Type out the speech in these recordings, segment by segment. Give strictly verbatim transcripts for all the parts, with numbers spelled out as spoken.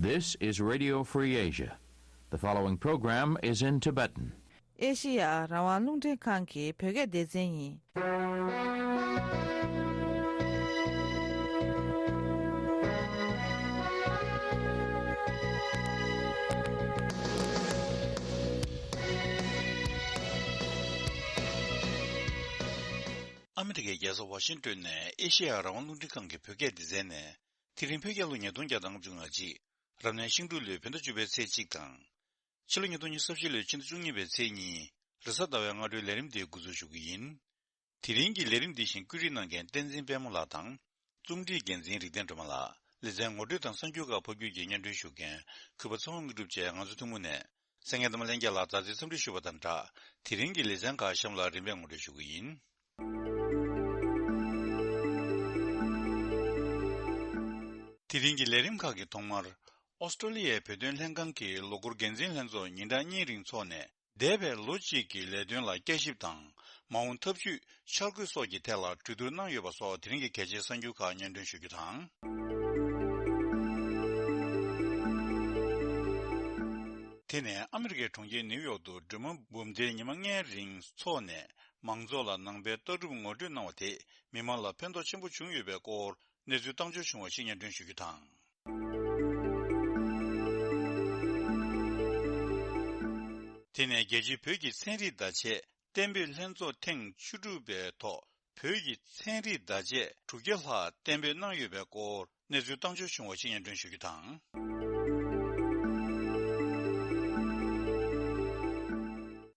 This is Radio Free Asia. The following program is in Tibetan. ཨེ་ཤེ་ཡ་རང་དབང་རླུང་འཕྲིན་ཁང་གི་བོད་སྐད་སྡེ་ཚན་ཡིན། ཨ་མི་རི་ཀའི་རྒྱལ་ས་ཝ་ཤིང་ཏོན་ནས་ཨེ་ཤེ་ཡ་རང་དབང་རླུང་འཕྲིན་ཁང་གི་བོད་སྐད་སྡེ་ཚན་ནས། དེ་རིང་བོད་རྒྱལ་ལོ་ཉིས་སྟོང་བརྒྱ་དང་ལྔ་བཅུ་ང་གཅིག་རབ་གནས་ཤིང་འབྲུག་ལོའི་བོད་ཟླ་བཅུ་པའི་ཚེས་གཅིག་དང་། ཕྱི་ལོ་ཉིས་སྟོང་ཉི་ཤུ་རྩ་བཞི་ལོའི་ཕྱི་ཟླ་བཅུ་གཉིས་པའི་ཚེས་གཉིས། རེས་གཟའ་ཟླ་བའི་སྔ་དྲོའི་ལས་རིམ་འདི་འགོ་འཛུགས་ཞུ་གི་ཡིན། དེ་རིང་གི་ལས་རིམ་འདི་བཞིན་བཀོད་སྒྲིག་གནང་མཁན་བསྟན་འཛིན་དཔལ་མོ་ལགས་དང་། རྩོམ་སྒྲིག་འགན་འཛིན་རིག་ལྡན་སྒྲོལ་མ་ལགས། ལེ་ཚན་ངོ་སྤྲོད་དང་གསར་འགྱུར་ཁག་ཕབ་སྒྱུར་གྱིས་སྙན་སྒྲོན་ཞུ་མཁན་གུས་པ་ཚེ་དབང་དངོས་གྲུབ་བཅས་ང་ཚོ་ཐུན་མོང་ནས། གསན་མཁན་དང་ལྷན་རྒྱས་ལ་མཛའ་བརྩེའི་འཚམས་འདྲི་ཞུ་བ་དང་སྦྲགས། དེ་རིང་གི་ལེ་ཚན་ཁག་གཤམ་ལ་རིམ་པས་ངོ་སྤྲོད་ཞུ་གི་ཡིན། དེ་རིང་གི་ལས་རིམ་ཁག་གི་ཐོག་མར། ཨོ་སི་ཀྲོ་ལི་ཡའི་བོད་དོན་ལྷན་ཁང་གི་ལོ་འཁོར་འགན་འཛིན་ལྷན་ཚོགས་ཉིན་གྲངས་གཉིས་རིང་འཚོགས་ནས། འདས་པའི་ལོ་གཅིག་གི་ལས་དོན་ལ་བསྐྱར་ཞིབ་དང་། མ་འོངས་ཐབས་ཇུས་འཆར་འགོད་སོགས་ཀྱི་ཐད་ལ་གྲོས་བསྡུར་གནང་ཡོད་པ་སོགས་དེ་རིང་གི་གལ་ཆེའི་གསར་འགྱུར་ཁག་སྙན་སྒྲོན་ཞུ་རྒྱུ་དང་། དེ་ནས་ཨ་མི་རི་ཀའི་གྲོང་ཁྱེར་ནིའུ་ཡོག་ཏུ་སྒྲོལ་མ་འབུམ་སྡེའི་ཉི་མ་ལྔའི་རིང་འཚོགས་ནས། མང་ཚོགས་ལ་ནང་པའི་ལྟ་གྲུབ་ངོ་སྤྲོད་གནང་བ་དེས་མི་མང་ལ་ཕན་ཐོགས་ཆེན་པོ་བྱུང་ཡོད་པའི་སྐོར། གནས་ཚུལ་བཏང་འབྱོར་བྱུང་བ་ཞིག་སྙན་སྒྲོན་ཞུ་རྒྱུ་དང་། དེ་ནས་རྒྱལ་སྤྱིའི་བོད་ཀྱི་ཚན་རིག་བརྡ་ཆད་གཏན་འབེབས་ལྷན་ཚོགས་ཐེངས་བཅུ་དྲུག་པའི་ཐོག་བོད་ཀྱི་ཚན་རིག་བརྡ་ཆད་དྲུག་བརྒྱ་ལྷག་གཏན་འབེབས་གནང་ཡོད་པའི་སྐོར། གནས་ཚུལ་བཏང་འབྱོར་བྱུང་བ་ཞིག་སྙན་སྒྲོན་ཞུ་རྒྱུ་དང་།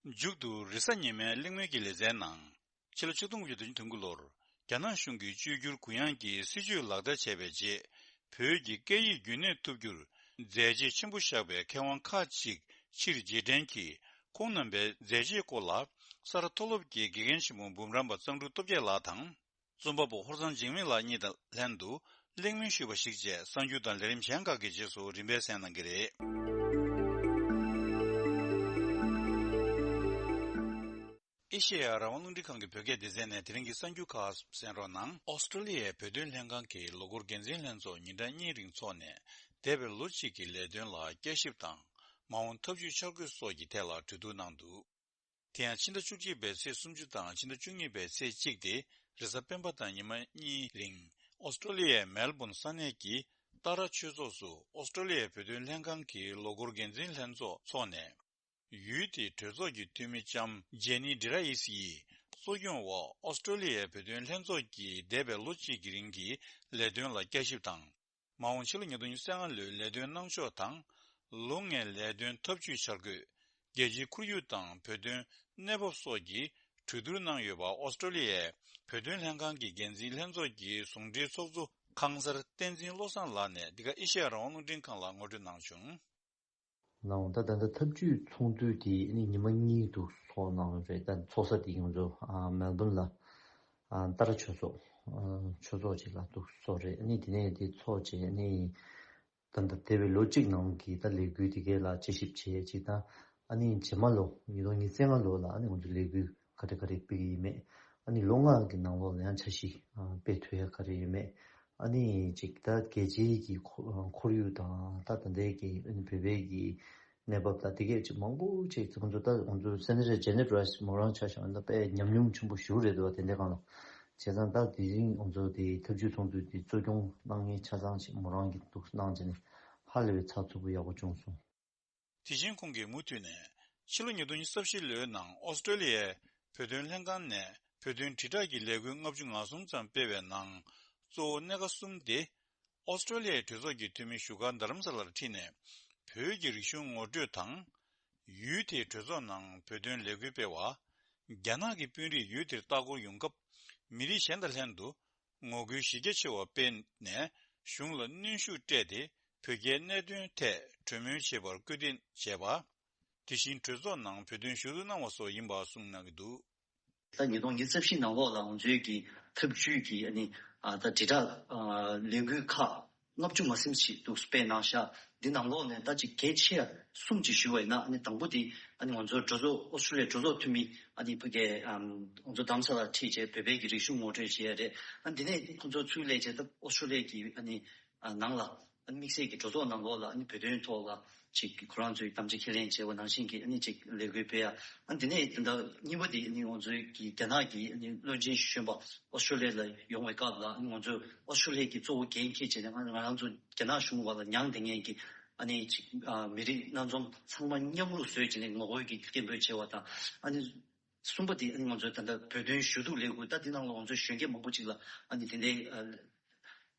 མཇུག་ཏུ་རེས་གཟའ་ཉི་མའི་གླེང་མོལ་གྱི་ལེ་ཚན་ནང་། ཕྱི་ལོ་ཆིག་སྟོང་དགུ་བརྒྱ་དོན་གཅིག་དོན་དགུ་ལོར། རྒྱ་ནག་གཞུང་གིས་བཅོས་བསྒྱུར་གུ་ཡངས་ཀྱི་སྲིད་བྱུས་ལག་བསྟར་བྱས་པའི་རྗེས། བོད་ཀྱི་སྐད་ཡིག་རྒྱུན་གནས་ཐུབ་རྒྱུར་མཛད་རྗེས་ཆེན་པོ་བཞག་པའི་མཁས་དབང་ཁག་ཅིག་ཕྱིར་རྗེས་དྲན་གྱིས། ཁོང་རྣམ་པའི་མཛད་རྗེས་སྐོར་ལ། ས་རཱ་མཐོ་སློབ་ཀྱི་དགེ་རྒན་ཆེན་མོ་འབུམ་རམས་པ་གཙང་ཕྲུག་སྟོབས་རྒྱལ་ལགས་དང་། རྩོམ་པ་པོ་ཧོར་གཙང་འཇིགས་མེད་ལགས་གཉིས་དང་ལྷན་དུ་གླེང་མོལ་ཞུས་པ་ཞིག་བཅས་གསར་འགྱུར་དང་ལས་རིམ་གཞན་ཁག་གི་རྗེས་སུ་རིམ་པས་གསན་གནང་གི་རེད། ཨེ་ཤེ་ཡ་རང་དབང་རླུང་འཕྲིན་ཁང་གི་བོད་སྐད་སྡེ་ཚན་ནས་དེ་རིང་གི་གསར་འགྱུར་ཁག་གསན་རོགས་གནང་། ཨོ་སི་ཀྲོ་ལི་ཡའི་བོད་དོན་ལྷན་ཁང་གི་ལོ་འཁོར་འགན་འཛིན་ལྷན་ཚོགས་ཉིན་གྲངས་གཉིས་རིང་འཚོགས་ནས། འདས་པའི་ལོ་གཅིག་གི་ལས་དོན་ལ་བསྐྱར་ཞིབ་དང་། མ་འོངས་ཐབས་ཇུས་འཆར་འགོད་སོགས་ཀྱི་ཐད་ལ་གྲོས་བསྡུར་གནང་འདུག་དེ་ཡང་ཕྱི་ཟླ་བཅུ་གཅིག་པའི་ཚེས་སུམ་ཅུ་དང་ཕྱི་ཟླ་བཅུ་གཉིས་པའི་ཚེས་གཅིག་སྟེ། རེས་གཟའ་སྤེན་པ་དང་ཉི་མ་གཉིས་རིང་ཨོ་སི་ཀྲོ་ལི་ཡའི་མེལ་བོན་ས་གནས་ཀྱི་ཏཱ་ར་ཆོས་ཚོགས་སུ་ཨོ་སི་ཀྲོ་ལི་ཡའི་བོད་དོན་ལྷན་ཁང་གི་ལོ་འཁོར་འགན་འཛིན་ལྷན་ཚོགས་འཚོགས་ནས། ཡུལ་དེའི་གྲོས་ཚོགས་ཀྱི་འཐུས་མི་ལྕམ་ཇེ་ནི་ཌི་ར་ཡིས་ཡིས་གཙོ་སྐྱོང་འོག་ཨོ་སི་ཀྲོ་ལི་ཡའི་བོད་དོན་ལྷན་ཚོགས་ཀྱིས་འདས་པའི་ལོ་གཅིག་གི་རིང་གི་ལས་དོན་ལ་བསྐྱར་ཞིབ་དང་། མ་འོངས་ཕྱི་ལོ་ཉིས་སྟོང་ཉི་ཤུ་རྩ་ལྔ་ལོའི་ལས་དོན་གནང་ཕྱོགས་དང་། ལོ་ལྔའི་ལས་དོན་ཐབས་ཇུས་འཆར་འགོད། རྒྱལ་སྤྱིའི་ཁོར་ཡུག་དང་བོད་དོན་གནས་བབ་སོགས་ཀྱི་གྲོས་བསྡུར་གནང་ཡོད་པ། ཨོ་སི་ཀྲོ་ལི་ཡའི་བོད་དོན་ལྷན་ཁང་གི་འགན་འཛིན་ལྷན་ཚོགས་ཀྱི་ཟུང་འབྲེལ་ཚོགས་གཙོ་ཁང་གསར་བསྟན་འཛིན་བློ་བཟང་ལགས་ནས་འདི་ག་ཨེ་ཤེ་ཡ་རང་དབང་རླུང་འཕྲིན་ཁང་ལ་ངོ་སྤྲོད་གནང་བྱུང་། ནའང་ད་ད་ལྟ་ཐབས་ཇུས་ཚོགས་འདུ་དེ་ནི་ཉི་མ་གཉིས་འདུག་ཚོགས་གནང་རེད། ད་ཚོགས་ས་དེ་ང་ཚོ་ཨ་མེལ་བོན་ལ་ཨ་ཏཱ་ར་ཆོས་ཚོགས་ཨ་ཆོས་ཚོགས་ཅིག་ལ་འདུག་ཚོགས་རེད། ནི་དེ་ནས་དེ་ཚོགས་བྱས་ནི་ད་ལྟ་འདས་པའི་ལོ་གཅིག་ནང་གི་ད་ལས་འགུལ་དེ་གས་ལ་དཔྱད་ཞིབ་བྱས་ཅིག་ད་ཨ་ནི་རྗེས་མ་ལོ་ཉིས་སྟོང་ཉི་ཤུ་རྩ་ལྔ་ལོ་ལ་ཨ་ནི་ང་ཚོ་ལས་འགུལ་ག་རེ་ག་རེ་སྤེལ་གི་ཡིན་མེད། ཨ་ནི་ལོ་ལྔ་གི་ནང་ལོགས་ལ་ཡང་འཆར་གཞི་ཨ་སྤེལ་ཐུབ་ཡ་ག་རེ་ཡོད་མེད། ཨ་ནི་ཅིག་ད་རྒྱལ་སྤྱིའི་གི་ཁོ་ཁོར་ཡུག་དང་ད་ད་ལྟའི་གི་ཨ་ནི་བོད་པའི་གི་གནས་བབ་ད་དེ་གས་ཅིག་མང་པོ་ཅིག་ང་ཚོ་ད་ང་ཚོ་སེ་ནེ་ཊར་ཇེ་ནེཊ་རའི་སི་མོ་རང་ཆ་བཞག་ན་ད་དཔེ་ཉམས་མྱོང་ཆེན་པོ་ཞེ་པོ་རེད་འདུག་བ། དེ་འདྲའི་སྒང་ལ་བྱས་ཙང་ད་དེ་རིང་ང་ཚོ་དེ་ཐབས་ཇུས་ཚོགས་འདུ་དེ་གཙོ་སྐྱོང་གནང་མཁན་ཆ་ཚང་ཅིག་མོ་རང་གི་འདུག་གནང་བྱས་ནས་ཧ་ལས་པའི་ཚགས་ཚུད་པོ་ཡག་པོ་བྱུང་སོང་། དེ་བཞིན་ཁོང་གིས་མུ་མཐུད་ནས། ཕྱི་ལོ་ཉིས་སྟོང་ཉི་ཤུ་རྩ་བཞི་ལོའི་ནང་ཨོ་སི་ཀྲོ་ལི་ཡའི་བོད་དོན་ལྷན་ཁང་ནས་བོད་དོན་དྲིལ་བསྒྲགས་ཀྱི་ལས་འགུལ་ལྔ་བཅུ་ང་གསུམ་ཙམ་སྤེལ་བའི་ནང་། གཙོ་བོ་སྣ་ཁ་གསུམ་སྟེ། ཨོ་སི་ཀྲོ་ལི་ཡའི་གྲོས་ཚོགས་ཀྱི་འཐུས་མི་བཞུགས་སྒར་རྡ་རམ་ས་ལར་ཁྲིད་ནས། བོད་ཀྱི་རིག་གཞུང་ངོ་སྤྲོད་དང་། ཡུལ་དེའི་གྲོས་ཚོགས་ནང་བོད་དོན་ལས་འགུལ་སྤེལ་བ། རྒྱ་ནག་གི་དཔོན་རིགས་ཡུལ་དེར་ལྟ་སྐོར་ཡོང་སྐབས། མི་རིགས་གཞན་དང་ལྷན་དུ། ངོ་རྒོལ་གཞི་རྒྱ་ཆེ་བ་སྤེལ་ནས་གཞུང་ལ་གནོན་ཤུགས་སྤྲད་དེ་བོད་རྒྱའི་གནད་དོན་ཐད་གྲོས་མོལ་བྱེད་པར་སྐུལ་འདེད་བྱས་པ། དེ་བཞིན་གྲོས་ཚོགས་ནང་བོད་དོན་ཞུ་གཏུག་གནང་བ་སོགས་ཡིན་པ་གསུངས་གནང་གི་འདུག་ད་ཉིས་སྟོང་ཉི་ཤུ་རྩ་བཞི་ནང་ལོགས་ལ་ང་ཚོའི་གི་ཐབས་ཇུས་ཀྱི་ཨ་ནི་ཨ་ད་དྲིལ་བསྒྲགས་ཨ་ལས་འགུལ་ཁག་ལྔ་བཅུ་ང་གསུམ་ཞིག་འདུག་སྤེལ་གནང་ཤག་འདི་ནང་ལོགས་ནས་ད་ཅིག་གལ་ཆེ་ཡ་གསུམ་ཅིག་ཞུ་བ་ཡིན་ན། ཨ་ནི་དང་པོ་དེ་ཨ་ནི་ང་ཚོ་གྲོས་ཚོགས་ཨོ་སི་ཀྲོ་ལི་ཡའི་གྲོས་ཚོགས་འཐུས་མི་ཨ་ནི་ཕ་གི་ཨམ་ང་ཚོ་རྡ་རམ་ས་ལར་ཁྲིད་བྱས་བོད་པའི་གི་རིག་གཞུང་ངོ་སྤྲོད་བྱེད་ཡ་རེད། ཨ་འདི་ནས་ཁོང་ཚོ་ཚུར་སླེབས་བྱས་ད་ཨོ་སི་ཀྲོ་ལི་ཡ་གི་ཨ་ནི་ཨ་ནང་ལ་ ཨ་ནི་དམིགས་བསལ་གྱི་གྲོས་ཚོགས་ནང་ལོགས་ལ་ཨ་ནི་བོད་དོན་ཐོག་ལ་ཅིག་ཁོ་རང་ཚོའི་དམ་བཅའ་ཁས་ལེན་བྱས་པ་ནང་བཞིན་གྱི་ཨ་ནི་ཅིག་ལས་འགུལ་སྤེལ་ཡ། ཨ་ནི་དེ་ནས་ད་ལྟ་གཉིས་པ་དེ་ཨ་ནི་ང་ཚོའི་གི་རྒྱ་ནག་གི་ཨ་ནི་བློན་ཆེན་གཞོན་པ་ཨོ་སི་ཁྲུ་ལི་ཡ་ལ་ཡོང་བའི་སྐབས་ལ་ཨ་ནི་ང་ཚོས་ཨོ་སི་ཁྲུ་ལི་ཡ་གི་གཙོ་བོ་འགན་འཁྱེར་བྱས་ནས་ང་ང་རང་ཚོ་རྒྱ་ནག་གཞུང་བར་ལ་མྱངས་བསྡད་མཁན་གྱི་ཨ་ནི་ཅིག་ཨ་མི་རིགས་སྣ་འཛོམས་ཚང་མ་མཉམ་རུབ་བཟོས་བྱས་ནས་ངོ་རྒོལ་གྱི་སྐད་འབོད་བྱས་པ་དང་། ཨ་ནི་གསུམ་པ་དེ་ཨ་ནི་ང་ཚོའི་ད་ལྟ་བོད་དོན་ཞུ་གཏུག་ལས་འགུལ། ད་འདི་ནང་ལ་ང་ཚོའི་གཞོན་སྐྱེས་མང་པོ་ཅིག་ལ་ཨ་ནི་དེ་འདྲའི་ཨ་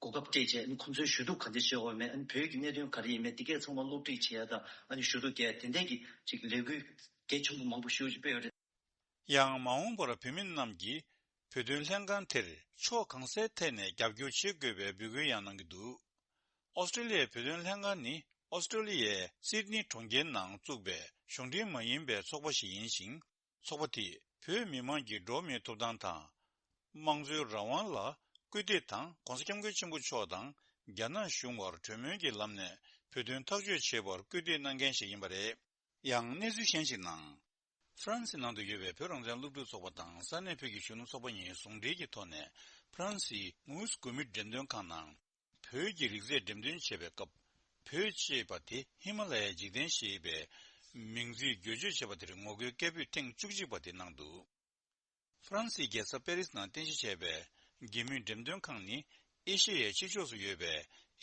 གོ་སྐབས་སྤྲད་བྱས། ཨ་ནི་ཁོང་ཚོའི་ཞུ་གཏུག་ག་འདྲ་བྱེད་དགོས་མེད། ཨ་ནི་བོད་ཀྱི་གནད་དོན་ག་རེ་ཡིན་མེད་དེ་གས་ཚང་མ་སློབ་ཁྲིད་བྱེད་ཡ་དང་། ཨ་ནི་ཞུ་གཏུག་རྒྱག་ཡ་དེ་འདྲའི་གི་ཅིག་ལས་འགུལ་གལ་ཆེན་པོ་མང་པོ་ཞེ་པོ་ཅིག་སྤེལ་ཡོད་རེད། ཡང་མ་འོངས་པར་བོད་མི་རྣམས་ཀྱིས་བོད་དོན་ལྷན་ཁང་དེར་ཕྱོགས་གང་སའི་ཐད་ནས་རྒྱབ་སྐྱོར་བྱེད་དགོས་པའི་འབོད་སྐུལ་ཡང་གནང་གི་འདུག་ཨོ་སི་ཀྲི་ལི་ཡའི་བོད་དོན་ལྷན་ཁང་ནི་ཨོ་སི་ཀྲི་ལི་ཡའི་སིད་ནི་གྲོང་ཁྱེར་ནང་བཙུགས་པའི་གཞུང་འབྲེལ་མ་ཡིན་པའི་ཚོགས་པ་ཞིག་ཡིན་ཞིང་། ཚོགས་པ་དེས་བོད་མི་མང་གི་འགྲོ་བ་མིའི་ཐོབ་ཐང་དང་། དམངས་གཙོའི་རང་དབང་ལ་སྐུལ་འདེད་དང་། ྋགོང་ས་ྋསྐྱབས་མགོན་ཆེན་པོ་མཆོག་དང་རྒྱ་ནག་གཞུང་བར་གྲོས་མོལ་གྱི་ལམ་ནས་བོད་དོན་ཐག་གཅོད་བྱེད་པར་སྐུལ་འདེད་གནང་མཁན་ཞིག་ཡིན་པ་རེད། ཡང་གནས་ཚུལ་གཞན་ཞིག་ནང་། ཧྥ་རན་སི་ནང་དུ་ཡོད་པའི་བོད་རང་བཙན་སློབ་ཕྲུག་ཚོགས་པ་དང་ས་གནས་བོད་ཀྱི་གཞོན་ནུ་ཚོགས་པ་གཉིས་ཟུང་འབྲེལ་གྱི་ཐོག་ནས་ཧྥ་རན་སིའི་མུའུ་སི་གོ་མི་འགྲེམས་སྟོན་ཁང་ནང་། བོད་ཀྱི་རིག་རྩལ་འགྲེམས་སྟོན་བྱེད་པའི་སྐབས། བོད་ཅེས་པ་དེ་ཧི་མ་ལ་ཡའི་འཇིག་རྟེན་ཞེས་པའི་མིང་ཚིག་བསྒྱུར་བཅོས་བྱས་པ་དེར་ངོ་རྒོལ་སྐད་འབོད་ཐེངས་བཅུ་གཅིག་པ་དེ་གནང་འདུག་ཧྥ་རན་སིའི་རྒྱལ་ས་པེ་རིས་ནང་རྟེན་གཞི་བྱས་པའི་འགྱིར་མོའི་འགྲེམས་སྟོན་ཁང་ནི་ཨེ་ཤེ་ཡའི་ཕྱི་ཕྱོགས་སུ་ཡོད་པའི་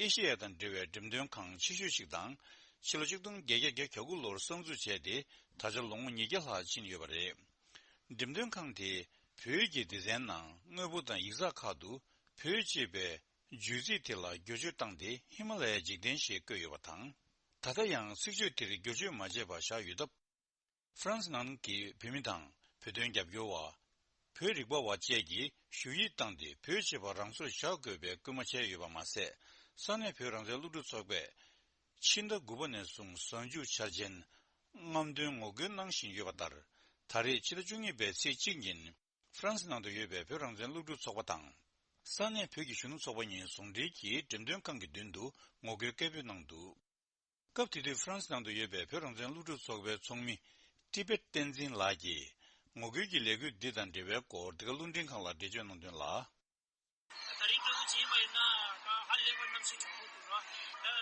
ཨེ་ཤེ་ཡ་དང་འབྲེལ་བའི་འགྲེམས་སྟོན་ཁང་ཆེ་ཤོས་ཤིག་དང་། ཕྱི་ལོ་ཆིག་སྟོང་བརྒྱད་བརྒྱ་གྱ་དགུ་ལོར་གསར་འཛུགས་བྱས་ཏེ་ད་ཆ་ལོ་ངོ་ཉིས་བརྒྱ་ལྷག་ཕྱིན་ཡོད་པ་རེད། འགྲེམས་སྟོན་ཁང་དེས་བོད་ཀྱི་སྡེ་ཚན་ནང་དངོས་པོ་དང་ཡིག་ཚགས་ཁག་ཏུ་བོད་ཅེས་པའི་བརྗོད་ཚིག་དེ་ལ་བསྒྱུར་བཅོས་བཏང་སྟེ་ཧི་མ་ལ་ཡའི་འཇིག་རྟེན་ཞེས་བཀོད་ཡོད་པ་དང་། ད་ལྟ་ཡང་ཚིག་བརྗོད་དེར་བསྒྱུར་བཅོས་མ་བྱས་པར་བཞག་ཡོད་སྟབས། ཧྥ་རན་སི་ནང་གི་བོད་མི་དང་བོད་དོན་རྒྱབ་སྐྱོར་བ། བོད་རིག་པ་བ་བཅས་ཀྱིས་ཞུ་ཡིག་བཏང་སྟེ་བོད་ཅེས་པ་རང་སོར་བཞག་དགོས་པའི་སྐུལ་མ་བྱས་ཡོད་པ་མ་ཟད། ས་གནས་བོད་རང་བཙན་སློབ་ཕྲུག་ཚོགས་པས་ཕྱི་ཟླ་དགུ་པ་ནས་བཟུང་གཟའ་མཇུག་འཆར་ཅན་རྔམ་སྟོན་ངོ་རྒོལ་གནང་བཞིན་ཡོད་པ་ལྟར། ད་རེས་ཕྱི་ཟླ་བཅུ་གཉིས་པའི་ཚེས་གཅིག་ཉིན་ཧྥ་རན་སི་ནང་དུ་ཡོད་པའི་བོད་རང་བཙན་སློབ་ཕྲུག་ཚོགས་པ་དང་། ས་གནས་བོད་ཀྱི་གཞོན་ནུ་ཚོགས་པ་གཉིས་ཟུང་འབྲེལ་གྱིས་འགྲེམས་སྟོན་ཁང་གི་མདུན་དུ་ངོ་རྒོལ་སྐད་འབོད་གནང་འདུག་སྐབས་དེ་དུས་ཧྥ་རན་སི་ནང་དུ་ཡོད་པའི་བོད་རང་བཙན་སློབ་ཕྲུག་ཚོགས་པའི་ཚོགས་མི་ཏི་པེད་བསྟན་འཛིན་ལགས་ཀྱིས་ངོ་རྒོལ་གྱི་ལས་འགུལ་འདི་དང་འབྲེལ་བའི་སྐོར་འདི་ག་རླུང་འཕྲིན་ཁང་ལ་འགྲེལ་བརྗོད་གནང་དོན་ལ། ད་རེས་འགྲོ་བྱེད་པ་ཡིན་ན་ད་ཧ་ལས་པ་གནམ་གཤིས་གྲང་མོ་འདུག་ར། ད་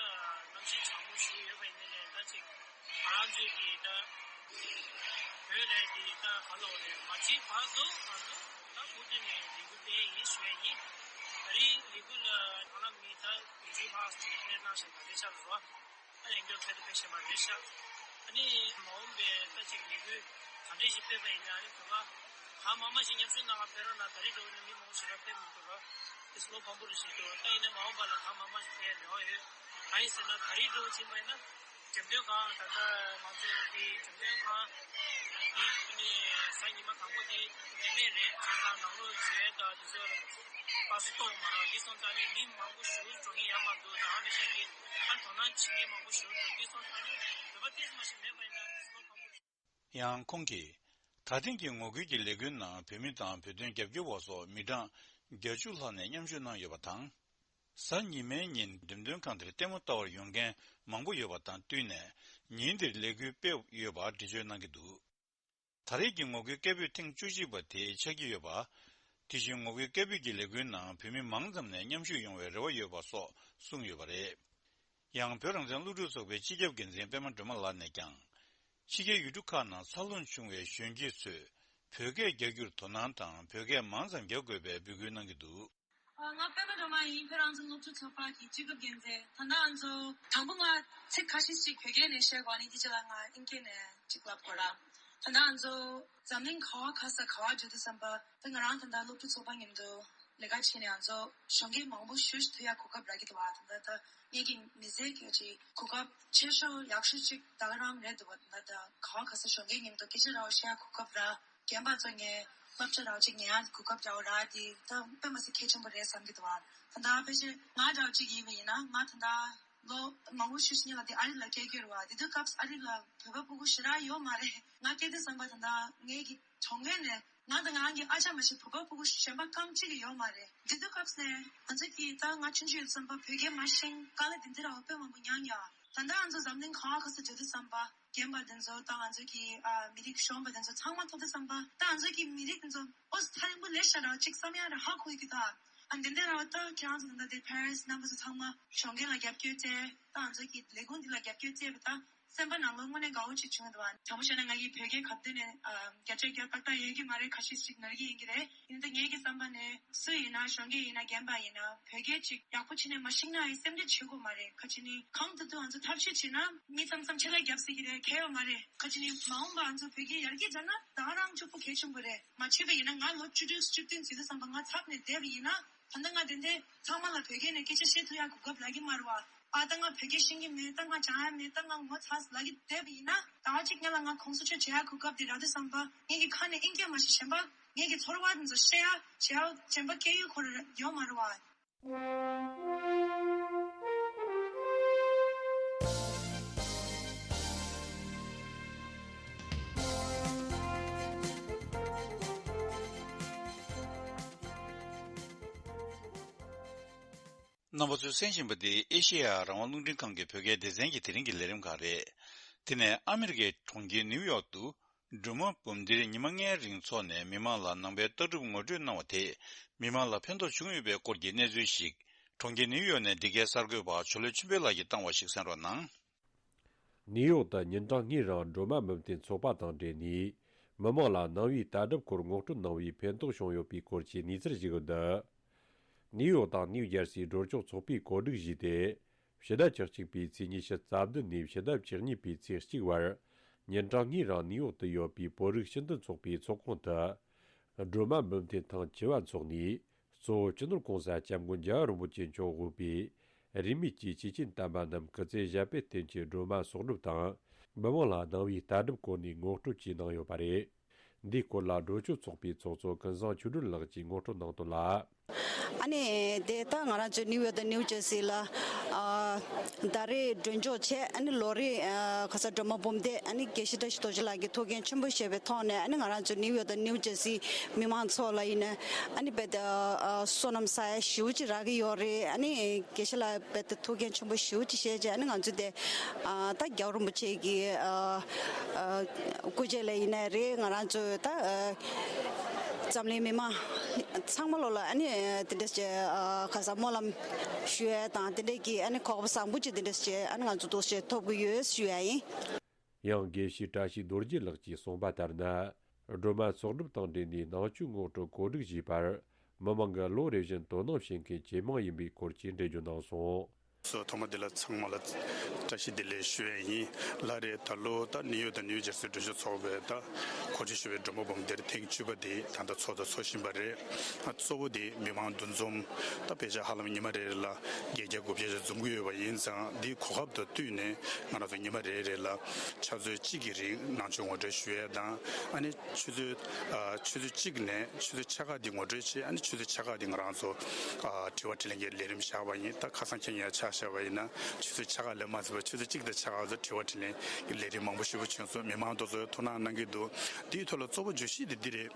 གནམ་གཤིས་གྲང་མོ་ཞིག་ཡོད་པ་ཡིན་ནའི་ད་ཅིག་ང་རང་ཚོའི་གི་ད་བོད་ལས་ཀྱི་ད་ག་ལ་བ་རེད། མ་ཕྱིན་བར་དུ་བར་དུ་ད་མུ་མཐུད་ནས་ལས་འགུལ་སྤེལ་ཡིན་ཞུ་ཡ་ཡིན། ད་རེས་ལས་འགུལ་ལ་ང་རང་མི་ད་བདུན་ཅུ་ལྷག་ཅིག་ཕེབས་གནང་བཞིན་པ་རེད་ཤག་ར། ཨ་ལས་འགུལ་ཁྱད་དུ་འཕེལ་བཞིན་པ་རེད་ཤག་ཨ་ནི་མ་འོངས་པའི་ད་ཅིག་ལས་འགུལ་ག་འདྲས་ཞིག་སྤེལ་བ་ཡིན་ན་ཨ་ནི་བོད་པ་གང་མང་མང་ཞིག་མཉམ་ཞུགས་གནང་བ་ཕེབས་རོགས་གནང་། ད་རེས་འགྲོ་བ་ནི་མི་མང་པོ་ཞིག་ར་ཕེབས་མི་འདུག་ར། དེ་བློ་ཕམ་པོ་རེ་ཞིག་འདུག་ད་ཡིན་ནའི་མ་འོངས་པ་ལ་གང་མང་མང་ཞིག་ཕེབས་རེ་བ་ཡོད། གང་ཡིན་ཟེར་ན་ད་རེས་འགྲོ་བ་ཕྱིན་པ་ཡིན་ན། འགྲེམས་སྟོན་ཁང་ད་ལྟ་ང་ཚོ་དེ་འགྲེམས་སྟོན་ཁང་དེ་ནས་གཟའ་ཉི་མ་དང་པོ་དེ་འགྲིམ་མེད་རེད། བྱས་ཙང་ནང་ལོགས་མཇལ་དང་དེ་ཚོ་པ་སུ་གཏོང་མ་རག་དེ་སོང་ཙང་ནས་མི་མང་པོ་ཞིག་འགྲོ་མཁན་ཡང་མ་འདུག་ད་ག་ནང་བཞིན་གྱི་ཨ་དོ་སྣང་བྱེད་མཁན་མང་པོ་ཞིག་འདུག་དེ་སོང་ཙང་ནས་བོད་པ་ཏོག་ཙམ་ཞིག་མེད་པ་ཡིན་ན་བློ་ཕམ་པོ་རེད། ཡང་ཁོང་གིས། ད་ཐེངས་ཀྱི་ངོ་རྒོལ་གྱི་ལས་འགུལ་ནང་བོད་མི་དང་བོད་དོན་རྒྱབ་སྐྱོར་བ་སོགས་མི་གྲངས་བརྒྱད་ཅུ་ལྷག་ནས་མཉམ་ཞུགས་གནང་ཡོད་པ་དང་། གཟའ་ཉི་མའི་ཉིན་འགྲེམས་སྟོན་ཁང་དེར་ལྟད་མོ་ལྟ་བར་ཡོང་མཁན་མང་པོ་ཡོད་པ་དང་བསྟུན་ནས་ཉིན་དེར་ལས་འགུལ་སྤེལ་ཡོད་པ་འགྲེལ་བརྗོད་གནང་གི་འདུག་ད་རེས་ཀྱི་ངོ་རྒོལ་སྐད་འབོད་ཐེངས་བཅུ་གཅིག་པ་དེ་ཆགས་ཀྱི་ཡོད་པ། དེ་བཞིན་ངོ་རྒོལ་སྐད་འབོད་ཀྱི་ལས་འགུལ་ནང་བོད་མི་མང་ཙམ་ནས་མཉམ་ཞུགས་ཡོང་བའི་རེ་བ་ཡོད་པ་སོགས་གསུངས་ཡོད་པ་རེད། ཡང་བོད་རང་བཙན་སློབ་ཕྲུག་ཚོགས་པའི་སྤྱི་ཁྱབ་འགན་འཛིན་པད་མ་སྒྲོལ་མ་ལགས་ནས་ཀྱང་། ཕྱི་རྒྱལ་ཡུལ་གྲུ་ཁག་ནང་འཚར་ལོངས་བྱུང་བའི་གཞོན་སྐྱེས་ཚོས་བོད་སྐད་རྒྱག་རྒྱུར་དོ་སྣང་དང་བོད་སྐད་མང་ཙམ་རྒྱག་དགོས་པའི་འབོད་སྐུལ་གནང་གི་འདུག་ང་པད་མ་སྒྲོལ་མ་ཡིན། བོད་རང་བཙན་སློབ་ཕྲུག་ཚོགས་པ་གི་སྤྱི་ཁྱབ་འགན་འཛིན། ད་ལྟ་ང་ཚོ་དང་པོ་ང་ཚིག་ཁ་ཤས་ཤིག་བོད་སྐད་ནས་བཤད་དགོས། ཨ་ནི་དེ་རྗེས་ལ་ང་ཨིན་སྐད་ནས་ཅིག་ལབ་དགོས་ར། ད་ལྟ་ང་ཚོ་འཛམ་གླིང་ག་བ་ག་ས་ག་བ་འགྲོ་དུས་ཙམ་པ་ད་ང་རང་ད་ལྟ་སློབ་ཕྲུག་ཚོགས་པ་མཉམ་དུ་ལས་ཀ་བྱས་ནས་ང་ཚོ་གཞོན་སྐྱེས་མང་པོ་ཞེ་པོ་ཞིག་ཐུག་ཡ་གོ་སྐབས་རག་གི་འདུག་བ། ད་ལྟ་ད་ངེད་ཀྱི་མི་ཚེ་གི་ཅིག་གོ་སྐབས་ཆེ་ཤོས་ཡག་ཤོས་ཅིག་ད་ག་རང་རེད་འདུག་བ། ད་ལྟ་ད་ག་བ་ག་ས་གཞོན་སྐྱེས་མཉམ་དུ་སྐད་ཆ་རག་བཤད་ཡ་གོ་སྐབས་རག་རྒན་པ་ཚོ་ངའི་བསླབ་བྱ་རག་ཅིག་ཉན་ཡ་གོ་སྐབས་རག་ར། དེ་ད་དཔེ་མི་སྲིད་གལ་ཆེན་པོ་རེད་བསམ་གྱི་འདུག་བ། ད་ལྟ་ཕལ་ཆེར་ང་འདྲ་ཅིག་ཡིན་པ་ཡིན་ན་ང་ད་ལྟ་ལོ་མང་པོ་ཞིག་ཕྱིན་ལ་དེ་ཨ་རི་ལ་སྐྱེས་ཀྱི་རེད་བ། དེ་དུས་སྐབས་ཨ་རི་ལ་བོད་པ་ཕྲུ་གུ་ཞེ་དྲག་ཡོད་མ་རེད། ང་སྐྱེས་དུས་ཙམ་པ་ད་ལྟ་ངའི་གི་གྲོང་ཁྱེར་ནས་ང་དང་ང་རང་གི་ཨ་ཅག་མ་གཏོགས་བོད་པ་ཕྲུ་གུ་གཞན་པ་རྐང་གཅིག་གི་ཡོད་མ་རེད། དེ་དུས་སྐབས་ནས་ང་ཚོ་གི་ད་ང་ཆུང་ཆུང་ཡོད་ཙམ་པ་བོད་སྐད་མ་ཤེས་དཀའ་ལས་དེ་འདྲ་རང་དཔེ་མང་པོ་མྱངས་ཡ། ད་ལྟ་ང་ཚོ་འཛམ་གླིང་ག་བ་ག་ས་འགྲོ་དུས་ཙམ་པ་རྒན་པ་དེ་ཚོ་དང་ང་ཚོ་གི་ཨ་མི་རིགས་གཞོན་པ་དེ་ཚོ་ཚང་མ་ཐུག་དུས་ཙམ་པ་ད་ང་ཚོ་གི་མི་རིགས་དེ་ཚོ་ཨོ་ཚ་རིང་པོ་ལས་ཤ་ར་གཅིག་བསམ་ཡ་ར་ཧ་གོ་ཡི་གི་ད། ཨ་འདི་འདྲ་ར་བ་ད་ཁྱེད་རང་ཚོ་ད་ལྟ་དེ་པེ་རེ་སི་རྣམ་པ་ཚོ་ཚང་མ་གཞོན་སྐྱེས་ལ་རྒྱབ་སྐྱོར་བྱས། ད་ང་ཚོ་གི་ལས་ཁུངས་འདི་ལ་རྒྱབ་སྐྱོར་བྱས་པ་ད་སེམས་པ་ནང་ལོགས་དངོས་གནས་དགའ་བོ་ཅིག་བྱུང་འདུག་བ། དྲང་པོ་བཤད་ན་ང་གི་བོད་སྐད་གབ་དོན་ནས་ཨ་བརྒྱ་ཆ་བརྒྱ་ཏག་ཏག་ཡོད་ཀྱི་མ་རེད། ཁ་ཤས་ཤིག་ནོར་གྱི་ཡིན་གྱི་རེད། ཡིན་ད་ངེད་ཀྱི་བསམ་པ་ནས་སུ་ཡིན་ན་གཞོན་སྐྱེས་ཡིན་ན་རྒན་པ་ཡིན་ན་བོད་སྐད་ཅིག་ཡག་པོ་བྱས་ནས་མ་ཤེས་ན་ཡང་སེམས་ཁྲལ་བྱེད་དགོས་མ་རེད། ཁ་ཅིག་ནི་གང་ཐུབ་ཐུབ་ང་ཚོ་ཐབས་ཤེས་བྱས་ན་མི་ཙམ་ཙམ་ཆེད་ལས་རྒྱབ་སྲིད་ཀྱི་རེད། གལ་ཡོད་མ་རེད། ཁ་ཅིག་ནི་མ་འོངས་པ་ང་ཚོ་བོད་སྐད་ཡར་རྒྱས་བྱས་ན་ད་རང་གཅིག་པོ་གལ་ཆེན་པོ་རེད། མ་བྱས་པ་ཡིན་ན་ང་ལོ་བཅུ་དྲུག་བཅུ་བདུན་ཟིན་དུས་ཙམ་པ་ང་ཚབ་ནས་བསྡད་པ་ཡིན་ན་ད་ལྟ་ང་དེ་འདྲའི་ཚང་མ་ལ་བོད་སྐད་ནས་སྐད་ཆ་བཤད་ཐུབ་ཡག་གོ་སྐབས་ལབ་ཀྱི་མ་རེད་བ། ཨ་ད་ང་བོད་སྐད་ཤེས་ཀྱི་མེད། ད་ང་སྦྱང་ཡག་མེད། ད་ང་ངོ་ཚ་ལབ་ཀྱི་བསྡད་པ་ཡིན་ན་ད་གཅིག་ང་ལ་ང་གོང་ས་མཆོག་མཇལ་ཡག་གོ་སྐབས་དེ་རག་དུས་ཙམ་པ་ངེད་ཀྱི་ཁ་ནས་ཨིན་སྐད་མ་བཤད་གཞན་པ་ངེད་ཀྱི་ཚོར་བ་དེ་ཚོ་བཤད་ཡག་བྱེད་ཡག་གཞན་པ་སྐད་ཡིག་ཁོ་རང་ཡོད་མ་རེད་བ། རྣམ་པ་ཚོས་གསན་བཞིན་པ་འདི་ཨེ་ཤེ་ཡ་རང་དབང་རླུང་འཕྲིན་ཁང་གི་བོད་སྐད་སྡེ་ཚན་གྱི་དེ་རིང་གི་ལས་རིམ་ཁག་རེད། དེ་ནས་ཨ་མི་རི་ཀའི་གྲོང་ཁྱེར་ནིའུ་ཡོག་ཏུ། སྒྲོལ་མ་འབུམ་སྡེར་ཉི་མ་ལྔའི་རིང་འཚོགས་ནས་མི་མང་ལ་ནང་པའི་ལྟ་གྲུབ་ངོ་སྤྲོད་གནང་བ་དེས་མི་མང་ལ་ཕན་ཐོགས་བྱུང་ཡོད་པའི་སྐོར་གྱི་གནས་ཚུལ་ཞིག་གྲོང་ཁྱེར་ནིའུ་ཡོག་ནས་འདི་གའི་གསར་འགོད་པ་ཆོ་ལོ་ཆོས་འཕེལ་ལགས་ཀྱིས་བཏང་བ་ཞིག་གསན་རོགས་གནང་། ནིའུ་ཡོག་ཏུ་ཉིན་གྲངས་གཉིས་རིང་སྒྲོལ་མ་འབུམ་སྡེ་འཚོགས་པ་དང་འབྲེལ་ནས་མི་མང་ལ་ནང་པའི་ལྟ་གྲུབ་སྐོར་ངོ་སྤྲོད་གནང་བའི་ཕན་ཐོགས་བྱུང་ཡོད་པའི་སྐོར་གྱི་གནས་ཚུལ་ཞིག་འདུག་ནིའུ་ཡོག་དང་ནིའུ་ཇར་སིའི་སྒྲོལ་ཆོག་ཚོགས་པས་གོ་སྒྲིག་བྱས་ཏེ། ཕྱི་ཟླ་བཅུ་གཅིག་པའི་ཚེས་ཉི་ཤུ་རྩ་བདུན་ནས་ཕྱི་ཟླ་བཅུ་གཉིས་པའི་ཚེས་གཅིག་བར་ཉིན་གྲངས་གཉིས་རིང་ནིའུ་ཡོག་ཏུ་ཡོད་པའི་བོད་རིགས་སྤྱི་མཐུན་ཚོགས་པའི་ཚོགས་ཁང་དུ་སྒྲོལ་མ་འབུམ་སྡེ་ཐེངས་བཅུ་བ་འཚོགས་ནས། གཙོ་བོ་སྤྱི་ནོར་༸གོང་ས་༸སྐྱབས་མགོན་རྒྱལ་བ་རིན་པོ་ཆེ་མཆོག་དབུས་པའི་རིས་མེད་ཀྱི་ཆོས་ཀྱི་བསྟན་པ་རྣམས་སྐུ་ཚེ་ཞབས་པད་བརྟན་ཅིང་སྒྲོལ་མ་གསོག་སྒྲུབ་དང་། མི་མང་ལ་ནང་པའི་ལྟ་གྲུབ་སྐོར་ནས་ངོ་སྤྲོད་བཅས་གནང་ཡོད་པ་རེད། འདིའི་སྐོར་ལ་སྒྲོལ་ཆོག་ཚོགས་པའི་ཚོགས་གཙོ་ཀུན་བཟང་ཆོས་སྒྲོན་ལགས་ཀྱིས་ངོ་སྤྲོད་གནང་དོན་ལ། ཨ་ནི་དེ་ད་ང་རང་ཚོའི་ནིའུ་ཡོག་དང་ནིའུ་ཇར་སི་ལ་ཨ་ཟླ་རེའི་སྒྲོལ་ཆོག་བྱས། ཨ་ནི་ལོ་རེའི་ཨ་ག་ས་སྒྲོལ་མ་འབུམ་སྡེ། ཨ་ནི་དགེ་བཤེས་བཀྲ་ཤིས་རྡོ་རྗེ་ལགས་ཀྱིས་ཐུགས་འགན་ཆེན་པོ་བཞེས་པའི་ཐོག་ནས། ཨ་ནི་ང་རང་ཚོའི་ནིའུ་ཡོག་དང་ནིའུ་ཇར་སི་མི་མང་ཚོ་ལ་ཡིན་ན་ཨ་ནི་རྦད་དེ་ཨ་བསོད་ནམས་བསགས་ཡ་ཞེ་པོ་ཅིག་རག་གི་ཡོད་རེད། ཨ་ནི་དགེ་བཤེས་ལགས་རྦད་དེ་ཐུགས་འགན་ཆེན་པོ་ཞེ་པོ་ཅིག་བཞེས་བྱས། ཨ་ནི་ང་ཚོ་དེ་ཨ་ད་རྒྱལ་བ་རིན་པོ་ཆེ་གི་ཨ་ཨ་སྐུ་ཕྱྭ་ལ་ཡིན་ན་རེད། ང་རང་ཚོ་ད་ཨ་འཛམ་གླིང་མི་མང་ཚང་མ་ལོ་ལ་ཨ་ནི་དེ་འདྲ་བྱས་ཨ་ག་ས་སྨོན་ལམ་ཞུ་ཡ་དང་དེ་འདྲ་གི་ཨ་ནི་གོ་སྐབས་བཟང་པོ་ཅིག་དེ་འདྲ་བྱས་ཨ་ནི་ང་ཚོ་འདུག་སེ་ཐོབ་གི་ཡོད་ཞུ་ཡ་ཡིན། ཡང་དགེ་བཤེས་བཀྲ་ཤིས་རྡོ་རྗེ་ལགས་ཀྱིས་གསུངས་པ་ལྟར་ན། སྒྲོལ་མ་གསོག་སྒྲུབ་དང་འབྲེལ་ནས་ནང་ཆོས་ངོ་སྤྲོད་གོ་སྒྲིག་བྱས་པར་མི་མང་གིས་ལོ་རེ་བཞིན་དོ་སྣང་བྱེད་མཁན་ཇེ་མང་ཡིན་པའི་སྐོར་གྱི་འགྲེལ་བརྗོད་གནང་སོང་། སོ་ཐོག་མ་འདི་ལ་ཚང་མ་ལ་བཀྲ་ཤིས་བདེ་ལེགས་ཞུ་ཡས་ཡིན། ལགས་རེད། ད་ལོ་ད་ནིའུ་ཡོག་དང་ནིའུ་ཇར་སི་སྒྲོལ་ཆོག་ཚོགས་པའི་ད་གོ་སྒྲིག་ཞུ་བའི་སྒྲོལ་མ་འབུམ་སྡེར་ཐེངས་བཅུ་པ་འདི་ད་ལྟ་ཚོགས་དང་ཚོགས་བཞིན་པ་རེད། ཨ་གཙོ་བོ་འདི་མི་མང་འདུ་འཛོམས་ད་དཔེ་ཆ་ཧ་ལམ་ཉི་མ་རེ་རེ་ལ་བརྒྱད་བརྒྱ་དགུ་བརྒྱ་ཙམ་འཛོམས་ཀྱི་ཡོད་པ་ཡིན་ཙང་། འདིའི་གོ་སྐབས་དང་བསྟུན་ནས་ང་རང་ཚོ་ཉི་མ་རེ་རེ་ལ་ཆུ་ཚོད་གཅིག་གི་རིང་ནང་ཆོས་ངོ་སྤྲོད་ཞུ་ཡས་དང་། ཨ་ནི་ཆུ་ཚོད་ཨ་ཆུ་ཚོད་གཅིག་ནས་ཆུ་ཚོད་ཕྱེད་ཀ་འདི་ངོ་སྤྲོད་བྱས། ཨ་ནི་ཆུ་ཚོད་ཕྱེད་ཀ་འདི་ང་རང་ཚོ་ཨ་དྲི་བ་དྲིས་ལན་གྱི་ལས་རིམ་བཞག་པ་ཡིན། ད་ཁ་སང་ཁྱེད་ཉིད་ཆ་བཞག་པ་ཡིན་ན་ཆུ་ཚོད་ཕྱེད་ཀ་ལས་མ་ཟིན་པར་ཆུ་ཚོད་གཅིག་དང་ཕྱེད་ཀ་ཙམ་དྲི་བ་དྲིས་ལན་གྱི་ལས་རིམ་མང་པོ་ཞེ་པོ་བྱུང་སོང་། མི་མང་དེ་ཚོས་ཐུགས་སྣང་གནང་གི་འདུག་འདིའི་ཐོག་ལ་གཙོ་བོ་བརྗོད་གཞི་འདི་འདི་རེད།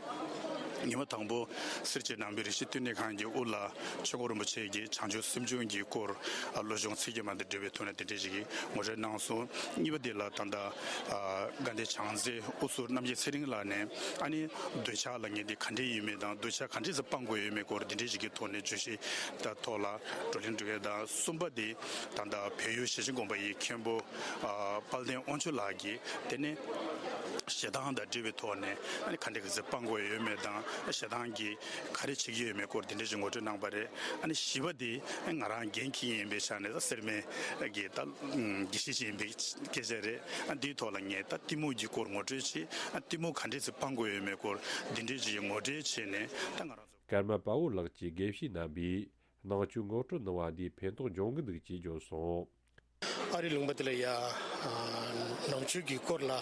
ཉི་མ་དང་པོ་སེར་བྱེས་ནང་པའི་རིག་གཞི་བསྟི་གནས་ཁང་གི་དབུ་བླ་ཆོས་འཁོར་རིན་པོ་ཆེ་གིས་བྱང་ཆུབ་སེམས་སྦྱོང་གི་སྐོར་བློ་སྦྱོང་ཚིག་བརྒྱད་མ་དང་འབྲེལ་བའི་ཐོག་ནས་དེ་འདྲས་ཞིག་གི་ངོ་སྤྲོད་གནང་སོང་། གཉིས་པ་འདི་ལ་ད་ལྟ་དགའ་ལྡན་བྱང་རྩེ་དབུ་ཟུར་རྣམ་རྒྱལ་ཚེ་རིང་ལགས་ནས་ཨ་ནི་འདོད་ཆགས་ལབ་མཁན་འདི་ག་འདྲས་ཡིན་མིན་དང་། འདོད་ཆགས་ག་འདྲས་སེ་སྤང་དགོས་ཡོད་མེད་སྐོར་འདི་འདྲས་ཞིག་གི་ཐོག་ནས་བརྗོད་གཞི་དང་ཐོག་ལ་བགྲོ་གླེང་གྲུབ་ཡས་དང་། གསུམ་པ་འདི་ད་ལྟ་བལ་ཡུལ་ཞེ་ཆེན་དགོན་པ་ཡི་མཁན་པོ་ཨ་དཔལ་ལྡན་དབང་ཕྱུག་ལགས་ཀྱིས་དེ་ནས་ཞེ་སྡང་དང་འབྲེལ་བའི་ཐོག་ནས་ཨ་ནི་ག་འདྲས་ག་ཚོད་སྤང་དགོས་ཡོད་མེད་དང་། ཞེ་སྡང་གིས་ག་རེ་བྱེད་ཀྱི་ཡོད་མེད་སྐོར་དེ་འདྲས་ཞིག་ངོ་སྤྲོད་གནང་པ་རེད། ཨ་ནི་བཞི་པ་དེ་ང་རང་འགན་འཁྱེར་མཁན་ཡིན་པའི་ཆ་ནས་ད་སེར་སྨད་ཀྱི་ད་དགེ་བཤེས་ཤིག་ཡིན་པའི་སྐད་ཆ་རེད། ཨ་འདིའི་ཐོག་ལ་ངས་ད་གཏི་མུག་གི་སྐོར་ངོ་སྤྲོད་བྱས། ཨ་གཏི་མུག་ག་འདྲས་སེ་སྤང་དགོས་ཡོད་མེད་སྐོར་འདི་འདྲས་ཞིག་ངོ་སྤྲོད་བྱས་ནས་ད་ང་རང་ཚོ། ཀརྨ་དཔའ་བོ་ལགས་ཀྱིས་དགེ་བཤེས་རྣམ་པས་ནང་ཆོས་ངོ་སྤྲོད་གནང་བ་འདིས་ཕན་ཐོགས་འབྱུང་གི་འདུག་ཅེས་བརྗོད་སོང་། ཨ་རིའི་ལུང་པ་འདི་ལ་ཡ་ཨ་ནང་ཆོས་ཀྱི་སྐོར་ལ་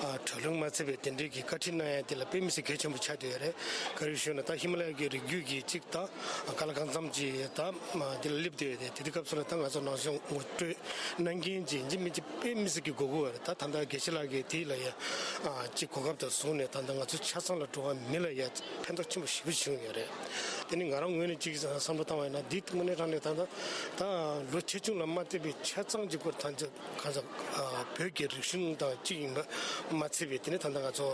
ཨ་བགྲོ་གླེང་མ་ཚད་པའི་དེ་འདྲའི་གི་བཀའ་ཁྲིད་གནང་ཡ་འདི་ལ་དཔེ་མི་སྲིད་གལ་ཆེན་པོ་ཆགས་བསྡད་ཡོད་རེད། ག་རེ་ཞུས་ན་ད་ཧི་མ་ལ་ཡ་གི་རི་རྒྱུད་ཀྱི་གཅིག་དང་ཀ་ལ་གང་འཚམ་གྱི་ད་འདི་ལ་སླེབས་བསྡད་ཡོད་རེད། དེ་དུས་སྐབས་སུ་ལ་ད་ང་ཚོ་ནང་ཆོས་ངོ་སྤྲོད་གནང་མཁན་གྱི་ཡིན་གཅིག་མིན་གཅིག་དཔེ་མི་སྲིད་ཀྱི་དགོས་མཁོ་ཡོད་རེད། ད་ད་ལྟ་དགེ་བཤེས་ལགས་ཀྱིས་དེ་ལ་ཡ་ཨ་གཅིག་གོ་སྐབས་དང་བཟུང་ནས་ད་ལྟ་ང་ཚོ་ཆ་ཚང་ལ་འགྲོ་བ་མི་ལ་ཡ་ཕན་ཐོགས་ཆེན་པོ་ཞེ་པོ་བྱུང་ཡོད་རེད། དེ་ནི་ང་རང་ངོས་ནས་གཅིག་བསམ་བློ་བཏང་བ་ཡིན་ན། འདི་དངོས་གནས་དྲང་གནས་ད་ལྟ་ད་ལོ་ཆེ་ཆུང་ལ་མ་ལྟོས་པའི་ཆ་ཚང་གཅིག་པར་ད་ཆ་གང་ཟག་བོད་ཀྱི་རིག་གཞུང་དང་གཅིག་ཡིན་པ་མ་ཚད་པའི། དེ་ནི་ད་ལྟ་ང་ཚོ་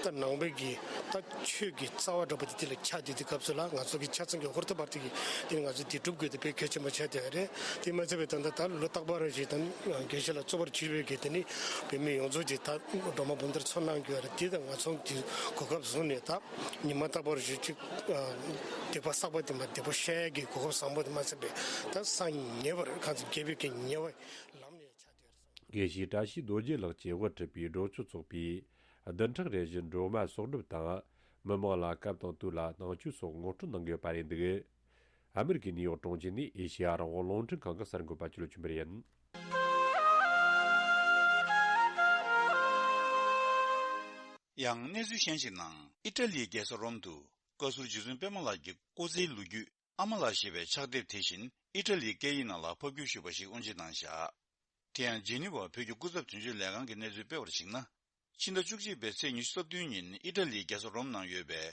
ད་ནང་པའི་གི་ད་ཆོས་ཀྱི་རྩ་བ་འདྲ་པོ་དེ་དེ་ལ་ཆགས་བསྡད་དུས་སྐབས་སུ་ལ། ང་ཚོ་གི་ཆ་ཚང་གི་ཧུར་ཐག་བར་ཐག་གི་དེ་ནི་ང་ཚོ་དེ་སྒྲུབ་དགོས་དེ་དཔེ་གལ་ཆེན་པོ་ཆགས་བསྡད་ཡོད་རེད། དེ་མ་ཚད་པའི་ད་ལྟ་ད་ལོ་རྟག་པར་ཞིག་ད་ནི་དགེ་བཤེས་ལགས་གཙོ་བོར་གྱུར་པའི་གི་དེ་ནི་བོད་མི་ཡོངས་རྫོགས་ཀྱི་ད་སྒྲོལ་མ་འབུམ་ལྡན་ཚོགས་གནང་གི་ཡོད་རེད། དེ་ད་ང་ཚོ་དེ་གོ་སྐབས་བཟུང་ནས་ད། ཉི་མ་རྟག་པར་ཞུ་གཅིག་སྡིག་པ་བསགས་པ་དེ་མ་སྡིག་པ་བཤགས་ཡས་ཀྱི་གོ་སྐབས་བཟང་པོ་དེ་མ་ཟད་པའི་ད་སངས་ཉེ་བར་གང་ཚེ་རྒྱལ་བའི་གི་ཉེ་བའི་ལམ་ནས་ཆགས་བསྡད་ཡོད་རེད་བསམ། དགེ་བཤེས་བཀྲ་ཤིས་རྡོ་རྗེ་ལགས་བཅས་དབུ་ཁྲིད་པའི་གྲོས་ཆོད་ཚོགས་པས་བདུན་ཕྲག་རེ་བཞིན་སྒྲོལ་མ་གསོག་སྒྲུབ་དང་། མི་མང་ལ་སྐབས་དང་དུས་ལ་གནང་མཆོད་སོགས་ངོ་སྤྲོད་གནང་གི་ཡོད་པ་རེད་འདུག། ཨ་མི་རི་ཀའི་ནིའུ་ཡོག་གྲོང་ཁྱེར་ནས་ཨེ་ཤེ་ཡ་རང་དབང་རླུང་འཕྲིན་ཁང་གི་གསར་འགོད་པ་ཆོས་ལོ་ཆོས་འཕེལ་ཡིན། ཡང་གནས་ཚུལ་གཞན་ཞིག་ནང་། ཨི་ཊ་ལིའི་རྒྱལ་ས་རོམ་དུ་བཀའ་ཟུར་རྗེ་བཙུན་པད་མ་ལགས་ཀྱི་སྐུ་ཚེའི་ལོ་རྒྱུས་ཨ་མ་ལགས་ཞེས་པའི་ཕྱག་དེབ་དེ་བཞིན་ཨི་ཊ་ལིའི་སྐད་ཡིག་ནང་ལ་ཕབ་བསྒྱུར་ཞུས་པ་ཞིག་དབུ་འབྱེད་གནང་བཞག། དེ་ཡང་ཇི་ནི་ཝ་བོད་ཀྱི་སྐུ་ཚབ་དོན་གཅོད་ལས་ཁང་གི་གནས་ཚུལ་སྤེལ་བར་གཞིགས་ན། ཕྱི་ཟླ་བཅུ་གཅིག་པའི་ཚེས་ཉི་ཤུ་རྩ་བདུན་ཉིན་ཨི་ཊ་ལིའི་རྒྱལ་ས་རོམ་ནང་ཡོད་པའི་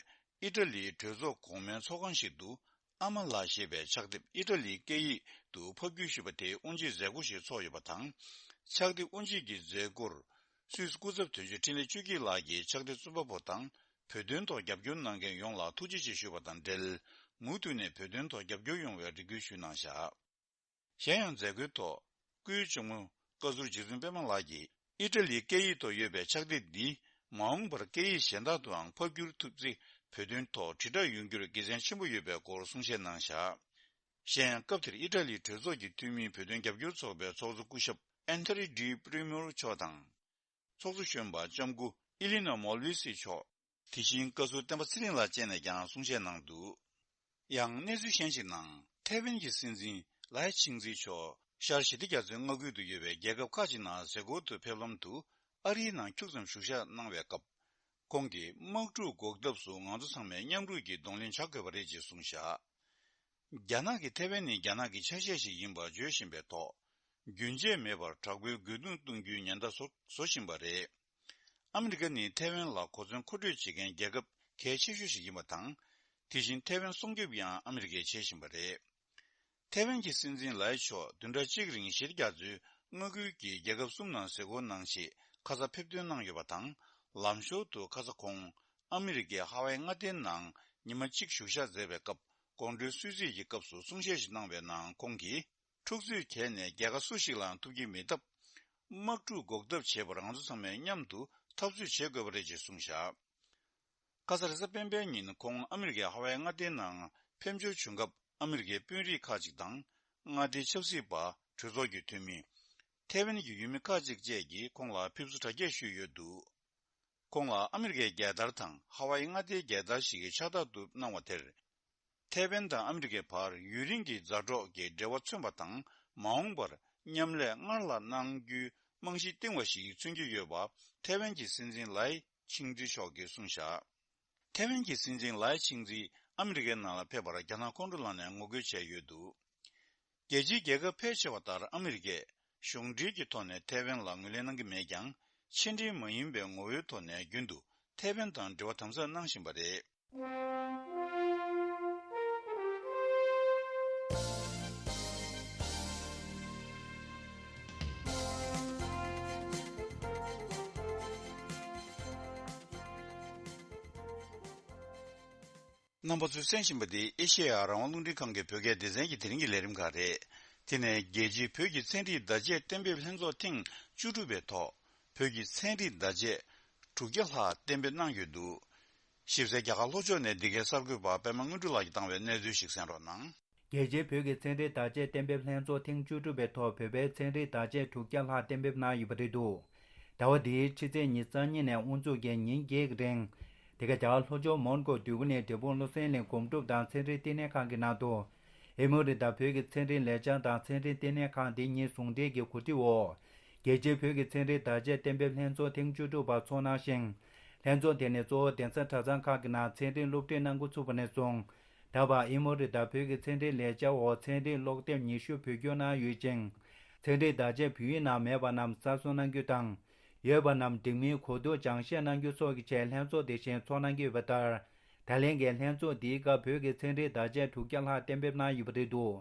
ཨི་ཊ་ལིའི་གྲོས་ཚོགས་གོང་མའི་ཚོགས་ཁང་ཞིག་ཏུ། ཨ་མ་ལགས་ཞེས་པའི་ཕྱག་དེབ་ཨི་ཊ་ལིའི་སྐད་ཡིག་ཏུ་ཕབ་བསྒྱུར་ཞུས་པ་དེའི་དབུ་འབྱེད་མཛད་སྒོ་ཞིག་ཚོགས་ཡོད་པ་དང་། ཕྱག་དེབ་དབུ་འབྱེད་ཀྱི་མཛད་སྒོར་སུད་སི་སྐུ་ཚབ་དོན་གཅོད་འཕྲིན་ལས་ཆོས་སྐྱིད་ལགས་ཀྱིས་ཕྱག་དེབ་རྩོམ་པ་པོ་དང་བོད་དོན་ཐོག་རྒྱབ་སྐྱོར་གནང་མཁན་ཡོངས་ལ་ཐུགས་རྗེ་ཆེ་ཞུས་པ་དང་འབྲེལ། མུ་མཐུད་ནས་བོད་དོན་ཐོག་རྒྱབ་སྐྱོར་ཡོང་བའི་རེ་སྐུལ་ཞུས་གནང་བཞག། གཞན་ཡང་མཛད་སྒོའི་ཐོག་སྐུའི་གཅུང་མོ་བཀའ་ཟུར་རྗེ་བཙུན་པད་མ་ལགས་ཀྱིས་ཨི་ཊ་ལིའི་སྐད་ཡིག་ཐོག་ཡོད་པའི་ཕྱག་དེབ་འདི་མ་འོངས་པར་སྐད་ཡིག་གཞན་དག་ཏུའང་ཕབ་བསྒྱུར་ཐུབ་ཚེ་བོད་དོན་ཐོག་དྲིལ་བསྒྲགས་ཡོང་རྒྱུར་དགེ་མཚན་ཆེན་པོ་ཡོད་པའི་སྐོར་གསུང་བཤད་གནང་བཞག། གཞན་ཡང་སྐབས་དེར་ཨི་ཊ་ལིའི་གྲོས་ཚོགས་ཀྱི་འཐུས་མིའི་བོད་དོན་རྒྱབ་སྐྱོར་ཚོགས་པའི་ཚོགས་གཙོ་སྐུ་ཞབས་ཨན་ཐོ་ནི་ཌི་པི་རི་མོ་མཆོག་དང་། ཚོགས་གཙོ་གཞོན་པ་ལྕམ་སྐུ་ཨི་ལི་ནོ་མོལ་ཝི་སི་མཆོག། དེ་བཞིན་བཀའ་ཟུར་བསྟན་པ་ཚེ་རིང་ལགས་བཅས་ནས་ཀྱང་གསུང་བཤད་གནང་འདུག། ཡང་གནས་ཚུལ་གཞན་ཞིག་ནང་། ཐའེ་ཝན་གྱི་སྲིད་འཛིན་ལའེ་ཆིང་ཙི་མཆོག་ཤར་ཞི་བདེ་རྒྱ་མཚོའི་མངའ་ཁུལ་དུ་ཡོད་པའི་རྒྱལ་ཁབ་ཁག་ཅིག་ནང་གཟའ་འཁོར་དུ་ཕེབས་ལམ་དུ་ཨ་རིའི་ནང་ཁྱུག་ཙམ་བཞུགས་ཞག་གནང་བའི་སྐབས། ཁོང་གིས་དམག་འཁྲུག་འགོག་ཐབས་སུ་ང་ཚོ་ཚང་མས་མཉམ་རུབ་ཀྱིས་གདོང་ལེན་བྱ་དགོས་པ་རེད་ཅེས་གསུངས་བཞག། རྒྱ་ནག་གིས་ཐའེ་ཝན་ནི་རྒྱ་ནག་གི་ཆ་ཤས་ཤིག་ཡིན་པ་བརྗོད་བཞིན་པའི་ཐོག། རྒྱུན་ཆད་མེད་པར་དྲག་པོའི་རྒོལ་རྡུང་གཏོང་རྒྱུའི་ཉེན་བརྡ་བཟོ་བཟོ་བཞིན་པ་རེད། ཨ་མི་རི་ཀ་ནི་ཐའེ་ཝན་ལ་གོ་མཚོན་མཁོ་སྤྲོད་བྱེད་མཁན་རྒྱལ་ཁབ་གལ་ཆེ་ཤོས་ཤིག་ཡིན་པ་དང་། དེ་བཞིན་ཐའེ་ཝན་སྲུང་སྐྱོབ་ཡང་ཨ་མི་རི་ཀས་བྱེད་བཞིན་པ་རེད། ཐའེ་ཝན་གྱི་སྲིད་འཛིན་ལའེ་མཆོག་བདུན་ཕྲག་གཅིག་རིང་ཞི་བདེ་རྒྱ་མཚོའི་མངའ་ཁུལ་གྱི་རྒྱལ་ཁབ་གསུམ་ནང་གཟའ་འཁོར་ནང་ཞིག་ཁ་ས་ཕེབས་ཐོན་གནང་ཡོད་པ་དང་། ལམ་ཞོར་དུ་ཁ་ས་ཁོང་ཨ་མི་རི་ཀའི་ཧ་ཝའི་མངའ་སྡེའི་ནང་ཉི་མ་གཅིག་བཞུགས་ཞག་མཛད་པའི་སྐབས། དགོང་དྲོའི་གསོལ་ཚིགས་ཀྱི་སྐབས་སུ་གསུང་བཤད་ཞིག་གནང་བའི་ནང་ཁོང་གིས། འཁྲུག་རྩོད་བརྒྱབ་ནས་རྒྱལ་ཁ་སུ་ཞིག་ལའང་ཐོབ་ཀྱི་མེད་སྟབས། དམག་འཁྲུག་འགོག་ཐབས་བྱེད་པར་ང་ཚོ་ཚང་མས་མཉམ་དུ་འཐབ་རྩོད་བྱེད་དགོས་པ་རེད་ཅེས་གསུངས་བཞག། ཁ་ས་རེས་གཟའ་སྤེན་པའི་ཉིན་ཁོང་ཨ་མི་རི་ཀའི་ཧ་ཝའི་མངའ་སྡེའི་ནང་ཕེབས་འབྱོར་བྱུང་སྐབས། ཨ་མི་རི་ཀའི་དཔོན་རིགས་ཁག་ཅིག་དང་། མངའ་སྡེའི་ཆབ་སྲིད་པ། གྲོས་ཚོགས་ཀྱི་འཐུས་མི། ཐའེ་ཝན་གྱི་ཡུལ་མི་ཁག་ཅིག་བཅས་ཀྱིས་ཁོང་ལ་ཕེབས་བསུ་གྲ་རྒྱས་ཞུས་ཡོད་འདུག། ཁོང་ལ་ཨ་མི་རི་ཀའི་རྒྱལ་དར་དང་ཧ་ཝའི་མངའ་སྡེའི་རྒྱལ་དར་ཞིག་གིས་ཕྱག་རྟགས་ཏུ་གནང་བ་དེར། ཐའེ་ཝན་དང་ཨ་མི་རི་ཀའི་བར་ཡུན་རིང་གི་མཛའ་གྲོགས་ཀྱི་འབྲེལ་བ་མཚོན་པ་དང་། མ་འོངས་པར་མཉམ་ལས་སྔར་ལྷག་གནང་རྒྱུའི་རྨང་གཞི་བཏིང་བ་ཞིག་མཚོན་གྱི་ཡོད་པ། ཐའེ་ཝན་གྱི་སྲིད་འཛིན་ལའེ་ཆིང་ཙི་མཆོག་གིས་གསུངས་བཞག། ཐའེ་ཝན་གྱི་སྲིད་འཛིན་ལའེ་ཆིང་ཙི་ཨ་མི་རི་ཀའི་ནང་ལ་ཕེབས་པར་རྒྱ་ནག་ཁོང་ཁྲོ་ལངས་ནས་ངོ་རྒོལ་བྱས་ཡོད་འདུག། རྒྱལ་སྤྱིའི་རྒྱལ་ཁབ་ཕལ་ཆེ་བ་ལྟར་ཨ་མི་རི་ཀས་གཞུང་འབྲེལ་གྱི་ཐོག་ནས་ཐའེ་ཝན་ལ་ངོས་ལེན་གནང་གི་མེད་ཀྱང་། ཕྱི་འབྲེལ་མ་ཡིན་པའི་ངོ་བོའི་ཐོག་ནས་རྒྱུན་དུ་ཐའེ་ཝན་དང་འབྲེལ་བ་དམ་ཟབ་གནང་བཞིན་པ་རེད། རྣམ་པ་ཚོས་གསན་བཞིན་པ་འདི་ཨེ་ཤེ་ཡ་རང་དབང་རླུང་འཕྲིན་ཁང་གི་བོད་སྐད་སྡེ་ཚན་གྱི་དེ་རིང་གི་ལས་རིམ་ཁག་རེད། དེ་ནས་རྒྱལ་སྤྱིའི་བོད་ཀྱི་ཚན་རིག་བརྡ་ཆད་གཏན་འབེབས་ལྷན་ཚོགས་ཐེངས་བཅུ་དྲུག་པའི་ཐོག་བོད་ཀྱི་ཚན་རིག་བརྡ་ཆད་དྲུག་བརྒྱ་ལྷག་གཏན་འབེབས་གནང་ཡོད་འདུག། ཞིབ་གསལ་རྒྱ་གར་ལྷོ་ཕྱོགས་ནས་འདི་གའི་གསར་འགོད་པ་པད་མ་དངོས་གྲུབ་ལགས་ཀྱིས་བཏང་བའི་གནས་ཚུལ་ཞིག་གསན་རོགས་གནང་། རྒྱལ་སྤྱིའི་བོད་ཀྱི་ཚན་རིག་བརྡ་ཆད་གཏན་འབེབས་ལྷན་ཚོགས་ཐེངས་བཅུ་དྲུག་པའི་ཐོག་བོད་པའི་ཚན་རིག་བརྡ་ཆད་དྲུག་བརྒྱ་ལྷག་གཏན་འབེབས་གནང་ཡོད་པ་རེད་འདུག། ཟླ་བ་འདིའི་ཕྱི་ཚེས་ཉི་ཤུ་རྩ་གཉིས་ནས་དབུ་འཛུགས་ཀྱིས་ཉིན་བརྒྱད་ཀྱི་རིང་། འདི་ག་རྒྱ་གར་ལྷོ་ཕྱོགས་མོན་གྷོ་འདོད་རྒུ་གླིང་འབྲས་སྤུངས་བློ་གསལ་གླིང་སྒོམ་སྒྲུབ་དང་ཚན་རིག་ལྟེ་གནས་ཁང་གི་ནང་དུ། ཨེ་མོ་རི་དང་བོད་ཀྱི་ཚན་རིག་ལས་འཆར་དང་ཚན་རིག་ལྟེ་གནས་ཁང་དེ་གཉིས་ཟུང་འབྲེལ་གྱི་གོ་སྒྲིག་འོག། རྒྱལ་སྤྱིའི་བོད་ཀྱི་ཚན་རིག་བརྡ་ཆད་གཏན་འབེབས་ལྷན་ཚོགས་ཐེངས་བཅུ་དྲུག་པ་ཚོགས་གནང་ཞིང་། ལྷན་ཚོགས་དེ་ནི་གཙོ་བོ་གདན་ས་གྲྭ་ཚང་ཁག་གི་ནང་ཚན་རིག་སློབ་ཁྲིད་གནང་འགོ་ཚུགས་པ་ནས་བཟུང་། ད་བར་ཨེ་མོ་རི་དང་བོད་ཀྱི་ཚན་རིག་ལས་འཆར་འོག་ཚན་རིག་ཀློག་དེབ་ཉི་ཤུ་བོད་བསྒྱུར་གནང་ཡོད་ཅིང་། ཚན་རིག་བརྡ་ཆད་བོད་ཡིག་ནང་མེད་པ་རྣམས་གསར་བཟོ་གནང་རྒྱུ་དང་། ཡོད་པ་རྣམས་འགྲིག་མིན་གོ་བསྡུར་སྦྱང་བཤད་གནང་རྒྱུ་སོགས་ཀྱི་ཆེད་ལྷན་ཚོགས་དེ་བཞིན་ཚོགས་གནང་གི་ཡོད་པ་ལྟར། ད་ལན་གྱི་ལྷན་ཚོགས་འདིའི་སྐབས་བོད་ཀྱི་ཚན་རིག་བརྡ་ཆད་དྲུག་བརྒྱ་ལྷག་གཏན་འབེབས་གནང་ཡོད་པ་རེད་འདུག་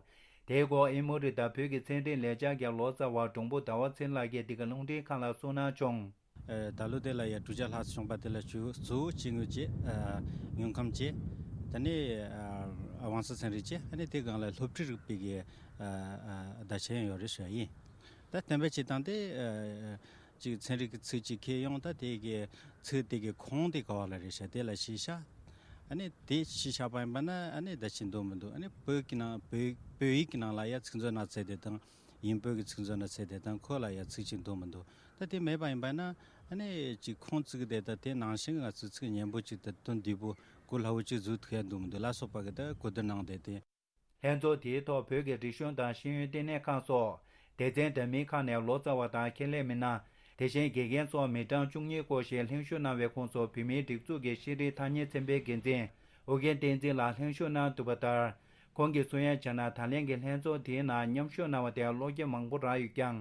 དེའི་སྐོར་ཨེ་མོ་རི་དང་བོད་ཀྱི་ཚན་རིག་ལས་འཆར་གྱི་ལོ་ཙཱ་བ་འབྲོང་པོ་ཟླ་བ་ཚེ་རིང་ལགས་ཀྱིས་འདི་ག་རླུང་འཕྲིན་ཁང་ལ་གསུངས་གནང་བྱུང་། ཨ། ད་ལོ་དེ་ལ་ཡ་དྲུག་བརྒྱ་ལྷག་བྱུང་པ་དེ་ལ་གཙོ་བོ་གཙོ་བོ་སྐྱེ་དངོས་བཅས། ཨ། དངོས་ཁམས་བཅས། དེ་ནས། ཨ། དབང་རྩ་ཚན་རིག་བཅས། ཨ་ནི་དེ་སྒང་ལ་སློབ་ཁྲིད་རིག་པའི་གི་ཨ། ཨ། བརྡ་ཆད་ཡང་ཡོད་རེད་ཟེར་བ་ཡིན། ད་གཏན་འབེབས་བྱེད་སྟངས་དེ། ཨ། ཅིག་ཚན་རིག་གི་ཚིག་ཅིག་ཁྱེར་ཡོང་། ད་དེ་གི་ཚིག་དེ་གི་ཁུངས་དེ་ག་བ་ལ་རེད་ཤག་དེ་ལ་གཞི་བཞག་ཨ་ནི་དེ་གཞི་བཞག་པ་ཡིན་པ་ན། ཨ་ནི་བརྡ་ཆད་འདུག་མི་འདུག་ཨ་ནི་བོད་ཀྱི་ནང་བོད་བོད་ཡིག་གི་ནང་ལ་ཡ་ཚིག་མཛོད་ནང་ཚད་དེ་དང་། དབྱིན་བོད་ཀྱི་ཚིག་མཛོད་ནང་ཚད་དེ་དང་། ཁོ་ལ་ཡ་ཚིག་ཅིག་འདུག་མི་འདུག་ད་དེ་མེད་པ་ཡིན་པ་ན། ཨ་ནི་ཅིག་ཁུངས་བཙུགས་དེ། ད་དེ་ནང་བཞིན་ང་ཚོས་ཚིག་སྙན་པོ་ཅིག་དང་དོན་བདེ་པོ་གོ་སླ་བོ་ཅིག་བཟོ་ཐུབ་ཡ་འདུག་མི་འདུག་ལ་སོགས་པ་གི་ད་གོ་བསྡུར་གནང་བསྡད་དེ། ལྷན་ཚོགས་དེའི་ཐོག་བོད་ཀྱི་རིག་གཞུང་དང་ཤེས་ཡོན་ལྟེ་གནས་ཁང་སོགས་སྡེ་ཚན་འདྲ་མིན་ཁག་ནས་ལོ་ཙཱ་བ་དང་ཁྱད་ལས་མི་སྣ། དེ་བཞིན་དགེ་རྒན་སོགས་མི་གྲངས་བཅུ་གཉིས་སྐོར་ཞིག་ལྷན་ཞུགས་གནང་བའི་ཁོངས་སུ་བོད་མིའི་སྒྲིག་འཛུགས་ཀྱི་ཤེས་རིག་ཐ་སྙད་ཚན་པའི་འགན་འཛིན་ཨོ་རྒྱན་བསྟན་འཛིན་ལགས་ལྷན་ཞུགས་གནང་འདུག་པ་ལྟར། ཁོང་གིས་གསུང་ཡ་བྱས་ན། ད་ལན་གྱི་ལྷན་ཚོགས་དེའི་ནང་མཉམ་ཞུགས་གནང་བ་དེ་བློ་སྐྱེད་མང་པོ་རག་ཡོད་ཀྱང་།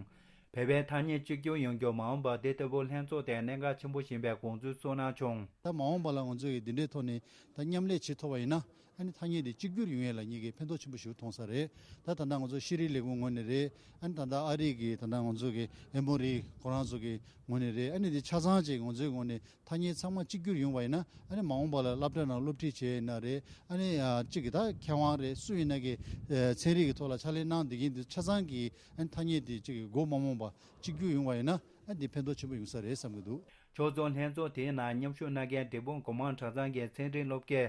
བོད་པའི་ཐ་སྙད་གཅིག་གྱུར་ཡོང་རྒྱུ་མ་འོངས་པར་དེ་ལྟ་བུ་ལྷན་ཚོགས་དེ་གནད་འགག་ཆེན་པོ་ཡིན་པའི་དགོངས་ཚུལ་གསུངས་གནང་བྱུང་། ད་མ་འོངས་པ་ལ་ང་ཚོས་འདི་འདྲའི་ཐོག་ནས་ད་མཉམ་ལས་བྱེད་ཐུབ་པ་ཡིན་ན། ཨ་ནི་ཐ་སྙད་དེ་གཅིག་གྱུར་ཡོང་ཡས་ལ་ངེད་ཀྱིས་ཕན་ཐོགས་ཆེན་པོ་ཞིག་མཐོང་ས་རེད། ད་ད་ལྟ་ང་ཚོ་ཤེས་རིག་ལས་ཁུངས་ངོས་ནས་རེད། ཨ་ནི་ད་ལྟ་ཨ་རི་གི་ད་ལྟ་ང་ཚོ་གི་ཨེ་མོ་རི་ཁོ་རང་ཚོ་གི་ངོས་ནས་རེད། ཨ་ནི་དེ་ཆ་ཚང་ཅིག་ང་ཚོའི་ངོས་ནས་ཐ་སྙད་ཚང་མ་གཅིག་གྱུར་ཡོང་བ་ཡིན་ན། ཨ་ནི་མ་འོངས་པ་ལ་སློབ་གྲྭ་ནང་སློབ་ཁྲིད་བྱས་ཡིན་ན་རེད། ཨ་ནི་ཨ་གཅིག་གི་ད་མཁས་དབང་རེད། སུ་ཡིན་ན་གི་ཨ་ཚན་རིག་གི་ཐོག་ལ་ཕྱག་ལས་གནང་བསྡད་མཁན་དེ་ཆ་ཚང་གི་ཨ་ནི་ཐ་སྙད་དེ་གཅིག་གི་མགོ་མ་རྨོངས་པ་གཅིག་གྱུར་ཡོང་བ་ཡིན་ན། ཨ་ནི་དེ་ཕན་ཐོགས་ཆེན་པོ་ཡོང་ས་རེད་བསམ་གྱི་འདུག་ཕྱོགས་མཚུངས་ལྷན་ཚོགས་དེའི་ནང་མཉམ་ཞུགས་གནང་མཁན་འབྲས་སྤུངས་སྒོ་མང་གྲྭ་ཚང་གི་ཚན་རིག་སློབ་དགེ་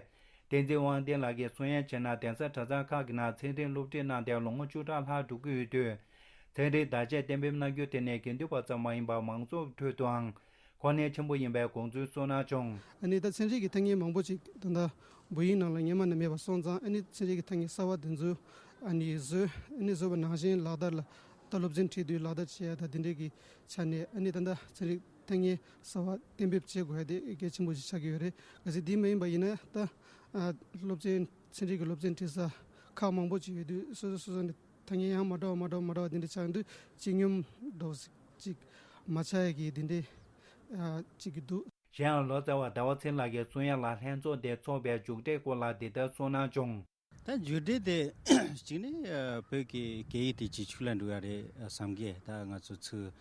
བསྟན་འཛིན་དབང་ལྡན་ལགས་ཀྱིས་གསུང་ཡ་བྱས་ན། གདན་ས་གྲྭ་ཚང་ཁག་གི་ནང་ཚན་རིག་སློབ་ཁྲིད་གནང་སྟེ་ལོ་ངོ་བཅུ་ཕྲག་ལྷག་འགྲོ་གི་ཡོད་དུས། ཚན་རིག་བརྡ་ཆད་གཏན་འབེབས་གནང་རྒྱུ་དེ་ནི་དགེ་འདུན་པ་ཙམ་མ་ཡིན་པར་མང་ཚོགས་ཁྲོད་དུའང་གོ་གནས་ཆེན་པོ་ཡིན་པའི་དགོངས་ཚུལ་གསུངས་གནང་བྱུང་། ཨ་ནི་ད་ཚན་རིག་གི་ཐ་སྙད་མང་པོ་ཅིག་ད་ལྟ་བོད་ཡིག་ནང་ལ་སྔོན་མ་ནས་མེད་པ་སོང་ཙང་། ཨ་ནི་ཚན་རིག་གི་ཐ་སྙད་གསར་བ་དེ་ཚོ་ཨ་ནི་བཟོས། ཨ་ནི་བཟོས་པ་ནང་བཞིན་ལག་བསྟར་ལ་ད་སློབ་ཚན་ཁྲིད་དུས་ལག་བསྟར་བྱེད་ཡ་ད་དེ་འདྲས་ཀྱི་ཆ་ནས། ཨ་ནི་ད་ལྟ་ཚན་རིག་ཐ་སྙད་གསར་བ་གཏན་འབེབས་བྱེད་དགོས་ཡ་དེ་གལ་ཆེན་པོ་ཞིག་ཆགས་ཀྱི་ཡོད་རེད། གལ་སྲིད་དེ་མ་ཡིན་པ་ཡིན་ན། ད་ཨ་སློབ་ཚན་ཚན་རིག་གི་སློབ་ཚན་ཁྲིད་ས་ཁག་མང་པོ་ཅིག་ཡོད་དུས། སོ་སོ་སོ་སོ་ནས་ཐ་སྙད་ཡང་མ་འདྲ་བ་མ་འདྲ་བ་མ་འདྲ་བ་དེ་འདྲ་ཆགས་དུས་སྤྱི་སྙོམས་འདྲ་བོ་ཅིག་མ་ཆགས་ཡ་གི་དེ་འདྲ་ཨ་ཅིག་གི་འདུག་གཞན་ཡང་ལོ་ཙཱ་བ་ཟླ་བ་ཚེ་རིང་ལགས་ཀྱིས་གསུང་ཡ་ལ། ལྷན་ཚོགས་དེ་ཚོགས་པའི་མཇུག་འབྲས་སྐོར་ལ་འདི་ལྟར་གསུངས་གནང་བྱུང་། ད་མཇུག་འབྲས་དེ་གཅིག་ནི་ཨ་བོད་ཀྱི་སྐད་ཡིག་དེ་ཅིག་ཕྱུག་ལ་འགྲོ་ཡ་རེད་བསམ་གི། ད་ང་ཚོ་ཚིག་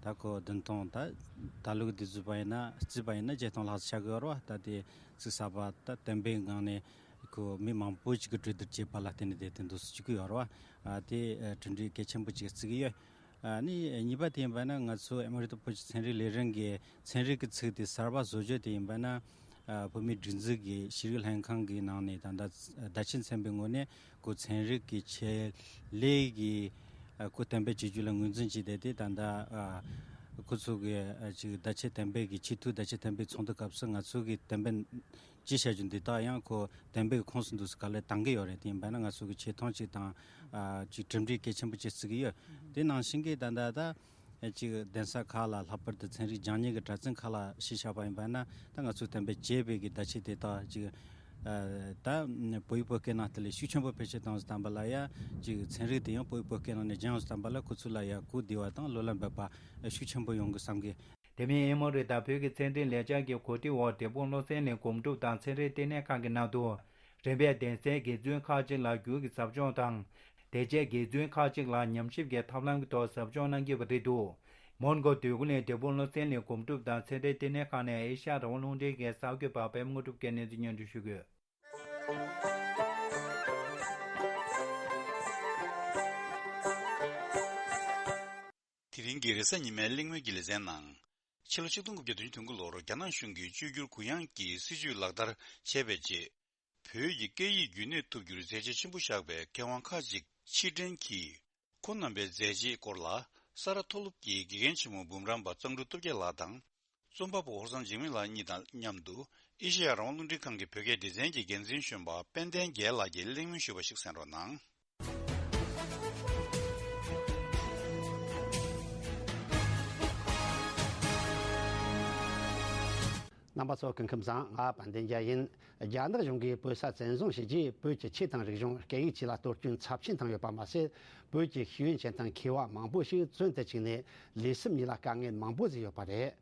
ད་ཁོ་བདུན་སྟོང་། ད་ད་ལོ་གི་དུས་ཚོད་པ་ཡིན་ན། བརྩིས་པ་ཡིན་ན་བརྒྱད་སྟོང་ལྷག་ཙམ་ཆགས་ཀྱི་ཡོད་རེད་བ། ད་དེ་ཚིག་གསར་པ་ད་གཏན་འབེབས་ངང་ནས་ཁོ་མི་མང་པོ་ཅིག་གིས་གྲོས་བསྡུར་བྱས་པ་ལ་བརྟེན་ནས་དེ་དེ་འདུག་སེ་བྱེད་ཀྱི་ཡོད་རེད་བ། ཨ་དེ་ཨ་གྲུབ་འབྲས་གལ་ཆེན་པོ་ཅིག་བརྩི་གི་ཡོད། ཨ་ནི་གཉིས་པ་དེ་ཡིན་པ་ན། ང་ཚོ་ཨ་མེ་རི་ཀ་བོད་ཀྱི་ཚན་རིག་ལས་རིམ་གྱི་ཚན་རིག་གི་ཚིག་དེ་གསར་པ་བཟོ་རྒྱུ་དེ་ཡིན་པ་ན། ཨ་བོད་མིའི་སྒྲིག་འཛུགས་ཀྱི་ཤེས་རིག་ལྷན་ཁང་གི་ནང་ནས་ད་ལྟ་བརྡ་ཆད་ཚན་པའི་ངོས་ནས་ཁོ་ཚན་རིག་གི་ཆེད་ལས་ཀྱི་ཨ་ཁོ་གཏན་འབེབས་བྱེད་རྒྱུ་ལ་ངོས་འཛིན་བྱས་ཏེ། དེ་ད་ལྟ་ཨ་ཁོ་ཚོ་གི་ཨ་ཅིག་བརྡ་ཆད་གཏན་འབེབས་ཀྱི་ཆེས་མཐོའི་བརྡ་ཆད་གཏན་འབེབས་ཚོགས་འདུ་སྐབས་སུ་ང་ཚོ་གི་གཏན་འབེབས་ཅི་བྱ་རྒྱུ་འདི་དག་ཡང་ཁོ་གཏན་འབེབས་ཀྱི་ཁོངས་སུ་འདུག་སེ་ག་ལེར་བཏང་གི་ཡོད་རེད། དེ་ཡིན་པ་ན་ང་ཚོ་གི་ཆེ་མཐོང་ཅིག་དང་ཨ་ཅིག་གྲུབ་འབྲས་གལ་ཆེན་པོ་ཅིག་བརྩི་གི་ཡོད། དེ་ནང་བཞིན་གྱི་ད་ལྟ་ད་ཅིག་གདན་ས་ཁག་ལ། ལྷག་པར་དུ་ཚན་རིག་སྦྱང་མཁན་གྱི་གྲྭ་བཙུན་ཁག་ལ་གཞི་བཞག་པ་ཡིན་པ་ན། ད་ང་ཚོས་གཏན་འབེབས་བྱས་པའི་གི་བརྡ་ཆད་དེ་དག་ཅིག་ཨ་ད་བོད་ཡིག་བོད་སྐད་ནང་དེ་ལས་ཤུགས་ཆེན་པོ་བེད་སྤྱོད་བཏང་སོང་ཙམ་པ་ལ་ཡ། ཅིག་ཚན་རིག་དེ་ཡང་བོད་ཡིག་བོད་སྐད་ནང་ནས་སྦྱངས་སོང་ཙམ་པ་ལ། ཁོ་ཚོ་ལ་ཡ་གོ་བདེ་བ་དང་བློ་ལ་འབབ་པ་ཤུགས་ཆེན་པོ་ཡོང་གི་བསམ་གི། དེ་མིན་ཨེ་མོ་རི་དང་བོད་ཀྱི་ཚན་རིག་ལས་འཆར་གྱི་གོ་སྒྲིག་འོག་འབྲས་སྤུངས་བློ་གསལ་གླིང་སྒོམ་སྒྲུབ་དང་ཚན་རིག་ལྟེ་གནས་ཁང་གི་ནང་དུ། རིམ་པས་གདན་སའི་དགེ་བཙུན་ཁག་ཅིག་ལ་རྒྱུགས་ཀྱི་ཟབ་སྦྱོང་དང་། དེ་རྗེས་དགེ་བཙུན་ཁག་ཅིག་ལ་ཉམས་ཞིབ་ཀྱི་ཐབས་ལམ་གྱི་ཐོག་ཟབ་སྦྱོང་གནང་གི་ཡོད་པ་རེད་འདུག་མོན་གྷོ་འདོད་རྒུ་གླིང་འབྲས་སྤུངས་བློ་གསལ་གླིང་སྒོམ་སྒྲུབ་དང་ཚན་རིག་ལྟེ་གནས་ཁང་ནས་ཨེ་ཤ་ཡ་རང་དབང་རླུང་འཕྲིན་གྱི་གསར་འགོད་པ་པད་མ་དངོས་གྲུབ་ཀྱིས་གནས་ཚུལ་སྙན་སྒྲོན་ཞུ་གི་ཡོད། དེ་རིང་གི་རེས་གཟའ་ཉི་མའི་གླེང་མོལ་གྱི་ལེ་ཚན་ནང་། ཕྱི་ལོ་ཆིག་སྟོང་དགུ་བརྒྱ་དོན་དོན་དགུ་ལོར་རྒྱ་ནག་གཞུང་གིས་བཅོས་བསྒྱུར་གུ་ཡངས་ཀྱི་སྲིད་བྱུས་ལག་བསྟར་བྱས་པའི་རྗེས། བོད་ཀྱི་སྐད་ཡིག་རྒྱུན་གནས་ཐུབ་རྒྱུར་མཛད་རྗེས་ཆེན་པོ་བཞག་པའི་མཁས་དབང་ཁག་ཅིག་ཕྱིར་འཐེན་གྱིས། ཁོང་རྣམ་པའི་མཛད་རྗེས་སྐོར་ལ། ས་རཱ་མཐོ་སློབ་ཀྱི་དགེ་རྒན་ཆེན་མོ་འབུམ་རམས་པ་གཙང་ཕྲུག་སྟོབས་རྒྱལ་ལགས་དང་། རྩོམ་པ་པོ་ཧོར་གཙང་འཇིགས་མེད་ལགས་གཉིས་དང་མཉམ་དུ། ཨེ་ཤེ་ཡ་རང་དབང་རླུང་འཕྲིན་ཁང་གི་བོད་སྐད་སྡེ་ཚན་གྱི་འགན་འཛིན་གཞོན་པ་དཔལ་ལྡན་རྒྱལ་ལགས་ཀྱིས་གླེང་མོལ་ཞུས་པ་ཞིག་གསན་རོགས་གནང་། རྣམ་པ་ཚོ་སྐུ་ཁམས་བཟང་། ང་དཔལ་ལྡན་རྒྱལ་ཡིན། རྒྱ་ནག་གཞུང་གིས་བོད་ས་བཙན་བཟུང་བྱས་རྗེས། བོད་ཀྱི་ཆོས་དང་རིག་གཞུང་། སྐད་ཡིག་བཅས་ལ་གཏོར་སྐྱོན་ཚབས་ཆེན་བཏང་ཡོད་པ་མ་ཟད། བོད་ཀྱི་ཤེས་ཡོན་ཅན་དང་མཁས་པ་མང་པོ་ཞིག་བཙོན་དུ་བཅུག་ནས་ལུས་སེམས་གཉིས་ལ་དཀའ་ངལ་མང་པོ་བཟོས་ཡོད་པ་རེད།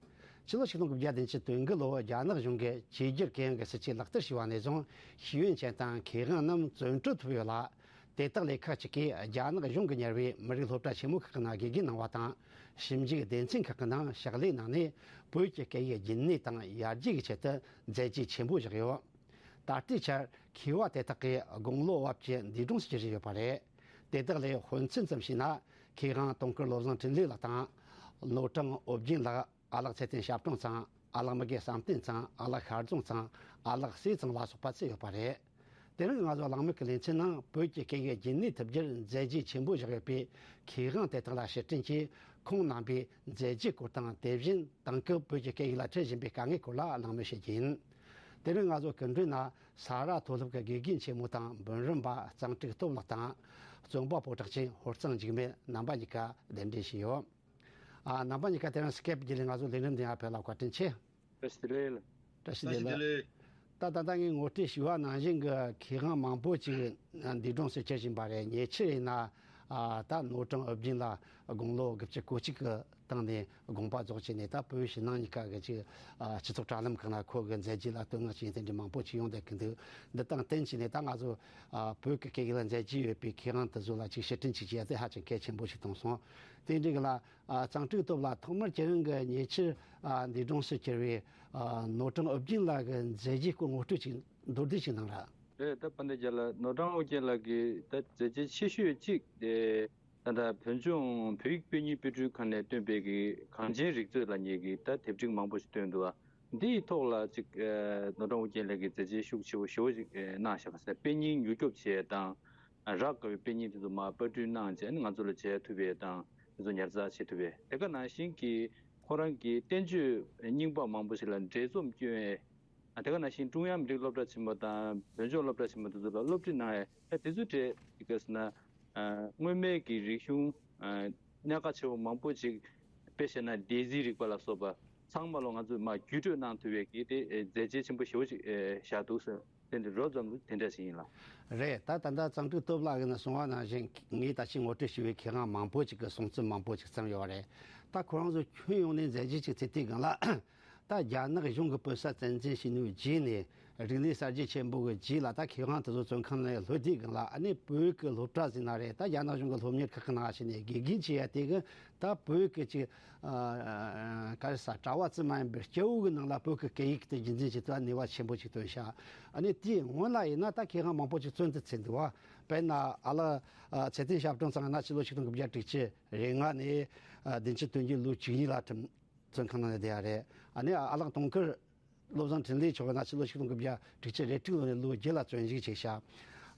ཕྱི་ལོ་ཆིག་སྟོང་དགུ་བརྒྱ་བདུན་ཅུ་དོན་དགུ་ལོར་རྒྱ་ནག་གཞུང་གིས་བཅོས་བསྒྱུར་གུ་ཡངས་ཀྱི་སྲིད་ཇུས་ལག་བསྟར་བྱས་པ་ནས་བཟུང་ཤེས་ཡོན་ཅན་དང་མཁས་དབང་རྣམས་བཙོན་གྲོལ་ཐུབ་ཡོད་ལ། དེ་དག་ལས་ཁག་ཅིག་གིས་རྒྱ་ནག་གཞུང་གིས་གཉེར་བའི་མི་རིགས་སློབ་གྲྭ་ཆེན་མོ་ཁག་གི་ནང་དགེ་རྒན་གནང་བ་དང་། ཞིབ་འཇུག་སྡེ་ཚན་ཁག་གི་ནང་ཕྱག་ལས་གནང་ནས་བོད་ཀྱི་སྐད་ཡིག་རྒྱུན་གནས་དང་ཡར་རྒྱས་ཀྱི་ཆེད་དུ་མཛད་རྗེས་ཆེན་པོ་བཞག་ཡོད། ད་ལྟའི་ཆར་མཁས་པ་དེ་དག་གིས་དགུང་ལོ་བབ་ཀྱི་འདས་གྲོངས་སུ་གྱུར་བཞིན་ཡོད་པ་རེད། དེ་དག་ལས་དཔེ་མཚོན་ཙམ་བྱས་ན། མཁས་དབང་དུང་དཀར་བློ་བཟང་འཕྲིན་ལས་ལགས་དང་། ནོར་སྦྲང་ཨོ་རྒྱན་ལགས། ཨ་ལགས་ཚེ་བརྟན་ཞབས་དྲུང་ཚང་། ཨ་ལགས་མི་དགེ་བསམ་གཏན་ཚང་། ཨ་ལགས་ཤར་རྫོང་ཚང་། ཨ་ལགས་བསེ་ཚང་ལ་སོགས་པ་བཅས་ཡོད་པ་རེད། དེ་རིང་ང་ཚོ་གླེང་མོལ་གྱི་ལེ་ཚན་ནང་བོད་ཀྱི་སྐད་ཡིག་རྒྱུན་གནས་ཐུབ་རྒྱུར་མཛད་རྗེས་ཆེན་པོ་བཞག་ཡོད་པའི་མཁས་དབང་དེ་དག་ལ་ཕྱིར་དྲན་གྱིས། ཁོང་རྣམ་པའི་མཛད་རྗེས་སྐོར་དང་། དེ་བཞིན་དེང་སྐབས་བོད་ཀྱི་སྐད་ཡིག་ལ་འཕྲད་བཞིན་པའི་དཀའ་ངལ་སྐོར་ལ་གླེང་མོལ་བྱེད་རྒྱུ་ཡིན། དེ་རིང་ང་ཚོ་སྐུ་མགྲོན་ན་ས་རཱ་མཐོ་སློབ་ཀྱི་དགེ་རྒན་ཆེན་མོ་དང་འབུམ་རམས་པ་གཙང་སྤྲུགས་སྟོབས་ལགས་དང་། རྩོམ་པ་པོ་གྲགས་ཅན་ཧོར་གཙང་འཇིགས་མེད་རྣམ་པ་གཉིས་ཀ་གདན་འདྲེན་ཞུས་ཡོད། ཨ། རྣམ་པ་གཉིས་ཀ་དེ་རིང་སི་ཀེབ་བརྒྱུད་ལས་ང་ཚོ་ལས་རིམ་འདི་ཡར་ཕེབས་ལ་བཀའ་དྲིན་ཆེ། བཀྲ་ཤིས་བདེ་ལེགས། བཀྲ་ཤིས་བདེ་ལེགས། ད་ད་ལྟ་ངས་ངོ་སྤྲོད་ཞུས་པ་ནང་བཞིན་གྱི་མཁས་དབང་མང་པོ་ཅིག་འདས་གྲོངས་སུ་གྱུར་བཞིན་པ་རེད། ཉེ་ཆར་ཡིན་ན། ཨ། ད་ནོར་སྦྲང་ཨོ་རྒྱན་ལགས་དགུང་ལོ་དགུ་བཅུ་གོ་གཅིག་གི་སྟེང་ནས་དགོངས་པ་རྫོགས་བྱས་ནས། ད་བོད་ཕྱི་ནང་གཉིས་ཀ་གི་ཅིག་ཨ། སྤྱི་ཚོགས་དྲ་ལམ་ཁག་ན་ཁོ་གི་མཛད་རྗེས་ལ་བསྟོད་བསྔགས་བྱས་དེ་འདྲ་མང་པོ་ཅིག་ཡོང་བསྡད་ཀྱི་འདུག་འདི་དང་བསྟུན་བྱས་ནས་ད་ང་ཚོ། ཨ། བོད་ཀྱི་སྐད་ཡིག་ལ་མཛད་རྗེས་ཡོད་པའི་མཁས་དབང་དེ་ཚོ་ལ་ཅིག་ཕྱིར་དྲན་ཅིག་བྱས་ཏེ་ཧ་ཅང་གལ་ཆེན་པོ་ཞིག་མཐོང་སོང་། དེ་འདྲའི་གི་ལ། ཨ། གཙང་སྤྲུགས་སྟོབས་ལགས། ཐོག་མར་ཁྱེད་རང་གི་ཉེ་ཆར། ཨ། འདས་གྲོངས་སུ་གྱུར་བའི། ཨ། ནོར་སྦྲང་ཨོ་རྒྱན་ལགས་ཀྱི་མཛད་རྗེས་སྐོར་ངོ་སྤྲོད་ཅིག་མདོར་བསྡུས་ཤིག་གནང་ར། རེད། ད་དཔལ་ལྡན་རྒྱལ་ལགས། ནོར་སྦྲང་ཨོ་རྒྱན་ལགས་ཀྱི་ད་མཛད་རྗེས་ཆེ་ཤོས་གཅིག་དེ། ད་ལྟ་བོད་ལྗོངས་བོད་ཡིག་དཔེ་རྙིང་དཔེ་སྐྲུན་ཁང་ནས་བཏོན་པའི་གི་གངས་ཅན་རིག་མཛོད་ལབ་མཁན་གྱི་ད་དེབ་ཕྲེང་མང་པོ་ཞིག་བཏོན་འདུག་ཨ། འདིའི་ཐོག་ལ་ཅིག་ཨ། ནོར་སྦྲང་ཨོ་རྒྱན་ལགས་ཀྱི་མཛད་རྗེས་ཤུགས་ཆེ་བོ་ཞེ་བོ་ཞིག་ཨ། གནང་བཞག་པ་ཟེར། དཔེ་རྙིང་མྱུར་སྐྱོབ་བྱས་དང་། ཨ། རག་དཀའ་བའི་དཔེ་རྙིང་དེ་ཚོ་མར་པར་སྐྲུན་གནང་བྱས་ནས་ང་ཚོ་ལ་མཇལ་ཐུབ་པ་དང་། དེ་ཚོ་ཉར་ཚགས་བྱེད་ཐུབ་པ། དེ་ག་ནང་བཞིན་གྱི་ཁོ་རང་གི་བསྟན་བཅོས་རྙིང་པ་མང་པོ་ཞིག་ལ་འབྲི་རྩོམ་བསྐྱོན་ཡས། ཨ། དེ་ག་ནང་བཞིན་ཀྲུང་དབྱང་མི་རིགས་སློབ་གྲྭ་ཆེན་མོ་དང་བོད་ལྗོངས་སློབ་གྲྭ་ཆེན་མོ་དེ་ཚོ་ལ་སློབ་ཁྲིད་གནང་ཡས། ཨ། དེ་ཚོའི་གྲས་ཅིག་ག་ཟེར་ན། ཨ། སྔོན་མའི་གི་རིག་གཞུང་། ཨ། གནད་འགག་ཆེ་བོ་མང་པོ་ཅིག་དཔེ་བཤད་ན་སྡེ་སྲིད་རིག་པ་ལ་སོགས་པ་ཚང་མ་ལོ་ང་ཚོས་མར་བརྒྱུད་སྤྲོད་གནང་ཐུབ་པའི་གི་དེ་མཛད་རྗེས་ཆེན་པོ་ཞེ་བོ་ཅིག་ཨ། བཞག་འདུག་ཟེར། དེ་འདི་རོབ་ཙམ་དུ་དེ་འདྲ་ཞིག་ཡིན་ལ། རེད། ད་ད་ལྟ་གཙང་སྤྲུགས་སྟོབས་ལགས་ཀྱིས་གསུངས་པ་ནང་བཞིན་ངས་ད་ཅི་ངོ་སྤྲོད་ཞུས་པའི་མཁས་དབང་མང་པོ་ཅིག་གི་གསུང་རྩོམ་མང་པོ་ཅིག་བརྩམས་ཡོད་རེད། ད་ཁོ་རང་ཚོ་ཁྱོན་ཡོངས་ནས་མཛད་རྗེས་ཅིག་བརྩི་དུས་སྒང་ལ། ད་རྒྱ་ནག་གཞུང་གིས་བོད་ས་བཙན་འཛུལ་བྱས་ནས་རྗེས་ནས། རིག་གནས་གསར་བརྗེ་ཆེན་པོ་གི་རྗེས་ལ་ད་མཁས་དབང་དེ་ཚོ་བཙོན་ཁང་ནས་ལྷོད་དུས་སྒང་ལ། ཨ་ནི་བོད་ཀྱི་སློབ་གྲྭ་ཟེར་ན་རེད། ད་རྒྱ་ནག་གཞུང་གི་སློབ་གཉེར་ཁག་གི་ནང་བཞིན་ནས་དགེ་རྒན་བྱེད་ཡ་དེ་གི་ད་བོད་ཀྱི་ཅིག་ཨ། ག་རེ་ཟ། གྲྭ་བ་བཙུན་མ་ཡིན་པའི་སྐྱ་བོ་གི་ནང་ལ་བོད་ཀྱི་སྐད་ཡིག་དེ་རྒྱུན་འཛིན་བྱེད་ཐུབ་ནུས་པ་ཆེན་པོ་ཅིག་བཏོན་ཤག་ཨ་ནི་དེའི་སྔོན་ལ་ཡིན་ན་ད་མཁས་དབང་མང་པོ་ཅིག་བཙོན་དུ་ཚུད་འདུག་བ། དཔེར་ན་ཨ་ལགས། ཨ། ཚེ་བརྟན་ཞབས་དྲུང་ཚང་ན་ཕྱི་ལོ་ཆིག་སྟོང་དགུ་བརྒྱ་དྲུག་ཅུ་རེ་ལྔ་ནས། ཨ། བདུན་ཅུ་དོན་བརྒྱད་ལོ་བཅུ་གཉིས་ལ་ཁྲིམས། བཙོན་ཁང་ནང་ནས་བསྡད་ཡ་རེད། ཨ་ནི་ཨ་ལགས་དུང་དཀར་བློ་བཟང་འཕྲིན་ལས་མཆོག་ན་ཕྱི་ལོ་ཆིག་སྟོང་དགུ་བརྒྱ་དྲུག་ཅུ་རེ་དྲུག་ལོ་ནས་ལོ་བརྒྱད་ལ་བཙོན་འཇུག་བྱས་ཤག་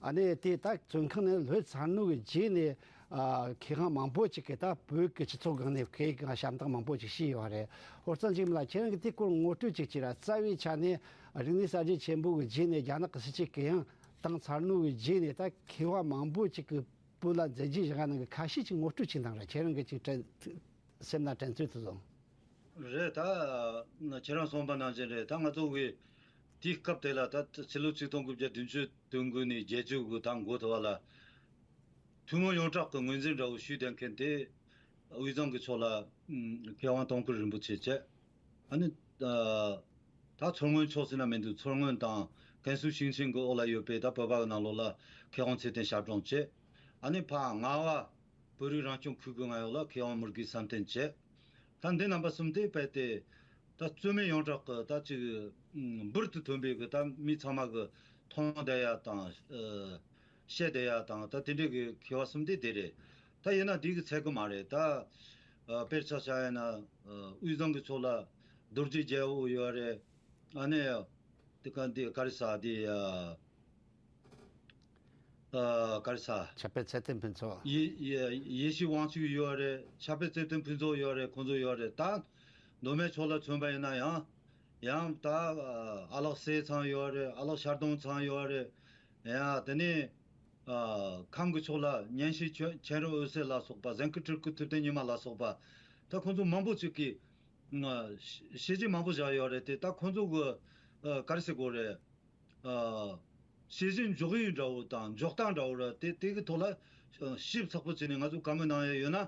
ཨ་ནི་དེ་ད་བཙོན་ཁང་ནས་ལྷོད་ཚར་ནོ་གི་རྗེས་ནས། ཨ། མཁས་དབང་མང་པོ་ཅིག་གིས་ད་བོད་ཀྱི་སྤྱི་ཚོགས་སྒང་ནས་སྐད་ཡིག་སྒང་ཞབས་འདེགས་མང་པོ་ཅིག་ཞུས་ཡོད་རེད། ཧོར་གཙང་འཇིགས་མེད་ལགས། ཁྱེད་རང་གིས་དེའི་སྐོར་ངོ་སྤྲོད་ཅིག་བྱས་ར། རྩ་བའི་ཆ་ནས་རིག་གནས་གསར་བརྗེ་ཆེན་པོ་གི་རྗེས་ནས་རྒྱ་ནག་གི་སྲིད་ཇུས་གུ་ཡངས་བཏང་ཚར་ནོ་གི་རྗེས་ནས། ད་མཁས་དབང་མང་པོ་ཅིག་གིས་བོད་ལ་མཛད་རྗེས་བཞག་ནང་གི་ཁ་ཤས་ཅིག་ངོ་སྤྲོད་ཅིག་གནང་ར། ཁྱེད་རང་གི་ཅིག་དྲན། སེམས་ན་དྲན་ཚོད་དེ་ཚོ། རེད། ད་ཁྱེད་རང་གསུངས་པ་ནང་བཞིན་རེད། ད་ང་ཚོ་གི་དེའི་སྐབས་དེ་ལ། ད་ཕྱི་ལོ་ཆིག་སྟོང་དགུ་བརྒྱ་བདུན་ཅུ་དོན་དགུ་ནས་བརྒྱད་ཅུ་གི་ད་འགོ་ཐོག་ལ། ཐུན་མོང་ཡོངས་གྲགས་ཀྱི་ངོས་འཛིན་འདྲ་བོ་ཞུས་བསྡད་མཁན་དེ། དབུས་གཙང་གི་ཕྱོགས་ལ་མཁས་དབང་དུང་དཀར་རིན་པོ་ཆེ་བྱས། ཨ་ནི། ཨ། ད་མཚོ་སྔོན་ཕྱོགས་ཟེར་ན་མི་འདུག་མཚོ་སྔོན་དང་ཀན་སུའུ་ཞིང་ཆེན་གྱི་འོག་ལ་ཡོད་པའི་ད་བོད་པ་གི་ནང་ལོགས་ལ་མཁས་དབང་ཚེ་བརྟན་ཞབས་དྲུང་བྱས། ཨ་ནི་ཕར་རྔ་བ་བོད་རིགས་རང་སྐྱོང་ཁུལ་གྱི་ནང་ཡོག་ལ་མཁས་དབང་མུར་གེ་བསམ་གཏན་བྱས། ད་འདི་རྣམ་པ་གསུམ་དེ་རྦད་དེ་ད་རྩོད་མེད་ཡོངས་གྲགས་ཀྱི་ད་ཅིག་འབུར་དུ་ཐོན་པའི་གི་ད་མི་ཚང་མ་གི་མཐོང་བསྡད་ཡ་དང་། ཨ། བཤད་བསྡད་ཡ་དང་། ད་དེ་འདྲའི་གི་མཁས་པ་གསུམ་དེ་དེ་རེད། ད་ཡིན་ན་དེ་གི་ཚད་གི་མ་རེད། ད། ཨ། དཔེར་ཆ་བཞག་ཡ་ན། ཨ། དབུས་གཙང་གི་ཕྱོགས་ལ་རྡོ་རྗེ་རྒྱལ་པོ་ཡོད་རེད། ཨ་ནི་དེ་ག་འདི་ག་རེ་ཟ་དེ། ཨ། ཨ། ག་རེ་ཟ། ཕྱྭ་དཔལ་ཚེ་བརྟན་ཕུན་ཚོགས། ཡེ་ཡེ་ཡེ་ཤེས་དབང་ཕྱུག་ཡོད་རེད། ཕྱྭ་དཔལ་ཚེ་བརྟན་ཕུན་ཚོགས་ཡོད་རེད། ཁོང་ཚོ་ཡོད་རེད། ད་མདོ་སྨད་ཕྱོགས་ལ་མཚོན་པ་ཡིན་ན་ཡང་། ཡང་ད་ཨ་ལགས་བསེ་ཚང་ཡོད་རེད། ཨ་ལགས་ཤར་གདོང་ཚང་ཡོད་རེད། ཡང་དེ་ནས། ཨ། ཁམས་ཀྱི་ཕྱོགས་ལ་གཉན་ཤིང་མཁྱེན་རབ་འོད་ཟེར་ལ་སོགས་པ། གཟན་ཁུ་སྤྲུལ་སྐུ་ཐུབ་བསྟན་ཉི་མ་ལ་སོགས་པ། ད་ཁོང་ཚོ་མང་པོ་ཅིག་གིས། ཨ། བྱས་རྗེས་མང་པོ་བཞག་ཡོད་རེད་དེ། ད་ཁོང་ཚོ་གི། ཨ། ག་རེ་ཟེར་དགོས་རེད། ཨ། བྱས་རྗེས་འཇོག་ཡུལ་འདྲ་བོ་དང་འཇོག་སྟངས་འདྲ་བོ་ར། དེ་དེ་གི་ཐོག་ལ་ཞིབ་ཚགས་པོ་བྱས་ནས་ང་ཚོ་བཀའ་མོལ་གནང་ཡ་ཡོད་ན་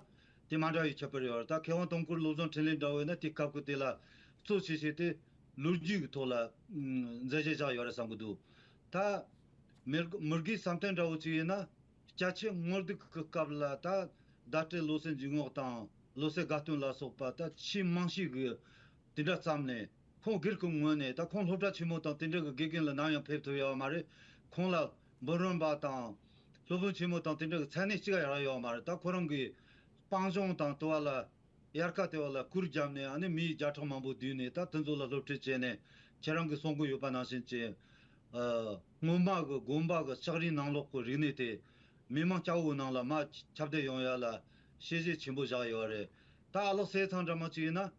དེ་མ་འདྲ་བའི་ཁྱད་པར་ཡོད་རེད། ད་མཁས་དབང་དུང་དཀར་བློ་བཟང་འཕྲིན་ལས་འདྲ་བོ་ཡིན་ན་དེ་སྐབས་ཀྱི་དེ་ལ་ གཙོ་ཆེ་ཤོས་དེ་ལོ་རྒྱུས་ཀྱི་ཐོག་ལ་ཨམ་མཛད་རྗེས་བཞག་ཡོད་རེད་བསམ་གྱི་འདུག་ད་མི་མི་དགེའི་བསམ་གཏན་འདྲ་བོ་ཅིག་ཡིན་ན། སྐྱ་ཆེན་སྔོན་སྡུག་གི་སྐབས་ལ་ད་བརྡ་སྤྲོད་བློ་གསལ་འཇུག་ངོགས་དང་བློ་གསལ་དགའ་སྟོན་ལ་སོགས་པ་ད་ཆེས་མང་ཤོས་ཀྱི་དེ་འདྲ་བརྩམས་ནས། ཁོང་སྒེར་གྱི་ངོས་ནས་ད་ཁོང་སློབ་གྲྭ་ཆེན་མོ་དང་དེ་འདྲ་གི་དགེ་རྒན་ལ་ནམ་ཡང་ཕེབས་ཐུབ་ཡོད་མ་རེད། ཁོང་ལ་འབུམ་རམས་པ་དང་སློབ་དཔོན་ཆེན་མོ་དང་དེ་འདྲ་གི་མཚན་གནས་གཅིག་ཡང་རག་ཡོད་མ་རེད། ད་ཁོ་རང་གི་སྤང་ལྗོངས་དང་དུ་བ་ལ་དབྱར་ཁ་དེ་བ་ལ་གུར་བརྒྱབ་ནས། ཨ་ནི་མིའི་བརྒྱ་ཕྲག་མང་པོ་བསྡུས་ནས་ད་དེ་ཚོ་ལ་སློབ་ཁྲིད་བྱས་ནས། ཁྱེད་རང་གིས་གསུང་གི་ཡོད་པ་ནང་བཞིན་གྱི་ཨ་སྔོན་མ་གི་དགོན་པ་གི་ལྕགས་རིའི་ནང་ལོགས་ཀྱི་རིག་གནས་དེ་མི་མང་སྐྱ་བོའི་ནང་ལ་མར་ཁྱབ་གདལ་ཡོང་ཡ་ལ་ཤུགས་རྐྱེན་ཆེན་པོ་བཞག་ཡོད་རེད། ད་ཨ་ལགས་བསེ་ཚང་འདྲ་མོ་ཅིག་ཡིན་ན།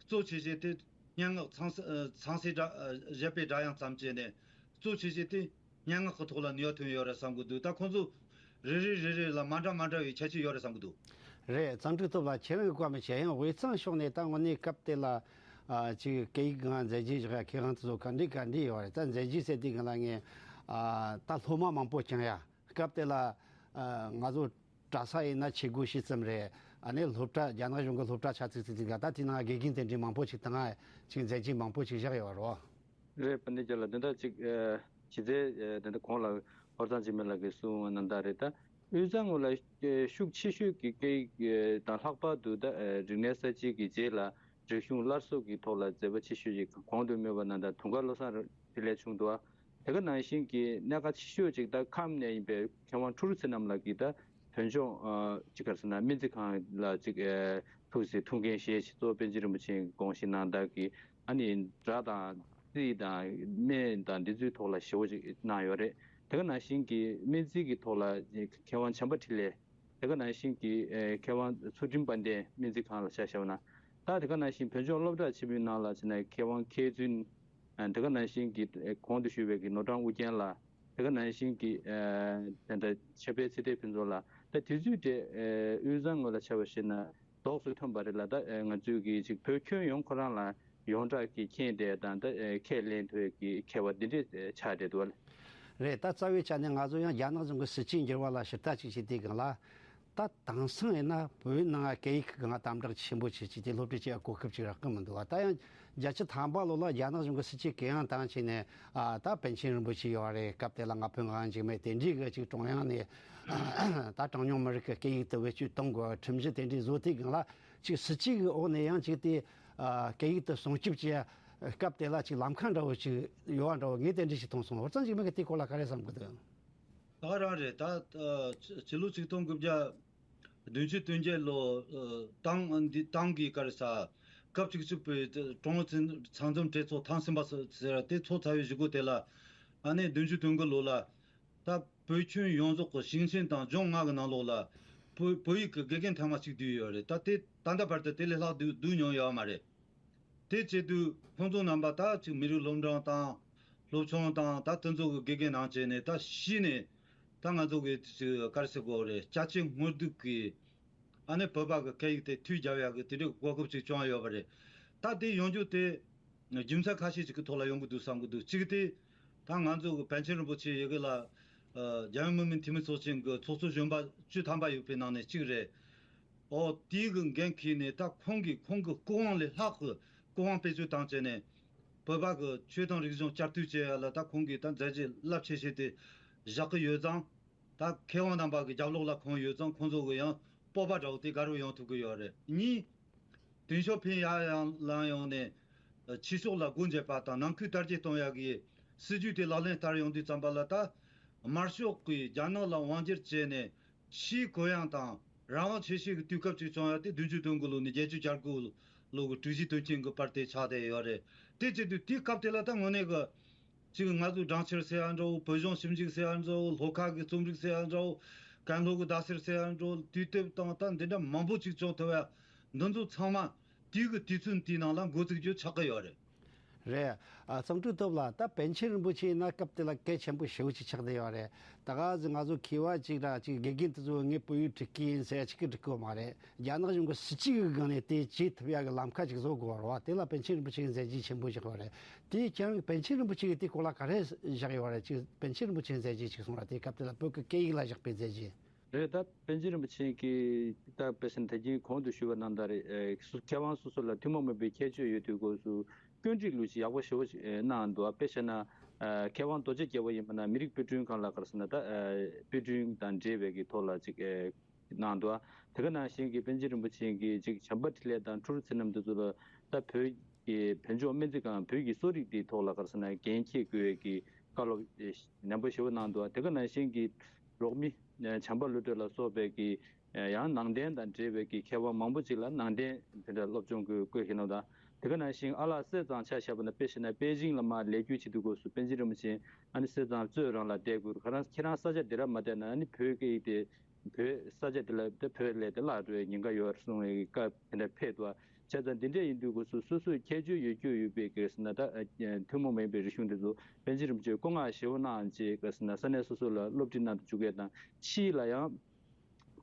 གཙོ་ཆེ་ཤོས་དེ་སྙན་ངག་ཚངས་སྲས་ཨ་ཚངས་སྲས་སྒྲ་ཨ་བཞད་པའི་སྒྲ་དབྱངས་ཙམ་བྱས་ནས། གཙོ་ཆེ་ཤོས་དེ་སྙན་ངག་གི་ཐོག་ལ་ནུས་པ་ཐོན་ཡོད་རེད་བསམ་གྱི་འདུག་ད་ཁོང་ཚོ་རེ་རེ་རེ་རེ་ལ་མ་འདྲ་མ་འདྲ་བའི་ཁྱད་ཆོས་ཡོད་རེད་བསམ་གྱི་འདུག་རེད། རྩོམ་སྒྲིག་སྟོབས་ལགས། ཁྱེད་རང་གི་བཀའ་མི་བྱེད་ཡང་དབུས་གཙང་ཕྱོགས་ནས་ད་དངོས་གནས་སྐབས་དེ་ལ་ཨ་ཅིག་སྐད་ཡིག་སྒང་མཛད་རྗེས་བཞག་ཡ་མཁས་དབང་དེ་ཚོ་ག་འདྲ་ག་འདྲ་ཡོད་རེད། ད་མཛད་རྗེས་ཟེར་དུས་སྒང་ལ་ངས་ཨ་ད་སློབ་མ་མང་པོ་བསྐྱངས་ཡ། སྐབས་དེ་ལ་ཨ་ང་ཚོ་གྲྭ་ས་ཡིན་ན་ཆེ་དགུ་ཤི་ཙམ་རེད། ཨ་ནི་སློབ་གྲྭ་རྒྱ་ནག་གཞུང་གི་སློབ་གྲྭ་ཆ་ཚིག་ཚིག་ཚིག་ལ་ད་དེ་ནང་དགེ་རྒན་དེ་འདྲའི་མང་པོ་ཞིག་བཏང་ཡ། ཅིག་མཛད་རྗེས་མང་པོ་ཞིག་བཞག་ཡོད་རེད། རེད། དཔལ་ལྡན་རྒྱལ་ལགས། དེ་འདྲ་ཅིག་ཨ་གཞི་རྩའི་ཨ་དེ་འདྲ་གོང་ལ་ཧོར་གཙང་འཇིགས་མེད་ལགས་ཀྱིས་གསུངས་པ་ནང་ལྟར་རེད། ད་དབུས་གཙང་ངོས་ལ་ཨ་ཤུགས་ཆེ་ཤོས་ཀྱི་སྐད་ཡིག་ཨ་དང་། ལྷག་པར་དུ་ད་ཨ་རིག་གནས་གསར་བརྗེ་གི་རྗེས་ལ་རིག་གཞུང་སླར་གསོ་གི་ཐོག་ལ་མཛད་པ་ཆེ་ཤོས་ཅིག་གོང་དུ་སྨོས་པ་ནང་ལྟར་དུང་དཀར་བློ་བཟང་འཕྲིན་ལས་བྱུང་འདུག་ཨ། དེ་ག་ནང་བཞིན་གྱི་གནད་འགག་ཆེ་ཤོས་ཅིག་ད་ཁམས་ནས་ཡིན་པའི་མཁས་དབང་ཁྲོ་རུ་ཚེ་རྣམ་ལགས་ཀྱིས་ད་བོད་ལྗོངས་ཨ་ཅིག་ག་རེ་ཟེར་ན་སྨན་རྩིས་ཁང་ལ་ཅིག་ཨ་ཐུགས་སུ་ཐུགས་འགན་བཞེས་ཤིང་། གཙོ་བོ་པཎ་ཆེན་རིན་པོ་ཆེའི་དགོངས་གཞི་ནང་ལྟར་གྱི་ཨ་ནི་སྒྲ་དང་རྩིས་དང་སྨན་དང་འདི་ཚོའི་ཐོག་ལ་ཞེ་པོ་ཅིག་གནང་ཡོད་རེད། དེ་ག་ནང་བཞིན་གྱི་སྨན་རྩིས་ཀྱི་ཐོག་ལ་མཁས་དབང་བྱམས་པ་འཕྲིན་ལས། དེ་ག་ནང་བཞིན་གྱི་ཨ་མཁས་དབང་ཚུལ་ཁྲིམས་དཔལ་ལྡན་སྨན་རྩིས་ཁང་ལ་ཆ་བཞག་ན། ད་དེ་ག་ནང་བཞིན་བོད་ལྗོངས་སློབ་གྲྭ་ཆེན་མོའི་ནང་ལ་བྱས་ན་མཁས་དབང་མཁས་བཙུན། ཨ་དེ་ག་ནང་བཞིན་གྱི་ཨ་གོང་དུ་ཞུས་པའི་གི་ནོར་བྲང་ཨུ་རྒྱན་ལགས། དེ་ག་ནང་བཞིན་གྱི་ཨ་ད་ལྟ་ཕྱྭ་པའི་ཚེ་བརྟན་ཕུན་ཚོགས་ལགས། ད་དེ་ཚོའི་གྲས་ཨ་དབུས་གཙང་ངོས་ལ་ཆ་བཞག་ན་ལྡོག་ཏུ་ཐོན་པ་རེད་ལ། ད་ཨ་ང་ཚོའི་གི་ཅིག་བོད་ཁྱོན་ཡོངས་ཁོ་རང་ལ་ཡོངས་གྲགས་ཀྱི་མཁྱེན་གྲས་དང་། ད་ཨ་ཁས་ལེན་ཐུབ་ཀྱི་མཁས་པ་འདི་འདྲས་ཆགས་བསྡད་འདུག་ལ། རེད། ད་རྩ་བའི་ཆ་ནས་ང་ཚོ་ཡང་རྒྱ་ནག་གཞུང་གི་སྲིད་ཇུས་འགྱུར་བ་ལ་ཞིབ་ལྟ་ཅིག་བྱེད་དུས་སྒང་ལ། ད་དེང་སང་ཡིན་ན་བོད་ནང་སྐད་ཡིག་གི་སྒང་དམ་དྲག་ཆེན་པོ་བྱེད་ཀྱི་དེ་སློབ་ཁྲིད་བྱེད་ཡ་གོ་སྐབས་ཅིག་རག་གི་མི་འདུག་བ། ད་ཡང་བརྒྱད་ཅུ་ཐམ་པ་ལོ་ལ་རྒྱ་ནག་གཞུང་གི་སྲིད་ཇུས་གུ་ཡངས་བཏང་བྱས་ནས། ཨ་ད་པཎ་ཆེན་རིན་པོ་ཆེ་ཡོད་རེད། སྐབས་དེ་ལ་ང་ཕོད་ངག་དབང་འཇིགས་མེད་དེ་འདྲའི་གི་ཅིག་ཀྲུང་དབྱང་ནས་ད་གྲངས་ཉུང་མི་རིགས་ཀྱི་སྐད་ཡིག་དེ་བེད་སྤྱོད་གཏོང་དགོས་ཁྲིམས་གཞི་དེ་འདྲའི་བཟོ་དུས་སྒང་ལ། ཅིག་སྲིད་ཇུས་ཀྱི་འོག་ནས་ཡང་ཅིག་དེ་ཨ་སྐད་ཡིག་དེ་སྲུང་སྐྱོབ་བྱེད་ཡ་སྐབས་དེ་ལ་ཅིག་ལམ་ཁ་འདྲ་བོ་ཅིག་ཡོད་པ་འདྲ་བོ་ངས་དེ་འདྲ་ཞིག་མཐོང་སོང་། ཧོར་གཙང་འཇིགས་མེད་ཀྱིས་དེའི་སྐོར་ལ་ག་རེ་བསམ་གྱི་འདུག་ད་ག་རང་རེད། ད་ཨ་ཕྱི་ཕྱི་ལོ་ཆིག་སྟོང་དགུ་བརྒྱ་བདུན་ཅུ་དོན་བརྒྱད་ལོ། ཨ་ཏང་འདི་ཏང་གི་ག་རེ་ཟེར། སྐབས་བཅུ་གཅིག་པའི་ཀྲུང་ཨུ་ཚང་འཛོམས་གྲོས་ཚོགས་ཐེངས་གསུམ་པ་ཟེར་དེ་ཚོགས་ཚར་བའི་གཞུག་གུ་དེ་ལ། ཨ་ནི་བདུན་ཅུ་དོན་དགུ་ལོ་ལ་ད་བོད་ཁྱོན་ཡོངས་རྫོགས་ཀྱི་ཞིང་ཆེན་དང་ལྗོངས་ལྔ་གི་ནང་ལོགས་ལ་བོད་བོད་ཡིག་གི་དགེ་རྒན་ཐེངས་མ་གཅིག་བསྡུས་ཡོད་རེད། ད་དེ་ད་ལྟ་བར་དུ་དེ་ལས་ལྷག་བསྡུས་བསྡུས་མྱོང་ཡོད་མ་རེད། དེ་བྱེད་དུས་ཁོང་ཚོ་རྣམ་པ་ད་ཅིག་མི་རིགས་སློབ་འབྲིང་དང་སློབ་ཆུང་དང་ད་དེ་ཚོ་གི་དགེ་རྒན་ནང་བྱས་ནས་ད་གཞི་ནས་ད་ང་ཚོ་གི་ཅིག་ག་རེ་ཟེར་དགོས་རེད། སྐྱ་ཆེན་སྔོན་སྡུག་གི་ཨ་ནི་བོད་པ་གི་སྐད་ཡིག་དེ་མཐུད་རྒྱབ་ཡག་གི་དེ་འདྲའི་གོ་སྐབས་ཅིག་བྱུང་ཡོད་པ་རེད། ད་དེ་ཡོང་རྒྱུ་དེ་རྒྱུ་མཚན་ཁ་ཤས་ཅིག་གི་ཐོག་ལ་ཡོང་གི་འདུག་བསམ་གི་འདུག་གཅིག་དེ་ད་ང་ཚོ་གི་པཎ་ཆེན་རིན་པོ་ཆེ་ཡི་གེ་ལ་ཨ་རྒྱལ་ཡོངས་མི་མང་འཐུས་མི་ཚོགས་ཆེན་གི་ཚོགས་གཙོ་གཞོན་པ་བཅུ་ཐམ་པ་ཡོད་པའི་ནང་ནས་གཅིག་རེད། ཨོ་དེའི་གི་འགན་འཁྱེར་ནས་ད་ཁོང་གིས་ཁོང་གི་སྐུ་དབང་ལས་ལྷག་གི་སྐུ་དབང་སྤེལ་ཚུལ་དང་བཅས་ནས་བོད་པ་གི་ཆོས་དང་རིག་གཞུང་བསྐྱར་ཟློས་བྱེད་ཡ་ལ་ད་ཁོང་གིས་ད་མཛད་རྗེས་རླབས་ཆེ་ཤོས་དེ་བཞག་གི་ཡོད་ཙང་། ད་མཁས་དབང་རྣམ་པ་གི་རྒྱབ་ལོགས་ལ་ཁོང་ཡོད་ཙང་ཁོང་ཚོ་གི་ཡང་སྤོབས་པ་འདྲ་བོ་དེ་དགའ་རབ་ཡོང་ཐུབ་གི་ཡོད་རེད། གཉིས། ཏེང་ཞའོ་ཕིང་ཡར་ཡང་ལངས་ཡོང་ནས་ཕྱི་ཕྱོགས་ལ་སྒོ་འབྱེད་པ་དང་ནང་ཁུལ་དར་རྒྱས་གཏོང་ཡ་གི་སྲིད་ཇུས་དེ་ལག་ལེན་བསྟར་ཡོང་དུས་ཙམ་པ་ལ། ད་དམར་ཤོག་གིས་རྒྱ་ནག་ལ་དབང་སྒྱུར་བྱས་ནས་ཕྱིའི་གུ་ཡངས་དང་རང་དབང་ཆེ་ཤོས་ཀྱི་དུས་སྐབས་ཅིག་བྱུང་ཡ་དེ་བདུན་ཅུ་དོན་དགུ་ལོ་ནས་བརྒྱད་ཅུ་གྱ་དགུ་ལོ་གི་དྲུག་བཞི་དོན་ཆེན་གྱི་བར་དེ་ཆགས་བསྡད་ཡོད་རེད། དེ་བྱེད་དུས་དེའི་སྐབས་དེ་ལ་ད་དངོས་གནས་ཀྱི་ཅིག་ང་ཚོ་སྦྲང་ཆར་ཟེར་ཡ་འདྲ་བོ། བོད་གཞུང་ཞིབ་འཇུག་ཟེར་ཡ་འདྲ་བོ། ལྷོ་ཁ་གི་རྩོམ་རིག་ཟེར་ཡ་འདྲ་བོ། ཀན་ལྷོ་གི་ཟླ་ཟེར་ཟེར་ཡ་འདྲ་བོ། དུས་དེབ་དང་ད་འདི་འདྲ་མང་པོ་ཅིག་བྱུང་ཐུབ་ཡ། འདི་ཚོ་ཚང་མ་དུས་ཀྱི་དུས་ཚོད་འདིའི་ནང་ལ་འགོ་བཙུགས་རྒྱུ་ཆགས་ཀྱི་ཡོད་རེད། རེད། ཨ་རྩོམ་སྒྲིག་སྟོབས་ལགས། ད་པཎ་ཆེན་རིན་པོ་ཆེ་ཡིན་ན་སྐབས་དེ་ལ་གལ་ཆེན་པོ་ཞེ་པོ་ཅིག་ཆགས་བསྡད་ཡོད་རེད། ད་ག་ཟེ་ང་ཚོ་མཁས་པ་ཅིག་ར་ཅིག་དགེ་རྒན་དེ་ཚོ་ངས་བོད་ཡིག་འབྲི་གི་ཡིན་ཟེར་ཡ་ཅིག་གི་འགྲིག་གི་ཡོད་མ་རེད། རྒྱ་ནག་གཞུང་གི་སྲིད་ཇུས་ཀྱི་སྒང་ནས་དེ་བྱེད་ཐུབ་ཡ་གི་ལམ་ཁ་ཅིག་བཟོ་དགོས་པ་རེད་བ། དེ་ལ་པཎ་ཆེན་རིན་པོ་ཆེ་གི་མཛད་རྗེས་ཆེན་པོ་བཞག་པ་རེད། དེ་ཁྱེད་རང་གིས་པཎ་ཆེན་རིན་པོ་ཆེ་གི་དེའི་སྐོར་ལ་ག་རེ་བཞག་ཡོད་རེད། ཅིག་པཎ་ཆེན་རིན་པོ་ཆེའི་མཛད་རྗེས་ཅིག་གསུངས་ར། དེའི་སྐབས་དེ་ལ་བོད་ཀྱི་སྐད་ཡིག་ལ་བཞག་པའི་མཛད་རྗེས། རེད། ད་པཎ་ཆེན་རིན་པོ་ཆེ་གིས་ད་དཔེ་བཞག་ན་ད་གིན་གོང་དུ་ཞུས་པ་ནང་ལྟར་རེད། ཨེ་སུ་མཁས་དབང་སོ་སོ་ལ་ཐུན་མོང་མིན་པའི་ཁྱད་ཆོས་ཡོད་དུས་སྐབས་སུ་སྐྱོན་སྒྲིག་ལུགས་ཤིག་ཡག་པོ་ཞེ་པོ་ཞིག་ཨེ་གནང་འདུག། དཔེ་བཞག་ན་ཨ་མཁས་དབང་རྡོ་རྗེ་རྒྱལ་པོ་ཡིན་པ་ན་མི་རིགས་དཔེ་སྐྲུན་ཁང་ལ་ག་རེ་ཟེར་ན་ད་ཨ་དཔེ་སྐྲུན་དང་འབྲེལ་བའི་གི་ཐོག་ལ་ཅིག་ཨེ་གནང་འདུག། དེ་ག་ནང་བཞིན་གྱི་པཎ་ཆེན་རིན་པོ་ཆེ་གིས་ཅིག་བྱམས་པ་འཕྲིན་ལས་དང་ཁྲོ་རུ་ཚེ་རིང་དེ་ཚོ་ལ་ད་བོད་ཀྱི་བོད་ལྗོངས་སྨན་རྩིས་ཁང་བོད་ཀྱི་གསོ་རིག་དེའི་ཐོག་ལ་ག་རེ་ཟེར་ན་འགན་འཁྱེར་དགོས་ཀྱི་བཀའ་སློབ་ནན་པོ་ཞེ་པོ་གནང་འདུག། དེ་ག་ནང་བཞིན་གྱི་རོགས་མི་བྱམས་པ་བློ་གྲོས་ལ་སོགས་པའི་གི་ཡང་ནང་བསྟན་དང་འབྲེལ་བའི་གི་མཁས་དབང་མང་པོ་ཅིག་ལ་ནང་བསྟན་དེ་འདྲ་སློབ་སྦྱོང་དགོས་དགོས་ཤེས་ནོ་དང་། དེ་ག་ནང་བཞིན་ཨ་ལགས་སྲས་བཟང་ཆ་བཞག་པ་ན་དཔེ་བཞག་ན་པེ་ཅིང་ལ་མར་ལས་འཁྱུར་བྱེད་དུས་སྐབས་སུ་པཎ་ཆེན་རིན་པོ་ཆེ་ཨ་ནི་སྲས་བཟང་གཙོས་རང་ལ་བསྡད་དགོས། ཁ་རང་ཁྱེད་རང་ས་ཆ་འདི་ར་མ་བསྡད་ན་ཨ་ནི་བོད་སྐད་ཡིག་དེ་བོད་ས་ཆ་དེ་ལ་དེ་བོད་ལས་དེ་བརླག་འགྲོ་བའི་ཉེན་ཁ་ཡོད་གསུང་བའི་སྐབས་དེ་འདྲ་ཕེབས་འདུག། བྱས་ཙང་འདི་འདྲ་ཡིན་དུས་སྐབས་སུ་སོ་སོའི་ཁྱད་ཆོས་ཡོད་རྒྱུ་ཡོད་པའི་གི་ཟེར་ན་ད་ཨ་ཐུན་མོང་མིན་པའི་རིག་གཞུང་འདི་ཚོ་པཎ་ཆེན་རིན་པོ་ཆེས་བཀོད་མངགས་ཞེ་པོ་གནང་བྱས་གི་ཟེར་ན་ས་གནས་སོ་སོ་ལ་སློབ་ཁྲིད་གནང་དུ་འཇུག་མཁན་དང་ཕྱིས་ལ་ཡང་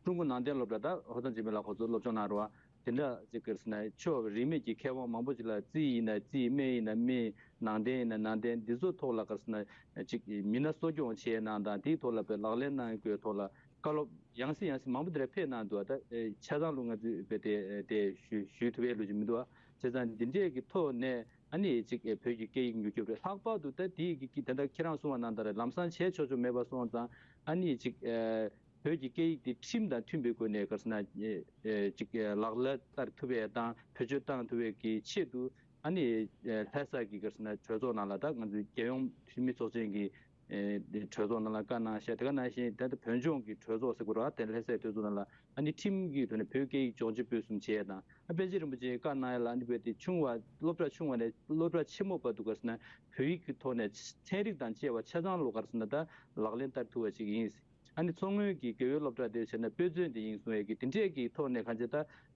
ཀྲུང་གོ་ནང་བསྟན་སློབ་གྲྭ་ད་ཧོར་ཐང་འཇིགས་མེད་ལགས་ཁོ་ཚོ་སློབ་སྦྱོང་གནང་རོགས་དེ་འདྲ་ཅིག་གི་ཟེར་ན་ཕྱོགས་རིས་མེད་ཀྱི་མཁས་དབང་མང་པོ་ཅིག་ལ་རྩིས་ཡིན་ན་རྩིས། སྨན་ཡིན་ན་སྨན། ནང་བསྟན་ཡིན་ན་ནང་བསྟན། འདི་ཚོ་ཐོག་ལ་ག་རེ་ཟེར་ན་ཅིག་མི་སྣ་གསོ་སྐྱོང་བྱས་གནང་དང་དེའི་ཐོག་ལ་དཔེ་ལག་ལེན་གནང་དགོས་ཐོག་ལ་བཀའ་སློབ་ཡང་སེ་ཡང་སེ་མང་པོ་དེ་འདྲ་ཕེབས་གནང་འདུག། ད་ཨེ་ཆ་ཚང་ལུགས་ང་ཚོས་དཔེ་དེ་དེ་ཞུ་ཞུ་ཐུབ་པའི་ལོ་རྒྱུས་མི་འདུག་བ། བྱས་ཙང་འདི་འདྲས་ཀྱི་ཐོག་ནས་ཨ་ནི་ཅིག་ཨེ་བོད་ཀྱི་སྐད་ཡིག་མྱུར་སྐྱོབ་རེད། ལྷག་པར་དུ་ད་དེའི་གི་གི་དེ་འདྲ་ཁྱེད་རང་གསུངས་པ་ནང་ལྟར་ལམ་སང་བྱས་ཆོག་ཆོག་མེད་པ་སོང་ཙང་ཨ་ནི་ཅིག་ཨེ་བོད་ཀྱི་སྐད་ཡིག་དེ་ཁྲིམས་དང་མཐུན་པའི་སྒོ་ནས་ག་རེ་ཟེར་ན་ཨེ་ཨེ་ཅིག་ཨེ་ལག་ལེན་བསྟར་ཐུབ་པའི་དང་བེད་སྤྱོད་བཏང་ཐུབ་པའི་གི་ཆེད་དུ་ཨ་ནི་ཨེ་ལྷ་ས་གི་ག་རེ་ཟེར་ན་གྲོས་ཚོགས་ནང་ལ་ད་ང་ཚོའི་རྒྱལ་ཡོངས་འཐུས་མི་ཚོགས་ཆེན་གྱི་ཨེ་གྲོས་ཚོགས་ནང་ལ་བཀའ་གནང་ཤག། དེ་ག་ནང་བཞིན་ད་ལྟ་བོད་ལྗོངས་ཀྱི་གྲོས་ཚོགས་ཟེར་དགོས་རེད་བ། དེ་ལྷ་སའི་གྲོས་ཚོགས་ནང་ལ་ཨ་ནི་ཁྲིམས་ཀྱི་ཐོག་ནས་བོད་སྐད་ཡིག་སྦྱོང་བརྡར་སྤེལ་གསུམ་བྱས་དང་ཨ་པཎ་ཆེན་རིན་པོ་ཆེས་བཀའ་གནང་ཡ་ལ་ཨ་ནི་བོད་དེ་ཆུང་བ་སློབ་གྲྭ་ཆུང་བ་ནས་སློབ་གྲྭ་ཆེན་མོ་བར་དུ་ག་རེ་ཟེར་ན་བོད་ཡིག་གི་ཐོག་ནས་ཚན་རིག་དང་བཅས་པ་ཆ་ཚང་ལོ་ག་རེ་ཟེར་ན་ད་ལག་ལེན་བསྟར་ཐུབ་པ་ཞིག་ཡིན། ཨ་ནི་མཚོ་སྔོན་གྱི་དགེ་འོས་སློབ་གྲྭ་དེ་བྱས་ན་དཔེ་མཛོད་དེ་ཡིན་གསུང་ཡས་ཀྱི་དེ་འདྲས་ཀྱི་ཐོག་ནས་གང་ཅི་ད་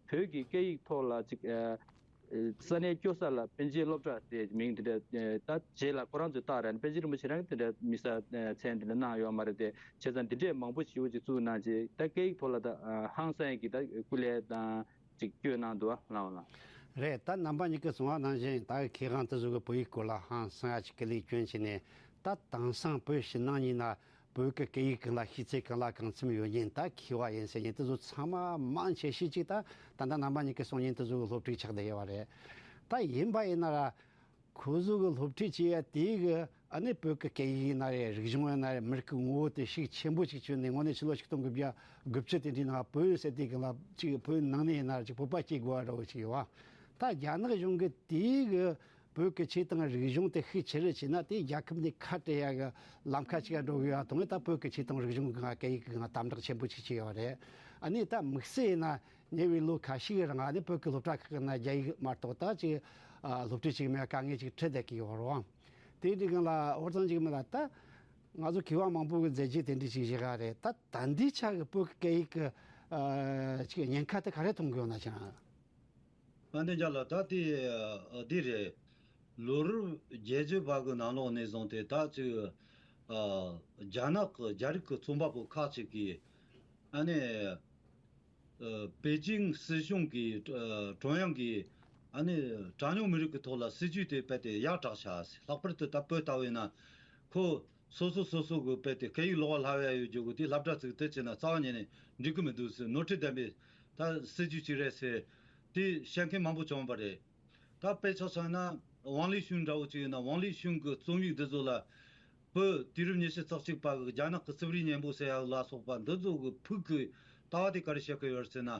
བོད་ཀྱི་སྐད་ཡིག་ཐོག་ལ་ཅིག་ཨ། ས་གནས་སྐྱོ་ས་ལ་པཎ་ཆེན་སློབ་གྲྭ་དེ་མིང་དེ་འདྲ་ད་རྗེས་ལ་ཁོ་རང་ཚོས་བཏགས་ར་ནི་པཎ་ཆེན་རིན་པོ་ཆེ་རང་གི་དེ་འདྲ་མི་ས་མཚན་དེ་འདྲ་གནང་ཡོད་མ་རེད་དེ། བྱས་ཙང་འདི་འདྲས་མང་པོ་ཞེ་པོ་ཅིག་བཙུགས་གནང་རྗེས་ད་སྐད་ཡིག་ཐོག་ལ་ད་ཧང་སང་ཡས་ཀྱི་ད་སྐུ་ལས་དང་ཅིག་བསྐྱོན་གནང་འདུག་ཨ་ལགས་ལགས། རེད། ད་རྣམ་པ་གཉིས་ཀྱིས་གསུངས་པ་ནང་བཞིན་ད་མཁས་དབང་དེ་ཚོ་གི་བོད་ཡིག་སྐོར་ལ་ཧང་སང་ཡ་ཅིག་སྐུ་ལས་བསྐྱོན་བྱས་ནས་ད་དེང་སང་བོད་ཕྱི་ནང་གཉིས་ན་བོད་ཀྱི་སྐད་ཡིག་གང་ལ་ཤེས་ཚད་གང་ལ་གང་འཚམ་ཡོད་མཁན་ད་མཁས་པ་ཡིན་ཟེར་མཁན་དེ་ཚོ་ཚང་མ་མང་ཆེ་ཤོས་ཅིག་ད་ད་ལྟ་རྣམ་པ་གཉིས་ཀྱིས་གསུང་མཁན་དེ་ཚོ་གི་སློབ་ཕྲུག་ཆགས་བསྡད་ཡོད་པ་རེད། ད་ཡིན་པ་ཡིན་ན་ར་ཁོ་ཚོ་གི་སློབ་ཁྲིད་བྱེད་ཡ་དེ་གི་ཨ་ནི་བོད་ཀྱི་སྐད་ཡིག་ཡིན་ན་རེད། རིག་གཞུང་ཡིན་ན་རེད། མི་རིགས་ཀྱི་ངོ་བོ་དེ་ཤུགས་ཆེན་པོ་ཞིག་བཅོས་ནས་དངོས་གནས་ཕྱི་ལོ་ཆིག་སྟོང་དགུ་བརྒྱ་དགུ་བཅུ་དེ་འདྲའི་ནང་བོད་ཟེར་དུས་གང་ལ་ཅིག་བོད་ནང་ནས་ཡིན་ན་ར་ཅིག་བོད་པ་སྐྱེ་དགོས་པ་འདྲ་བོ་ཅིག་ཡོད་པ། ད་རྒྱ་ནག་གཞུང་གི་དེ་གི་བོད་ཀྱི་ཆོས་དང་རིག་གཞུང་དེ་ཤུགས་ཆེ་རུ་ཕྱིན་ན་དེ་རྒྱལ་ཁབ་འདི་ཁ་བྲལ་ཡ་གི་ལམ་ཁ་ཅིག་འགྲོ་གི་ཡོད་དང་། ད་བོད་ཀྱི་ཆོས་དང་རིག་གཞུང་གི་སྐད་ཡིག་གི་དམ་དྲག་ཆེན་པོ་ཅིག་བྱས་ཡོད་རེད། ཨ་ནི་ད་དམིགས་བསལ་ཡིན་ན་ཉེ་བའི་ལོ་ཁ་ཤས་ཀྱི་རིང་ཨ་ནི་བོད་ཀྱི་སློབ་གྲྭ་ཁག་གི་ནང་རྒྱ་ཡིག་མ་གཏོགས་ད་ཅིག་སློབ་ཁྲིད་ཅིག་མེད་པ་དཀའ་ངལ་ཅིག་འཕྲད་བསྡད་ཀྱི་ཡོད་རེད། དེའི་སྒང་ལ་ཧོར་ཚང་ཅིག་མི་ལ་ད་ང་ཚོ་མཁས་དབང་མང་པོ་གི་མཛད་རྗེས་དེ་འདྲ་ཅིག་བཞག་ག་རེད། ད་ད་འདི་ཆ་གི་བོད་ཀྱི་སྐད་ཡིག་གི་ཅིག་ཉེན་ཁ་དེ་ག་རེ་མཐོང་གི་ཡོད་ན་ཅང་། ཨ་ནེ་རྒྱ་ལ་ད་དེ་ཨ་འདི་རེད། ལོ་རབས་བརྒྱད་ཅུ་བར་གི་ནང་ལོགས་ནས་བཟུང་སྟེ་ད་ཅིག་ཨ་རྒྱ་ནག་གི་རྒྱ་རིགས་ཀྱི་རྩོམ་པ་པོ་ཁག་ཅིག་གིས་ཨ་ནེ་ཨ་པེ་ཅིང་སྲིད་གཞུང་གིས་ཨ་ཀྲུང་དབྱང་གིས་ཨ་ནེ་གྲངས་ཉུང་མི་རིགས་ཀྱི་ཐོག་ལ་སྲིད་ཇུས་དེ་རྦད་དེ་ཡར་དྲག་བྱ། ལྷག་པར་དུ་ད་བོད་ལྟ་བུ་ཡིན་ན་ཁོ་སོ་སོ་སོ་སོ་གི་རྦད་དེ་སྐད་ཡིག་ལོགས་ལྷབ་ཡ་ཡོད་རྒྱུ་གི་དེ་སློབ་གྲྭ་ཚུགས་དེ་བྱས་ན་རྩ་བ་ཉིད་ནས་འགྲིག་གི་མི་འདུག་ཟེར། ནོར་འཁྲུལ་ལྡན་པའི་ད་སྲིད་ཇུས་ཅིག་རེད་ཟེར་དེ་བཤད་མཁན་མང་པོ་བྱུང་བ་རེད། ད་དཔེ་ཆ་མཚོན་ན་ཝང་ལི་ཤུན་འདྲ་བོ་ཅིག་ཡིན་ན་ཝང་ལི་ཤུན་གི་རྩོམ་ཡིག་འདི་ཚོ་ལ་བོད་དུས་རབས་ཉི་ཤུ་རྩ་གཅིག་པ་གི་རྒྱ་ནག་གི་རྩིབ་རིས་གཉན་པོ་ཟེར་ཡ་ལ་སོགས་པ་འདི་ཚོ་གི་ཕུགས་ཀྱི་ལྟ་བ་དེ་ག་རེ་བཤད་ཀྱི་ཡོད་ཟེར་ན།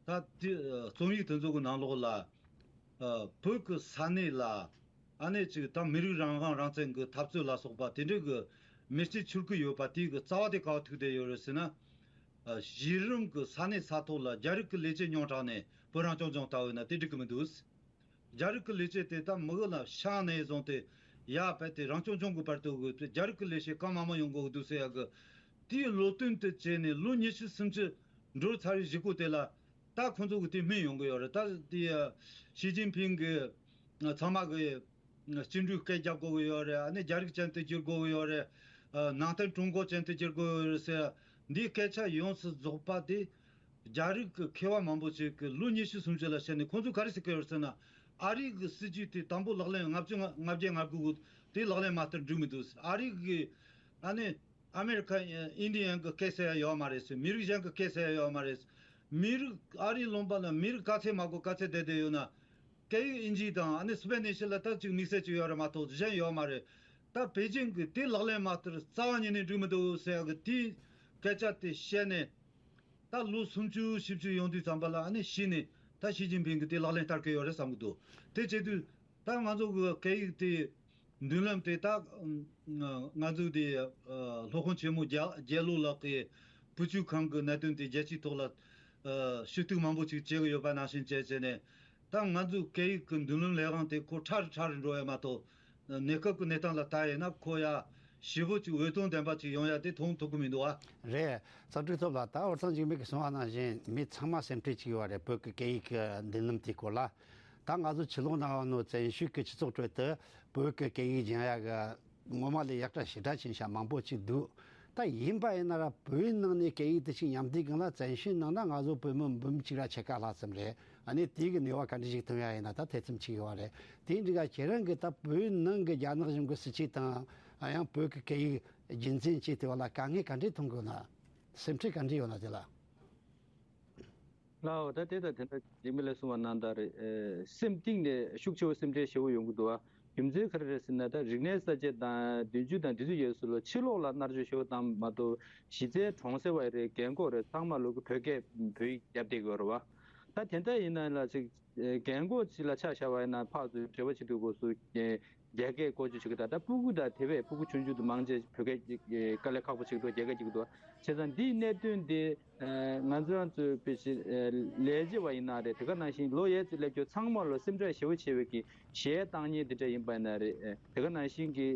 ད་དེ་རྩོམ་ཡིག་དེ་ཚོ་གི་ནང་ལོགས་ལ་ཨ་བོད་ཀྱི་ས་གནས་ལ་ཨ་ནེ་ཅིག་ད་མི་རིགས་རང་དབང་རང་བཙན་གྱི་འཐབ་རྩོད་ལ་སོགས་པ་དེ་འདྲ་གི་མི་སྐྱིད་ཆུར་གི་ཡོད་པ་དེ་གི་རྩ་བ་དེ་ག་བ་ཐུག་བསྡད་ཡོད་རེད་ཟེར་ན། ཨ་གཞི་རིམ་གི་ས་གནས་ས་ཐོག་ལ་རྒྱ་རིགས་ཀྱི་ལས་བྱེད་ཉུང་དྲགས་ནས་བོད་རང་སྐྱོང་ལྗོངས་ལྟ་བུ་ཡིན་ན་དེ་འགྲིག་གི་མི་འདུག། རྒྱ་རིགས་ཀྱི་ལས་བྱེད་དེ་ད་མི་གི་ལ་ཤང་ནས་བཟུང་སྟེ་ཡ་བལ་ཏེ་རང་སྐྱོང་ལྗོངས་ཀྱི་བར་དུ་གི་རྒྱ་རིགས་ཀྱི་ལས་བྱེད་གང་མང་མང་ཡོང་དགོས་ཀྱི་འདུག་ཟེར་ཡ་གི་དེའི་བློ་སྟོན་དེ་བྱས་ནས་ལོ་ཉི་ཤུ་སུམ་ཅུ་འགྲོ་ཚར་བའི་གཞུག་གུ་དེ་ལ་ད་ཁོང་ཚོ་གི་དེ་སྨིན་ཡོང་གི་ཡོད་རེད། ད་དེ་ཞི་ཅིན་ཕིང་གི་ཚང་མ་གི་སྐྱིད་འགྲོའི་སྐད་རྒྱབ་དགོས་ཀྱི་ཡོད་རེད། ཨ་ནི་རྒྱ་རིགས་ཅན་དུ་བསྒྱུར་དགོས་ཀྱི་ཡོད་རེད། ཨ་ནང་བསྟན་ཀྲུང་གོ་ཅན་དུ་བསྒྱུར་དགོས་ཀྱི་ཡོད་རེད་ཟེར་འདིའི་སྐད་ཆ་ཡོངས་སུ་རྫོགས་པ་དེ་རྒྱ་རིགས་ཀྱི་མཁས་པ་མང་པོ་ཞིག་གིས་ལོ་ཉི་ཤུ་སུམ་ཅུ་ལ་བཤད་ནས་ཁོང་ཚོས་ག་རེ་ཟེར་གྱི་ཡོད་ཟེར་ན། ཨ་རིའི་གི་སྲིད་ཇུས་དེ་དང་པོ་ལག་ལེན་ལྔ་བཅུ་ང་ལྔ་བརྒྱ་ང་དགུ་གི་དེ་ལག་ལེན་མ་བསྟར་འགྲིག་མི་འདུག། ཨ་རིའི་གི་ཨ་ནི་ ཨ་མེ་རི་ཁ་ཨིན་ཌི་ཡན་གི་སྐད་ཟེར་ཡ་ཡོད་མ་རེད་ཟེར། མི་རིགས་གཞན་གི་སྐད་ཟེར་ཡ་ཡོད་མ་རེད་ཟེར། མི་རིགས་ཨ་རིའི་ལུང་པ་ལ་མི་རིགས་ག་ཚད་མང་པོ་ག་ཚད་བསྡད་བསྡད་ཡོད་ན། སྐད་ཡིག་ཨིན་ཇི་དང་ཨ་ནི་སི་པེ་ནི་ཤི་ལ་ད་ཅིག་དམིགས་བསལ་ཅིག་ཡོད་རེད་མ་གཏོགས་གཞན་ཡོད་མ་རེད། ད་པེ་ཅིང་གི་དེ་ལག་ལེན་མ་བསྟར་རྩ་བ་ཉིད་ནས་འགྲིག་མི་འདུག་ཟེར་ཡ་གི་དེའི་སྐད་ཆ་དེ་བཤད་ནས། ད་ལོ་སུམ་ཅུ་བཞི་བཅུ་ཡོང་དུས་ཙམ་པ་ལ་ཨ་ནི་གཞི་ནས་ད་ཞི་ཅིན་ཕིང་གིས་དེ་ལག་ལེན་བསྟར་གི་ཡོད་རེད་བསམ་གི་འདུག་དེ་བྱེད་དུས་ད་ང་ཚོ་གི་སྐད་ཡིག་དེ་མདུན་ལམ་དེ་ད་ང་ཚོ་དེ་སློབ་དཔོན་ཆེན་མོ་རྒྱ་རྒྱལ་ལོ་ལགས་ཀྱིས་བུ་བཅོལ་ཁང་གི་གནད་དོན་དེ་རྒྱལ་སྤྱིའི་ཐོག་ལ་ཞུ་གཏུག་མང་པོ་ཅིག་བྱེད་གི་ཡོད་པ་ནང་བཞིན་བྱས་བྱས་ནས། ད་ང་ཚོའི་སྐད་ཡིག་གི་མདུན་ལམ་ལས་དབང་དེ་ཁོ་ཕྲ་རུ་ཕྲ་རུ་འགྲོ་ཡ་མ་གཏོགས། གནས་སྐབས་ཀྱི་གནས་སྟངས་ལ་ལྟ་ཡིན་ན་ཁོ་ཡ་ཞེ་པོ་ཅིག་འོད་སྟོང་ལྡན་པ་ཅིག་ཡོང་ཡ་དེ་མཐོང་ཐུབ་ཀྱི་མི་འདུག་ཨ། རེད། ཙག་སྒྲིག་ཐོབ་ལ་ད་འོར་ཚང་འཇིགས་མེད་ཀྱིས་གསུངས་པ་ནང་བཞིན་མི་ཚང་མ་སེམས་ཁྲལ་བྱེད་ཀྱི་ཡོད་རེད། བོད་ཀྱི་སྐད་ཡིག་གི་མདུན་ལམ་དེའི་སྐོར་ལ། ད་ང་ཚོ་ཕྱི་ལོགས་ན་ཡོད་ནོ་བཙན་བྱོལ་གྱི་སྤྱི་ཚོགས་ཁྲོད་དུ་བོད་ཀྱི་སྐད་ཡིག་སྦྱང་ཡ་གི་ངོ་མ་ལས་ཡག་གྲ་ཞེ་དྲག་ཕྱིན་ཤག་མང་པོ་ཅིག་འདུག་ད་ཡིན་པ་ཡིན་ན་ར་བོད་ནང་ནས་སྐད་ཡིག་དེ་ཞིག་ཉམས་བསྡད་གི་ན་བཙན་བྱོལ་ནང་ན་ང་ཚོ་བོད་མི་འབུམ་གཅིག་ར་ཕྱེད་ཀ་ལྷག་ཙམ་རེད། ཨ་ནི་དེ་གི་ནུས་པ་ག་འདྲ་ཞིག་ཐོན་ཡ་ཡིན་ན་ད་ཐེ་ཚོམ་ཆེ་གི་ཡོད་རེད། དེ་འདྲ་ག་ཁྱེད་རང་གི་ད་བོད་ནང་གི་རྒྱ་ནག་གཞུང་གི་སྲིད་བྱུས་དང་ཡང་བོད་ཀྱི་སྐད་ཡིག་རྒྱུན་འཛིན་བྱེད་དེ་བ་ལ་དཀའ་ངལ་ག་འདྲས་མཐོང་གི་ཡོད་ན། སེམས་ཁྲལ་ག་འདྲས་ཡོད་ན་དེ་ལ། ལའོ། ད་དེ་དང་དེ་འདྲ་འཇིགས་མེད་ལ་གསུངས་པ་ནང་ལྟར་རེད། ཨེ། སེམས་གཏིང་ནས་ཤུགས་ཆེ་བོ་སེམས་ཁྲལ་ཞེ་བོ་ཡོང་གི་འདུག་བ། རྒྱུ་མཚན་ག་རེ་རེད་ཟེར་ན། ད་རིག་གནས་གསར་བརྗེ་དང་བདུན་ཅུ་དང་དེ་ཚོའི་རྗེས་སུ་ལ་ཕྱི་ལོགས་ལ་མནར་གཅོད་ཞེ་བོ་བཏང་མ་གཏོགས། གཞི་རྩའི་གྲོང་གསེབ་བ་རེད། རྒན་འཁོགས་རེད། ཚང་མ་ལོ་གི་བོད་སྐད་བོད་ཡིག་རྒྱབ་བསྡད་ཀྱི་ཡོད་རེད་བ། ད་དེ་འདྲ་ཡིན་ན་ལ་ཅིག་རྒན་འཁོགས་ཅིག་ལ་ཆ་བཞག་པ་ཡིན་ན། ཕར་ཚུར་འབྲེལ་བ་བྱེད་དུས་སྐབས་སུ་རྒྱ་སྐད་བཀོལ་སྤྱོད་བྱེད་ཀྱི་འདུག་ད་སྤུ་གུ་དང་དེ་བས་སྤུ་གུ་ཆུང་ཆུང་དུ་མང་ཆེ་བོད་སྐད་ཅིག་དཀའ་ལས་ཁག་པོ་བྱེད་ཀྱི་འདུག་རྒྱ་སྐད་བྱེད་ཀྱི་འདུག་བྱས་ཙང་འདིའི་གནད་དོན་འདི་ང་ཚོ་རང་ཚོའི་དཔེ་ཆ་ལས་བྱེད་པ་ཡིན་ན་རེད། དེ་ག་ནང་བཞིན་ལོ་ཡས་ཙམ་སླེབས་རྒྱུ་ཚང་མ་ལ་སེམས་ཁྲལ་ཞེ་པོ་ཆེ་བའི་གི་གཞས་བཏང་མཁན་དེ་འདྲ་ཡིན་པ་ཡིན་ན་རེད། དེ་ག་ནང་བཞིན་གི་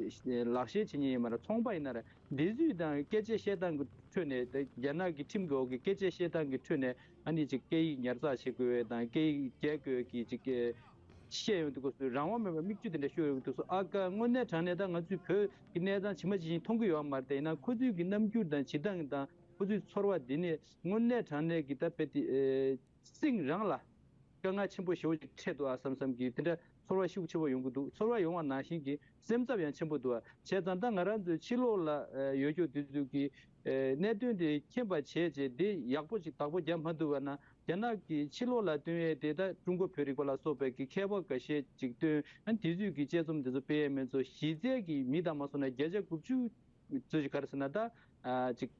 ལག་ཤེས་བྱེད་མཁན་ཡིན་པ་རེད། ཚོང་པ་ཡིན་ན་རེད། འདི་ཚོས་དང་སྐད་ཆ་བཤད་སྟངས་ཀྱི་ཁྲོད་ནས། ད་རྒྱ་ནག་གི་ཁྲིམས་ཀྱི་འོག་གི་སྐད་ཆ་བཤད་སྟངས་ཀྱི་ཁྲོད་ནས་ཨ་ནི་ཅིག་སྐད་ཡིག་ཉར་ཚགས་བྱེད་དགོས་དང་སྐད་ཡིག་རྒྱག་དགོས་ཀྱི་ཅིག་བཤད་ཡོང་དུས་སྐབས་སུ་རང་དབང་མེད་པའི་མིག་ཆུ་དེ་འདྲ་ཤོར་ཡོང་དུས་སུ། ཨ་ཀ། དངོས་གནས་དྲང་གནས་ད་ང་ཚོའི་བོད་ཀྱི་གནས་སྟངས་ཇི་མ་ཇི་བཞིན་མཐོང་གི་ཡོད་མ་རེད། དེ་ཡིན་ན་ཁོ་ཚོའི་གི་རྣམ་འགྱུར་དང་བྱེད་སྟངས་དང་ཁོ་ཚོའི་ཚོར་བ་འདི་ནས་དངོས་གནས་དྲང་གནས་ཀྱི་ད་དཔེ་དེ་ཨེ་སེམས་རང་ལ་དཀའ་ངལ་ཆེན་པོ་ཞེ་པོ་ཅིག་འཕྲད་འདུག་ཨ་བསམ་བསམ་གྱི་དེ་འདྲ་ཚོར་བ་ཤུགས་ཆེ་པོ་ཡོང་གི་འདུག་ཚོར་བ་ཡོང་བ་ནང་བཞིན་གྱི་སེམས་འཚབ་ཡང་ཆེན་པོ་འདུག་ཨ། བྱས་ཙང་ད་ང་རང་ཚོའི་ཕྱི་ལོགས་ལ་ཨེ་ཡོད་རྒྱུ་དེ་ཚོས་ཀྱི་ཨེ་གནད་དོན་དེ་མཁྱེན་པ་བྱས་རྗེས་དེ་ཡག་པོ་ཅིག་བདག་པོ་རྒྱབ་མ་ཐུབ་པ་ན། རྒྱ་ནག་གིས་ཕྱི་ལོགས་ལ་སྟོན་ཡས་དེ་ད་ཀྲུང་གོ་བོད་རིག་པ་ལ་སོགས་པའི་གི་མཁས་པ་འགའ་ཤས་ཅིག་བཏོན། ཨ་དེ་ཚོས་ཀྱི་དཔྱད་རྩོམ་དེ་ཚོ་སྤེལ་ཡས་མེད་ཚོ། གཞི་རྩའི་གི་མི་དང་མ་སོང་ན་བརྒྱ་ཆ་དགུ་བཅུ་ཚོས་ཅིག་ག་རེ་ཟེར་ན། ད་ཨ་ཅིག་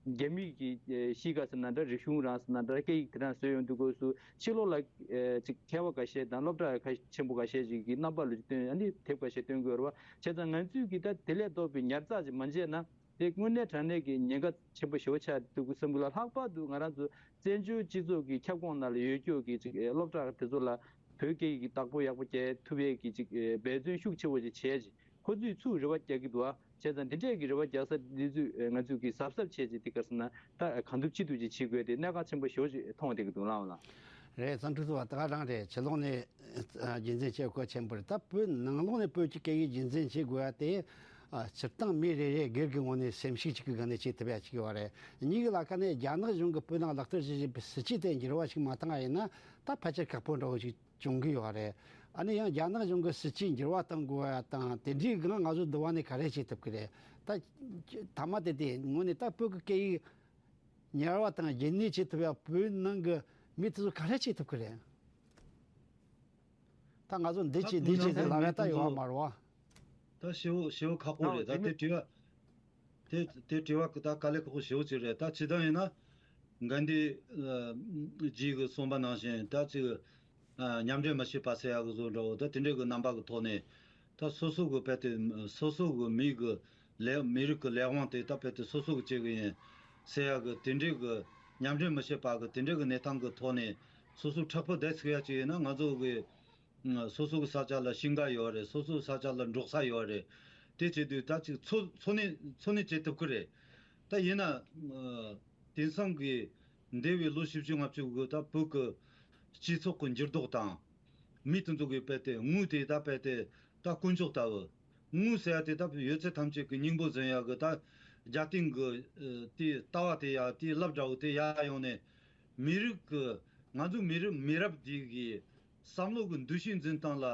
རྒྱ་མི་གི་ཨེ་གཤིས་ཀ་ཟེར་ན་འདྲ། རིག་གཞུང་རང་ཟེར་ན་འདྲ། སྐད་ཡིག་དེ་རང་བཟོས་ཡོང་དུས་སྐབས་སུ་ཕྱི་ལོགས་ལ་ཨེ་ཅིག་མཁས་པ་འགའ་ཤས་དང་སློབ་གྲྭ་ཁ་ཆེན་པོ་འགའ་ཤས་ཅིག་གི་རྣམ་པ་ལ་ཅིག་བཏོན། ཨ་ནི་དེབ་འགའ་ཤས་བཏོན་དགོས་རེད་བ། བྱས་ཙང་ང་ཚོས་ཀྱི་ད་དེ་ལས་ལྡོག་པའི་ཉར་ཚགས་ཅིག་མ་བྱས་ན། དེ་དངོས་གནས་དྲང་གནས་ཀྱི་ཉེན་ཁ་ཆེན་པོ་ཞེ་པོ་ཆགས་འདུག་བསམ་གི་ལ། ལྷག་པར་དུ་ང་རང་ཚོ་བཙན་བྱོལ་སྤྱི་ཚོགས་ཀྱི་ཁྱབ་ཁོངས་ནང་ལ་ཡོད་རྒྱུ་གི་ཅིག་ཨེ་སློབ་གྲྭ་དེ་ཚོ་ལ་བོད་སྐད་ཀྱི་བདག་པོ་ཡག་པོ་རྒྱག་ཐུབ་ཡས་ཀྱི་ཅིག་ཨེ་འབད་བརྩོན་ཤུགས་ཆེ་བོ་ཅིག་བྱས་ཅིག་ཁོ་ཚོས་ཚུར་རེ་བ་རྒྱག་གི་འདུག་ཨ། བྱས་ཙང་འདི་འདྲས་ཀྱི་རེ་བ་རྒྱག་ས་འདི་ཚོས་ཨེ་ང་ཚོས་ཀྱི་གཟབ་གཟབ་བྱས་ཅིག་དེ་ག་རེ་ཟེར་ན། ད་གང་ཐུབ་ཅི་ཐུབ་ཅིག་བྱེད་དགོས་དེ་གནད་འགག་ཆེན་པོ་ཞེ་པོ་ཅིག་མཐོང་བསྡད་ཀྱི་འདུག་ལགས་འོ་ལགས། རེད། བསམ་ཚུལ་དུ་བ་ད་ག་རང་རེད། ཕྱི་ལོགས་ནས་ཨ་རྒྱུན་འཛིན་བྱེད་དགོས་ཆེན་པོ་རེད། ད་བོད་ནང་ལོགས་ནས་བོད་ཀྱི་སྐད་ཡིག་རྒྱུན་འཛིན་བྱེད་དགོས་ཡ་དེ། ཨ་སྤྱིར་བཏང་མི་རེ་རེ་སྒེར་གྱི་ངོས་ནས་སེམས་ཤུགས་གཅིག་གི་སྒང་ནས་བྱེད་ཐུབ་ཡ་གཅིག་ཡོད་རེད། གཉིས་ཀྱི་ལ་ཁ་ནས་རྒྱ་ནག་གཞུང་གིས་བོད་ནང་ལག་བསྟར་བྱེད་བཞིན་པའི་སྲིད་བྱུས་དེ་འགྱུར་བ་ཞིག་མ་བཏང་བ་ཡིན་ན། ད་ཕལ་ཆེར་ཁག་པོ་འདྲ་བོ་ཞིག་བྱུང་གི་ཡོད་རེད། ཨ་ནི་ཡང་རྒྱ་ནག་གཞུང་གི་སྲིད་བྱུས་འགྱུར་བ་གཏང་དགོས་ཡ་དང་དེ་འདྲའི་སྒང་ང་ཚོ་འདི་བ་ནས་ག་རེ་བྱེད་ཐུབ་ཀྱི་རེད། ད་མཐའ་མ་དེ་དེ་ངོས་ནས་ད་བོད་ཀྱི་སྐད་ཡིག་ཉར་བ་དང་རྒྱུན་གནས་བྱེད་ཐུབ་ཡ་བོད་ནང་གི་མི་དེ་ཚོ་ག་རེ་བྱེད་ཐུབ་ཀྱི་རེད། ད་ང་ཚོ་འདི་བྱེད་འདི་བྱེད་ཟེར་ལབ་ཡ་ད་ཡོད་མ་རེད་བ། ད་ཞེ་བོ་ཞེ་བོ་ཁག་པོ་རེད། ད་དེ་དྲི་བ་དེ་དེ་དྲི་བ་གི་ད་དཀའ་ལས་ཁག་པོ་ཞེ་བོ་ཅིག་རེད། ད་སྤྱིར་བཏང་ཡིན་ན་གྷན་དྷི་ཨ་ཇི་གིས་གསུངས་པ་ནང་བཞིན་ད་ཅིག་ཨ་མཉམ་འབྲེལ་མི་བྱེད་པ་ཟེར་ཡ་གི་བཟོ་འདྲ་བོ། ད་དེ་འདྲའི་གི་རྣམ་པ་གི་ཐོག་ནས། ད་སོ་སོ་གི་དཔེ་དེ་སོ་སོ་གི་མི་གི་ལས་མི་རིགས་གི་ལས་དབང་དེ་ད་དཔེ་དེ་སོ་སོ་གི་བྱེད་གི་ཡིན་ཟེར་ཡ་གི་དེ་འདྲའི་གི་མཉམ་འབྲེལ་མི་བྱེད་པ་གི་དེ་འདྲའི་གི་གནས་སྟངས་གི་ཐོག་ནས་སོ་སོ་མཁྲེགས་པོ་བསྡད་ཟེར་ཡ་ཅིག་ཡིན་ན། ང་ཚོ་གི་སོ་སོ་གི་ས་ཆ་ལ་ཞིང་ཁ་ཡོད་རེད། སོ་སོ་གི་ས་ཆ་ལ་འབྲོག་ས་ཡོད་རེད། དེ་བྱེད་དུས་ད་ཅིག་འཚོ་འཚོ་གནས་འཚོ་གནས་བྱེད་ཐུབ་ཀྱི་རེད། ད་ཡིན་ན་ཨ་དེང་སང་གི་འདས་པའི་ལོ་བཞི་བཅུ་ལྔ་བཅུ་གི་ད་བོད་ཀྱི་སྤྱི་ཚོགས་ཀྱི་འགྱུར་ལྡོག་དང་། མི་དེ་ཚོ་གི་དཔེ་དེ་དངོས་དེ་ད་དཔེ་དེ་ད་དཀོན་མཆོག་ལྟ་བུ། དངོས་ཟེར་ཡ་དེ་ད་ཡོད་ཚད་ཐམས་ཅད་ཀྱི་སྙིང་པོ་འཛིན་ཡ་གི་ད་རྒྱ་སྟེང་གི་ཨ་དེ་ལྟ་བ་དེ་ཡ་དེ་རླབས་འདྲ་བོ་དེ་ཡར་ཡོང་ནས། མི་རིགས་ཀྱི་ང་ཚོའི་མི་རབས་མི་རབས་འདི་གི་བསམ་བློ་གི་འདུ་ཤེས་འཛིན་སྟངས་ལ་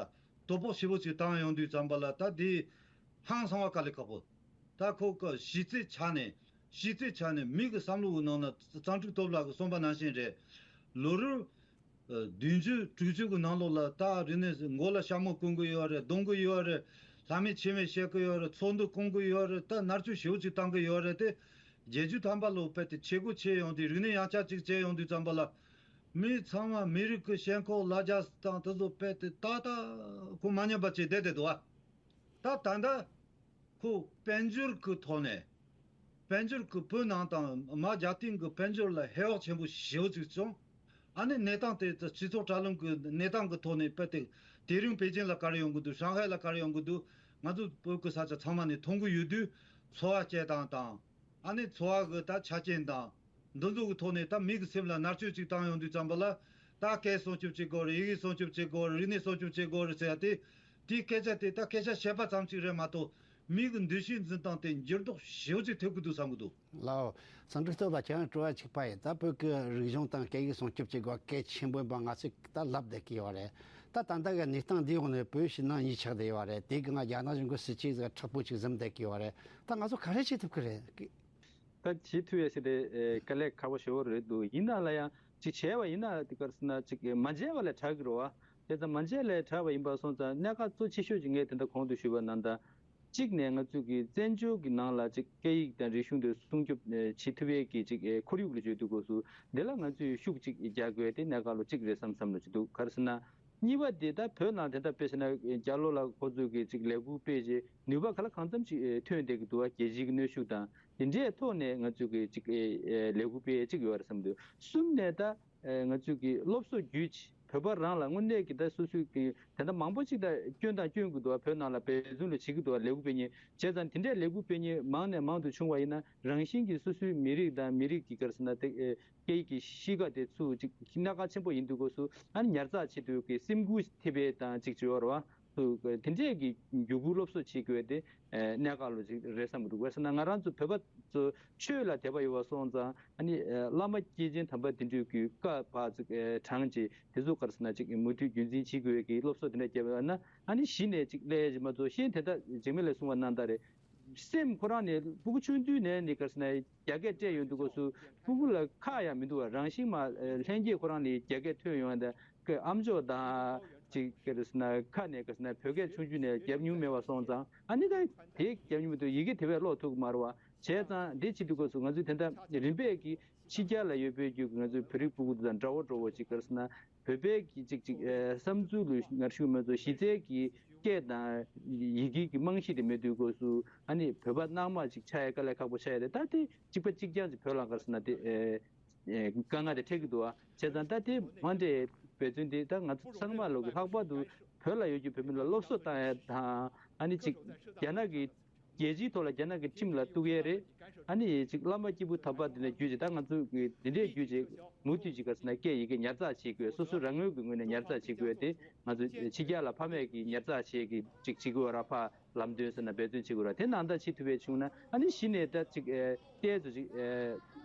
དོ་ཕོག་ཞེ་པོ་ཅིག་བཏང་ཡོང་དུས་ཙམ་པ་ལ། ད་དེ་ཧང་སང་བ་དཀའ་ལས་ཁག་པོ། ད་ཁོ་གི་གཞི་རྩའི་ཆ་ནས་གཞི་རྩའི་ཆ་ནས་མི་གི་བསམ་བློ་གི་ནང་ན་གཙང་ཁྲིག་སྟོབས་ལགས་གི་གསུངས་པ་ནང་བཞིན་རེད། ལོ་རབས་ཨ་བདུན་ཅུ་དྲུག་ཅུ་གི་ནང་ལོགས་ལ་ད་རིག་གནས་མགོ་ལ་ཞྭ་མོ་གོན་གི་ཡོད་རེད། རྡུང་གི་ཡོད་རེད། ལྷ་མོ་ཆེན་མོ་བཤད་གི་ཡོད་རེད། ཚོགས་འདུ་སྐོང་གི་ཡོད་རེད། ད་མནར་གཅོད་ཞེ་པོ་ཅིག་བཏང་གི་ཡོད་རེད་དེ། བརྒྱད་ཅུ་ཐམ་པ་ལོ་དཔེ་དེ་ཆས་གོས་ཆས་ཡོང་དུས། རིག་གནས་ཡང་བསྐྱར་ཅིག་བྱས་ཡོང་དུས་ཙམ་པ་ལ། མི་ཚང་མ་མི་རིགས་ཀྱི་ཞེན་ཁོག་ལ་རྒྱ་དང་དེ་ཚོ་དཔེ་དེ་ཏག་ཏག་ཁོ་མ་ཉམས་པ་བྱས་བསྡད་བསྡད་འདུག་ཨ། ད་ད་ལྟ་ཁོ་དཔལ་འབྱོར་གྱི་ཐོག་ནས། དཔལ་འབྱོར་གྱི་བོད་ནང་དང་མ་རྒྱ་སྟེང་གི་དཔལ་འབྱོར་ལ་ཧེ་བག་ཆེན་པོ་ཞེ་པོ་ཅིག་བྱུང་། ཨ་ནི་གནས་སྟངས་དེ་སྤྱི་ཚོགས་དྲ་ལམ་གྱི་གནས་སྟངས་ཀྱི་ཐོག་ནས་དཔེ་དེ་དེ་རིང་པེ་ཅིན་ལ་ག་རེ་ཡོང་གི་འདུག་ཧྲང་ཧའེ་ལ་ག་རེ་ཡོང་གི་འདུག་ང་ཚོ་བོད་ཀྱི་ས་ཆ་ཚང་མ་ནས་མཐོང་གི་ཡོད་དུས། འཚོ་བ་སྐྱེལ་སྟངས་དང་། ཨ་ནི་འཚོ་བ་གི་ད་ཆ་རྐྱེན་དང་། འདི་ཚོ་གི་ཐོག་ནས་ད་མི་གི་སེམས་ལ་མནར་གཅོད་ཅིག་བཏང་ཡོང་དུས་ཙམ་པ་ལ། ད་སྐད་སྲུང་སྐྱོབ་བྱེད་དགོས་རེད། ཡི་གེ་སྲུང་སྐྱོབ་བྱེད་དགོས་རེད། རིག་གནས་སྲུང་སྐྱོབ་བྱེད་དགོས་རེད་ཟེར་ཡ་དེ། དེའི་སྐད་ཆ་དེ་ད་སྐད་ཆ་བཤད་པ་ཙམ་ཅིག་རེད་མ་གཏོགས། མི་གི་འདུ་ཤེས་འཛིན་སྟངས་དེ་འགྱུར་ལྡོག་ཞེ་པོ་ཅིག་ཐེབས་ཀྱི་འདུག་བསམ་གྱི་འདུག་ལའོ། གཙང་ཁྲིག་སྟོབས་ལགས། ཁྱེད་རང་དྲི་བ་གཅིག་པ་ཡིན། ད་བོད་ཀྱི་རིག་གཞུང་དང་སྐད་ཡིག་སྲུང་སྐྱོབ་བྱེད་དགོས་གལ་ཆེན་པོ་ཡིན་པ་ང་ཚོས་ད་ལབ་བསྡད་ཀྱི་ཡོད་རེད། ད་ད་ལྟ་གི་གནས་སྟངས་འདིའི་འོག་ནས་བོད་ཕྱི་ནང་གཉིས་ཆགས་བསྡད་ཡོད་རེད། དེ་གི་ང་རྒྱ་ནག་གཞུང་གི་སྲིད་ཇུས་ཟིག་མཁྲེགས་པོ་ཅིག་འཛིན་བསྡད་ཀྱི་ཡོད་རེད། ད་ང་ཚོ་ག་རེ་བྱེད་ཐུབ་ཀྱི་རེད། ད་བྱེད་ཐུབ་ཡ་ཞིག་དེ་ཨེ་དཀའ་ལས་ཁག་པོ་ཞེ་པོ་རེད་འདུག་ཡིན་ན་ལ་ཡང་ཅིག་བྱས་པ་ཡིན་ན་དེ་ག་རེ་ཟེར་ན་ཅིག་མ་བྱས་པ་ལས་དྲག་གི་རེད་བ། དེ་ཙམ་མ་བྱས་ལས་དྲག་པ་ཡིན་པ་སོང་ཙང་གནད་འགག་གཙོ་ཆེ་ཤོས་ཅིག་ངས་དེ་འདྲ་གོང་དུ་ཞུས་པ་ནང་ལྟར། གཅིག་ནས་ང་ཚོས་ཀྱི་བཙན་བྱོལ་གྱི་ནང་ལ་ཅིག་སྐད་ཡིག་དང་རིག་གཞུང་དེ་སྲུང་སྐྱོབ་ཨེ་བྱེད་ཐུབ་ཡས་ཀྱི་ཅིག་ཨེ་ཁོར་ཡུག་ལ་བརྗོད་དུས་སྐབས་སུ་འདི་ལ་ང་ཚོས་ཤུགས་ཅིག་རྒྱག་དགོས་དེ་གནད་འགག་ལོ་གཅིག་རེད་བསམ་བསམ་ལ་ཅིག་འདུག་ག་རེ་ཟེར་ན། གཉིས་པ་དེ་ད་བོད་ནང་དེ་ལྟར་དཔེ་བྱས་ན་རྒྱ་ལོ་ལ་ཁོ་ཚོས་ཀྱི་ཅིག་ལས་འགུལ་སྤེལ་རྗེས་ནུས་པ་ག་ལ་གང་འཚམ་ཅིག་ཨེ་ཐོན་བསྡད་ཀྱི་འདུག་བ། རྒྱལ་སྤྱིའི་གནོན་ཤུགས་དང་དེ་འདྲའི་ཐོག་ནས་ང་ཚོས་ཀྱི་ཅིག་ཨེ་ཨེ་ལས་འགུལ་སྤེལ་ཅིག་ཡོད་རེད་བསམ་འདུག་གསུམ་ནས་ད་ཨེ་ང་ཚོས་ཀྱི་སློབ་གསོ་བརྒྱུད་བོད་པ་རང་ལ་དངོས་གནས་ཀྱི་ད་སོ་སོའི་ཀྱི་དེ་འདྲ་མང་པོ་ཅིག་ད་སྐྱོན་དང་སྐྱོན་གྱི་འདུག་བ། བོད་ནང་ལ་འབད་བརྩོན་ལ་བྱེད་ཀྱི་འདུག་བ། ལས་འགུལ་སྤེལ་མཁན་བྱས་ཙང་དེ་འདྲའི་ལས་འགུལ་སྤེལ་མཁན་མང་ནས་མང་དུ་བྱུང་བ་ཡིན་ན་རང་བཞིན་གྱིས་སོ་སོའི་མི་རིགས་དང་མི་རིགས་ཀྱི་ག་རེ་ཟེར་ན་དེ་ཨེ། སྐད་ཡིག་གི་གཤིས་ཀ་དེ་ཚུར་ཅིག་གནད་འགག་ཆེན་པོ་ཡིན་དུས་སྐབས་སུ་ཨ་ནི་ཉར་ཚགས་བྱེད་དུས་ཀྱི་སེམས་འགུལ་ཐེབས་པའི་དང་ཅིག་བརྗོད་པ་རེད་བ། དེ་འདྲས་ཀྱི་བརྒྱུད་སྐུལ་སློབ་གསོ་བྱེད་དགོས་དེ་གནད་འགག་ལོ་ཅིག་རེད་བསམ་གྱི་འདུག་དཔེར་ན་ང་རང་ཚོ་བོད་པ་ཚོ་ཆོས་ལ་དད་པ་ཡོད་པ་སོང་ཙང་ཨ་ནི་བླ་མ་སྐྱེས་ཆེན་དམ་པ་དེ་འདྲས་ཀྱི་བཀའ་ཕར་ཅིག་དྲངས་བྱས་དེ་ཚོ་ག་རེ་ཟེར་ན་ཅིག་མུ་མཐུད་རྒྱུན་འཛིན་བྱེད་དགོས་ཀྱི་སློབ་གསོ་དེ་འདྲ་བརྒྱབ་པ་ན་ཨ་ནི་གཞི་ནས་ཅིག་སླེབས་ཡ་ཅིག་མ་གཏོགས་གཞན་དེ་ལྟ་རྗེས་མ་ལ་གསུངས་པ་ནང་ལྟར་རེད། སེམས་ཁོ་རང་ནས་སྤུ་གུ་ཆུང་དུས་ནས་ནི་ག་རེ་ཟེར་ན་རྒྱ་སྐད་སྤྲད་ཡོང་དུས་སྐབས་སུ་སྤུ་གུ་ལ་ཁག་ཡང་མི་འདུག་བ། རང་བཞིན་མ་ལྷན་སྐྱེས་ཁོ་རང་ལ་རྒྱ་སྐད་ཐོན་ཡོང་ཡ་དང་ཀྱི་ཨམ་ཅོག་དང་ཅིག་ག་རེ་ཟེར་ན་ཁ་ནས་ག་རེ་ཟེར་ན་བོད་སྐད་ཆུང་ཆུང་ནས་རྒྱབ་མྱོང་མེད་པ་སོང་ཙང་ཨ་ནི་ད་དེ་རྒྱབ་མྱོང་མི་འདུག་ཡི་གེ་དེ་བས་ཀློག་ཐུབ་ཀྱི་མ་རེད་བ། བྱས་ཙང་འདི་བྱེད་དུས་སྐབས་སུ་ང་ཚོས་དེ་འདྲ་རིམ་པས་ཀྱི་ཕྱི་རྒྱལ་ལ་ཡོད་པའི་རྒྱུད་ཀྱི་ང་ཚོའི་བོད་རིགས་སྤུ་གུ་དང་འདྲ་བོ་འདྲ་བོ་ཅིག་ག་རེ་ཟེར་ན། བོད་པའི་གི་ཅིག་ཅིག་ཨེ་བསམ་ཚུལ་ལ་ངར་ཤུགས་མེད་ཚོ་གཞི་རྩའི་གི་སྐད་དང་ཡི་གེ་གི་རྨང་གཞི་དེ་མེད་དུས་སྐབས་སུ་ཨ་ནི་བོད་པ་སྣང་མ་ཅིག་ཆགས་ཡ་དཀའ་ལས་ཁག་པོ་ཆགས་ཡ་རེད། ད་དེ་གཅིག་པ་གཅིག་རྐྱང་ཅིག་བོད་ལ་ག་རེ་ཟེར་ན་དེ་ཨེ་ཨེ་དཀའ་ངལ་དེ་འཕྲད་ཀྱི་འདུག་ཨ། བྱས་ཙང་ད་དེ་མ་འདྲེས་འབད་བརྩོན་དེ་ད་ང་ཚོ་ཚང་མ་ལོག་གི་ལྷག་པར་དུ་བོད་ལ་ཡོད་རྒྱུ་བོད་མི་ལ་སློབ་གསོ་བཏང་ཡ་དང་ཨ་ནི་ཅིག་རྒྱ་ནག་གི་རྒྱལ་སྤྱིའི་ཐོག་ལ་རྒྱ་ནག་གི་ཁྲིམས་ལ་གཏུག་ཡས་རེད། ཨ་ནི་ཅིག་བླ་མ་སྐྱེས་བུ་དམ་པ་འདི་ནས་བརྒྱུད་ཅིག་ད་ང་ཚོ་གི་འདི་འདྲས་བརྒྱུད་ཅིག་མུ་མཐུད་ཅིག་ག་རེ་ཟེར་ན་སྐད་ཡི་གེ་ཉར་ཚགས་བྱེད་དགོས། སོ་སོ་རང་ངོས་ཀྱི་ངོས་ནས་ཉར་ཚགས་བྱེད་དགོས་ཏེ་ང་ཚོ་ཕྱི་རྒྱལ་ལ་ཕ་མས་ཀྱི་ཉར་ཚགས་བྱེད་ཀྱི་ཅིག་བྱེད་དགོས་ར་ཕ་ལམ་སྟོན་ཟེར་ན་འབད་བརྩོན་བྱེད་དགོས་ར་དེ་ནང་ལྟར་བྱེད་ཐུབ་པའི་བྱུང་ན་ཨ་ནི་གཞི་ནས་ད་ཅིག་ཨེ་ཏོག་ཙམ་ཅིག་ཨེ་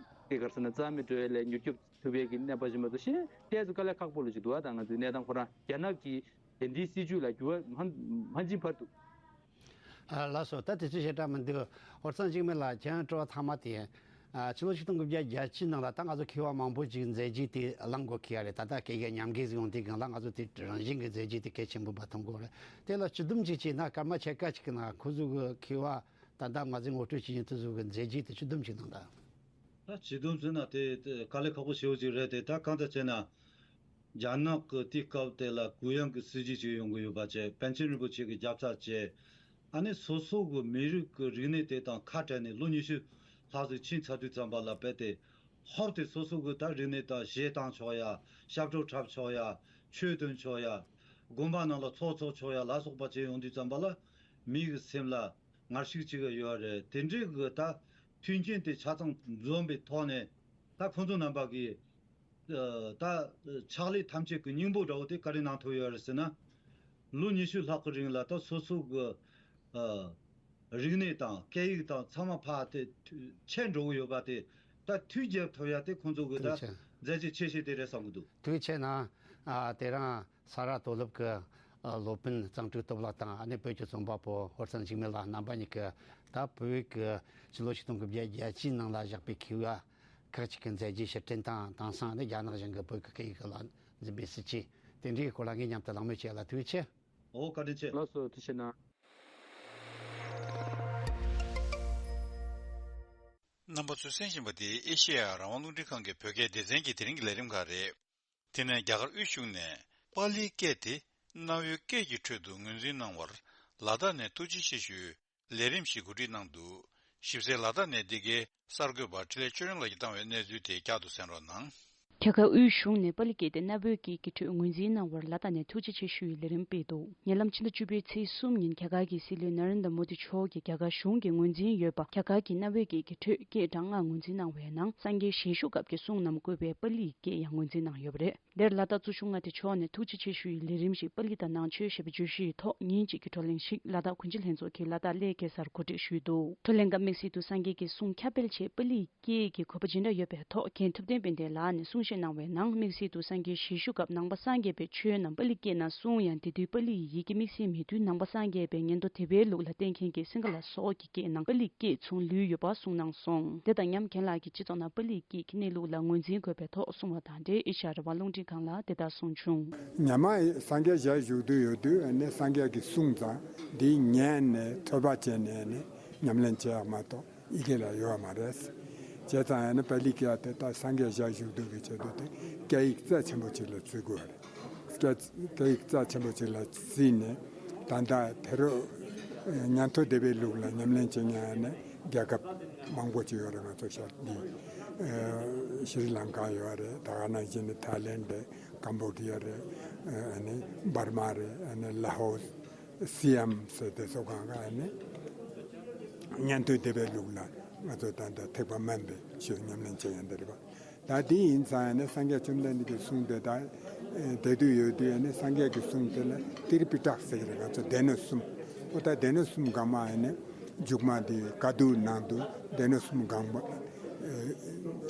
དེ་ག་རེ་ཟེར་ན་རྩ་མེད་འགྲོ་ཡས་ལས་མྱུར་སྐྱོབ་ཐུབ་པའི་གི་གནས་པ་ཞིག་མ་གཏོགས་གཞན་ཏོག་ཙམ་དཀའ་ལས་ཁག་པོ་ལ་ཅིག་འདུག་ཨ། ད་ང་ཚོའི་གནས་སྟངས་ཁོ་རང་རྒྱ་ནག་གི་དེ་འདྲའི་སྲིད་ཇུས་ལ་འགྱུར་བ་མ་མ་འབྱིན་བར་དུ། ཨ་ལགས་སོ། ད་དེ་ཚོ་ཞེ་དྲག་མི་འདུག་ཧོར་གཙང་འཇིགས་མེད་ལགས། ཁྱེད་རང་དྲི་བ་ཐ་མ་དེ། ཨ་ཕྱི་ལོ་ཆིག་སྟོང་དགུ་བརྒྱ་བརྒྱད་ཅུ་ནང་ལ་ད་ང་ཚོ་མཁས་པ་མང་པོ་ཅིག་མཛད་རྗེས་དེ་བླང་དགོས་ཀྱི་ཡ་རེད། ད་ལྟ་སྐད་ཡིག་ཉམས་རྒུད་ཟིག་ཡོང་དུས་སྒང་ལ་ང་ཚོ་དེ་རང་བཞིན་གྱི་མཛད་རྗེས་དེ་གལ་ཆེན་པོ་བ་མཐོང་དགོས་རེད། དེ་ལ་སྤྱི་བསྡོམས་ཅིག་བྱས་ན་སྐར་མ་ཕྱེད་ཀ་ཅིག་གི་ནང་ཁོ་ཚོ་གི་མཁས་པ་ད་ལྟ་ང་ཚོས་ངོ་སྤྲོད་བྱེད་མཁན་དེ་ཚོ་གི་མཛད་རྗེས་དེ་སྤྱི་བསྡོམས་ཅིག་གནང་དང་། ད་སྤྱི་བསྡོམས་ཟེར་ན་དེ་དེ་དཀའ་ལས་ཁག་པོ་ཞེ་པོ་ཅིག་རེད་དེ། ད་གང་ལྟར་བྱས་ན། རྒྱ་ནག་གི་དུས་སྐབས་དེ་ལ་གུ་ཡངས་ཀྱི་སྲིད་ཇུས་ཅིག་ཡོང་གི་ཡོད་པ་བཅས་པཎ་ཆེན་རིན་པོ་ཆེ་གི་རྒྱབ་རྩ་བཅས། ཨ་ནི་སོ་སོ་གི་མི་རིགས་ཀྱི་རིག་གནས་དེ་དང་ཁ་བྲལ་ནས་ལོ་ཉི་ཤུ་ལྷག་ཙམ་ཕྱིན་ཚར་དུས་ཙམ་པ་ལ་རྦད་དེ་ཧོབ་སྟེ་སོ་སོ་གི་ད་རིག་གནས་དང་གཞས་བཏང་ཆོག་ཡ། ཞབས་བྲོ་འཁྲབ་ཆོག་ཡ། ཆོས་སྟོན་ཆོག་ཡ། དགོན་པ་ནང་ལ་ཚོགས་འཚོགས་ཆོག་ཡ་ལ་སོགས་པ་བཅས་ཡོང་དུས་ཙམ་པ་ལ་མི་གི་སེམས་ལ་ངར་ཤུགས་ཅིག་ཡོད་རེད། དེ་འདྲའི་གི་ད་མཐུན་རྐྱེན་དེ་ཆ་ཚང་འཛོམས་པའི་ཐོག་ནས་ད་ཁོང་ཚོ་རྣམ་པ་གིས། ཨ་ད་ཕྱག་ལས་ཐམས་ཅད་ཀྱི་སྙིང་པོ་འདྲ་བོ་དེ་ག་རེ་གནང་ཐུབ་ཡོད་རེད་ཟེར་ན། ལོ་ཉི་ཤུ་ལྷག་གི་རིང་ལ་ད་སོ་སོ་གི་ཨ་རིག་གནས་དང་སྐད་ཡིག་དང་ཚང་མ་ཕར་དེ་ཆད་འགྲོ་གི་ཡོད་པ་དེ་ད་དུས་རྒྱབ་ཐུབ་ཡ་དེ་ཁོང་ཚོ་གི་ད་ཐུགས་རྗེ་ཆེ། མཛད་རྗེས་ཆེ་ཤོས་དེ་རེད་བསམ་གི་འདུག་ཐུགས་རྗེ་ཆེ་གནང་། ཨ་དེ་རིང་ས་རཱ་མཐོ་སློབ་ཀྱི་ཨ་སློབ་དཔོན་གཙང་ཁྲིག་སྟོབས་ལགས་དང་ཨ་ནེ་བོད་ཀྱི་རྩོམ་པ་པོ་ཧོར་གཙང་འཇིགས་མེད་ལགས་རྣམ་པ་གཉིས་ཀྱིས་ ད་བོད་ཡིག་གི་ཕྱི་ལོ་ཆིག་སྟོང་དགུ་བརྒྱ་བརྒྱད་ཅུའི་ནང་ལ་བཞག་པའི་མཁས་པ་ཁག་ཅིག་གི་མཛད་རྗེས་ཕྱིར་དྲན་དང་། དེང་སང་ནི་རྒྱ་ནག་གཞུང་གིས་བོད་ཀྱི་སྐད་ཡིག་ལ་འཛིན་པའི་སྲིད་བྱུས་དེ་འདྲའི་སྐོར་ལ་ངས་མཉམ་དུ་གླེང་མོལ་བྱེད་ལ་ཐུགས་རྗེ་ཆེ། ཨོ། བཀའ་དྲིན་ཆེ། ལགས་སོ། ཐུགས་རྗེ་གནང་། རྣམ་པ་ཚོས་གསན་བཞིན་པ་འདི་ཨེ་ཤེ་ཡ་རང་དབང་རླུང་འཕྲིན་ཁང་གི་བོད་སྐད་སྡེ་ཚན་གྱི་དེ་རིང་གི་ལས་རིམ་ཁག་རེད། དེ་ནས་རྒྱ་གར་དབུས་གཞུང་ནས་པཱ་ལིའི་སྐད་དེ་གནའ་བོའི་སྐད་ཀྱི་ཁྲོད་དུ་ངོས་འཛིན་གནང་བར་ལ་དྭགས་ནས་ཐུགས་རྗེ་ཆེ་ཞུའི་ལས་རིམ་ཞིག་གོ་སྒྲིག་གནང་འདུག། ཞིབ་གསལ་ལ་དྭགས་ནས་འདི་གའི་གསར་འགོད་པ་འཕྲིན་ལས་ཆོས་སྒྲོན་ལགས་ཀྱིས་བཏང་བའི་གནས་ཚུལ་དེ་བསྐྱར་དུ་གསན་རོགས་གནང་། རྒྱ་གར་དབུས་གཞུང་ནས་པཱ་ལི་སྐད་དེ་གནའ་བོའི་སྐད་ཀྱི་ཁྲོད་ངོས་འཛིན་གནང་བར་ལ་དྭགས་ནས་ཐུགས་རྗེ་ཆེ་ཞུ་བའི་ལས་རིམ་སྤེལ་འདུག། ཉེ་ལམ་ཕྱི་ཟླ་བཅུ་པའི་ཚེས་གསུམ་ཉིན་རྒྱ་གར་གྱི་སྲིད་བློན་ན་རེན་དྲ་མོ་དི་མཆོག་གིས་རྒྱ་གར་གཞུང་གིས་ངོས་འཛིན་ཡོད་པ་རྒྱ་གར་གྱི་གནའ་བོའི་སྐད་ཀྱི་ཁྲོད་སྐད་གྲངས་ལྔ་ངོས་འཛིན་གནང་བའི་ནང་སངས་རྒྱས་ཞལ་བཞུགས་སྐབས་ཀྱི་གསུང་རྣམས་བཀོད་པའི་པཱ་ལིའི་སྐད་ཡང་ངོས་འཛིན་གནང་ཡོད་པ་རེད། འདིར་ལ་དྭགས་གཙོ་བྱུང་མངའ་སྡེ་མཆོག་ནས་ཐུགས་རྗེ་ཆེ་ཞུ་ཡི་ལས་རིམ་ཞིག་པཱ་ལི་དང་ནང་ཆོས་ཞེས་པའི་བརྗོད་གཞིའི་ཐོག་ཉིན་གཅིག་གི་བགྲོ་གླེང་ཞིག་ལ་དྭགས་གུང་ཁྲན་ལྷན་ཚོགས་ཀྱིས་ལ་དྭགས་གླེ་གེ་སར་གོ་སྒྲིག་ཞུས་འདུག། བགྲོ་གླེང་སྐབས་དམིགས་བསལ་དུ་སངས་རྒྱས་ཀྱི་གསུང་ཁྱབ་སྤེལ་ཆེད་པཱ་ལིའི་སྐད་ཀྱི་གོ་བ་ཇི་འདྲ་ཡོད་པའི་ཐོག་རྒན་ཐུབ་བསྟན་དཔལ་ལྡན་ལགས་ནས་གསུང་བཤད་གནང་བའི་ནང་། དམིགས་བསལ་དུ་སངས་རྒྱས་ཞལ་བཞུགས་སྐབས་ནང་པ་སངས་རྒྱས་པའི་ཆོས་རྣམས་པཱ་ལིའི་སྐད་ནང་གསུངས་ཡང་། དེ་དུས་པཱ་ལིའི་ཡི་གེ་དམིགས་བསལ་མེད་དུས་ནང་པ་སངས་རྒྱས་པའི་ཉན་ཐོས་སྡེ་པའི་ལུགས་ལ་བརྟེན་མཁན་གྱི་སིང་ག་ལ་སོགས་ཀྱི་སྐད་ནང་པཱ་ལིའི་སྐད་མཚུངས་ལུས་ཡོད་པ་གསུངས་གནང་སོང་། དེ་དང་མཉམ་རྒན་ལགས་ཀྱིས་སྤྱི་ཚོགས་ནང་པཱ་ལིའི་སྐད་ཀྱི་གནས་ལུགས་ལ་ངོས་འཛིན་དགོས་པའི་ཐོག་གསུངས་པ་དང་འབྲེལ། ཨེ་ཤ་ཡ་རང་དབང་རླུང་འཕྲིན་ཁང་ལ་དེ་ལྟར་གསུངས་བྱུང་། ཉི་མ་སངས་རྒྱས་ཞལ་བཞུགས་དུས་ཡོད་དུས་ཨ་ནི་སངས་རྒྱས་ཀྱི་གསུང་ཙང་འདི་ཉན་ནས་ཐོས་པ་བྱས་ནས་ཨ་ནི་ཉམས་ལེན་བྱེད་ཡག་མ་གཏོགས་ཡི་གེ་ལ་ཡོད་མ་རེད། བྱས་ཙང་ཨ་ནི་པཱ་ལི་སྐད་དེ་ད་སངས་རྒྱས་ཞལ་བཞུགས་དུས་ཀྱི་ཆེད་དུ་དེ་སྐད་ཡིག་རྩ་ཆེན་པོ་ཅིག་ལ་བརྩི་དགོས་རེད། སྐད་སྐད་ཡིག་རྩ་ཆེན་པོ་ཅིག་ལ་བརྩིས་ནས་ད་ལྟ་དེ་རུ་ཉན་ཐོས་སྡེ་པའི་ལུགས་ལ་ཉམས་ལེན་བྱེད་མཁན་ནི་རྒྱལ་ཁབ་མང་པོ་ཅིག་ཡོད་རེད། ང་ཚོ་ཤར་འདི་ཤྲི་ལང་ཀ་ཡོད་རེད། ད་ག་ནང་བཞིན་ནི་ཐའི་ལེན་རེད། ཀམ་བོ་ཌི་ཡ་རེད། ཨ་ནི་འབར་མ་རེད། ཨ་ནི་ལ་ཧོ་སི་ཡམ་ཟེར་དེ་ཚོ་གང་ག་ཨ་ནི་ཉན་ཐོས་སྡེ་པའི་ལུགས་ལ་ང་ཚོ་ད་ལྟ་ཐེག་པ་དམན་པའི་ཆོས་ཉམས་ལེན་བྱེད་ཡ་འདི་རེད་པ། ད་དེ་ཡིན་ཙང་ཡང་ན་སངས་རྒྱས་བཅོམ་ལྡན་འདས་ཀྱི་གསུང་དེ་དག་དེ་དུས་ཡོད་དུས་ཡང་ན་སངས་རྒྱས་ཀྱི་གསུང་དེ་ལ་ཏིར་པི་ཊག་ཟེར་གི་རེད། ང་ཚོ་སྡེ་སྣོད་གསུམ། ཨོ་ད་སྡེ་སྣོད་གསུམ་སྒང་མ་ཡང་ན་མཇུག་མ་དེ་བཀའ་བསྡུ་ནང་དུ་སྡེ་སྣོད་གསུམ་སྒང་མ་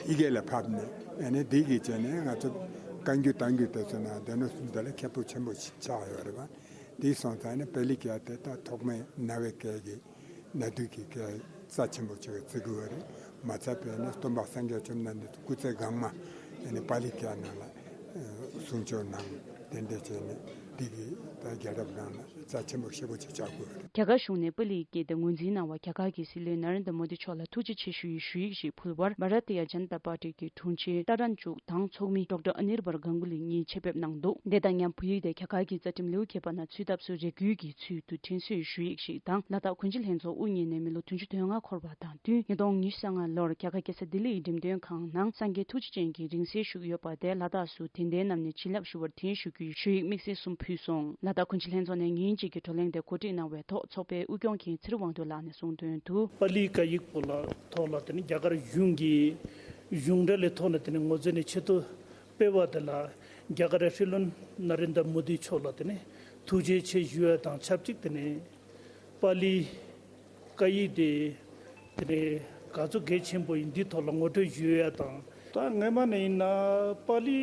ཡི་གེ་ལ་ཕབ་ནས་ཡང་ན་དེ་གི་བྱས་ནས་ང་ཚོ་བཀའ་འགྱུར་བསྟན་འགྱུར་དེ་ཚོ་ནང་སྡེ་སྣོད་གསུམ་དེ་ལ་ཁྱད་པར་ཆེན་པོ་ཞིག་ཆགས་ཡོད་རེད་པ། དེ་སོང་ཙང་ནི་པཱ་ལི་སྐད་དེ་ད་ཐོག་མའི་གནའ་བོའི་སྐད་ཀྱི་གནའ་དུས་ཀྱི་སྐད་རྩ་ཆེན་པོ་ཅིག་བརྩི་དགོས་པ་རེད། མ་ཚད་པས་ནི་སྟོན་པ་སངས་རྒྱས་བཅོམ་ལྡན་འདས་སྐུ་ཚེ་སྒང་མ་ཨ་ནི་པཱ་ལི་སྐད་ནང་ལ་གསུང་ཆོས་གནང་། དེ་འདྲ་བྱས་ནས་འདི་གི་ད་རྒྱལ་རབས་ནང་ལ་རྩ་ཆེན་པོ་ཞེ་པོ་ཅིག་ཆགས་དགོས་པ་རེད། རྒྱ་གར་གཞུང་ནས་པཱ་ལིའི་སྐད་དེ་ངོས་འཛིན་གནང་བ་རྒྱ་གར་གྱི་སྲིད་བློན་ན་རེན་དྲ་མོ་དི་མཆོག་ལ་ཐུགས་རྗེ་ཆེ་ཞུ་ཡི་ཞུ་ཡིག་ཞིག་ཕུལ་བར་བྷ་ར་ཏི་ཡ་ཇན་ཏ་པར་ཏི་གི་དྲུང་ཆེ་ཏཱ་རན་ཅུག་དང་ཚོགས་མི་ཌོག་ཊར་ཨ་ནིར་བར་གང་གུ་ལི་གཉིས་ཆེད་ཕེབས་གནང་འདུག། དེ་དང་མཉམ་བོད་ཡིག་དེ་རྒྱ་གར་གྱི་རྩ་ཁྲིམས་ལེའུ་བརྒྱད་པ་ནང་ཚུད་ཐབས་སུ་རེ་སྐུལ་གྱི་ཚུལ་དུ་འགྲེམས་བཟོས་ཞུ་ཡིག་ཞིག་དང་། ལ་དྭགས་གུང་ཁྲན་ལྷན་ཚོགས་དབུ་བརྙེས་ནས་མི་ལོ་བདུན་ཅུ་དོན་ལྔ་འཁོར་བ་དང་བསྟུན། ཉིས་སྟོང་ཉི་ཤུ་རྩ་ལྔ་ལོར་རྒྱ་གར་རྒྱལ་ས་ལྡི་ལི་ཡི་འགྲེམས་སྟོན་ཁང་ནང་སངས་རྒྱས་ཐུགས་རྗེ་ཅན་གྱི་རིང་བསྲེལ་བཞུགས་ཡོད་པ་དེ་ལ་དྭགས་སུ་དད་ལྡན་རྣམས་ནས་བྱིན་རླབས་ཞུ་བར་གདན་ཞུ་རྒྱུའི་ཞུ་ཡིག་དམིགས་བསལ་གསུམ་ཕུལ་སོང་། ལ་དྭགས་གུང་ཁྲན་ལྷན་ཚོགས་ནས་ཉིན་གཅིག་གི་བགྲོ་གླེང་དེ་གོ་སྒྲིག་གནང་བའི་ཐོག་ཚོགས་པའི་དབུ་སྐྱོང་མཁན་ཚེ་རིང་དབང་འདུས་ལགས་ནས་གསུངས་དོན་དུ། པཱ་ལིའི་སྐད་ཡིག་པོ་ལ་ཐོག་ལ་དེ་ནི་རྒྱ་གར་གཞུང་གི་གཞུང་འབྲེལ་ལས་ཐོག་ནས་དེ་ནི་ངོས་འཛིན་ནས་ཆེད་དུ་སྤེལ་བ་དེ་ལ་རྒྱ་གར་རི་སྲིད་བློན་ན་རེན་དྲ་མོ་དི་མཆོག་ལ་དེ་ནི་ཐུགས་རྗེ་ཆེ་ཞུ་བ་དང་ཆབས་ཅིག་དེ་ནི་པཱ་ལིའི་སྐད་ཡིག་དེ་དེ་ནི་ག་ཚོད་གལ་ཆེན་པོ་ཡིན་འདིའི་ཐོག་ལ་ངོ་སྤྲོད་ཞུ་ཡ་དང་། ད་སྔས་མ་ནས་ཡིན་ན་པཱ་ལི་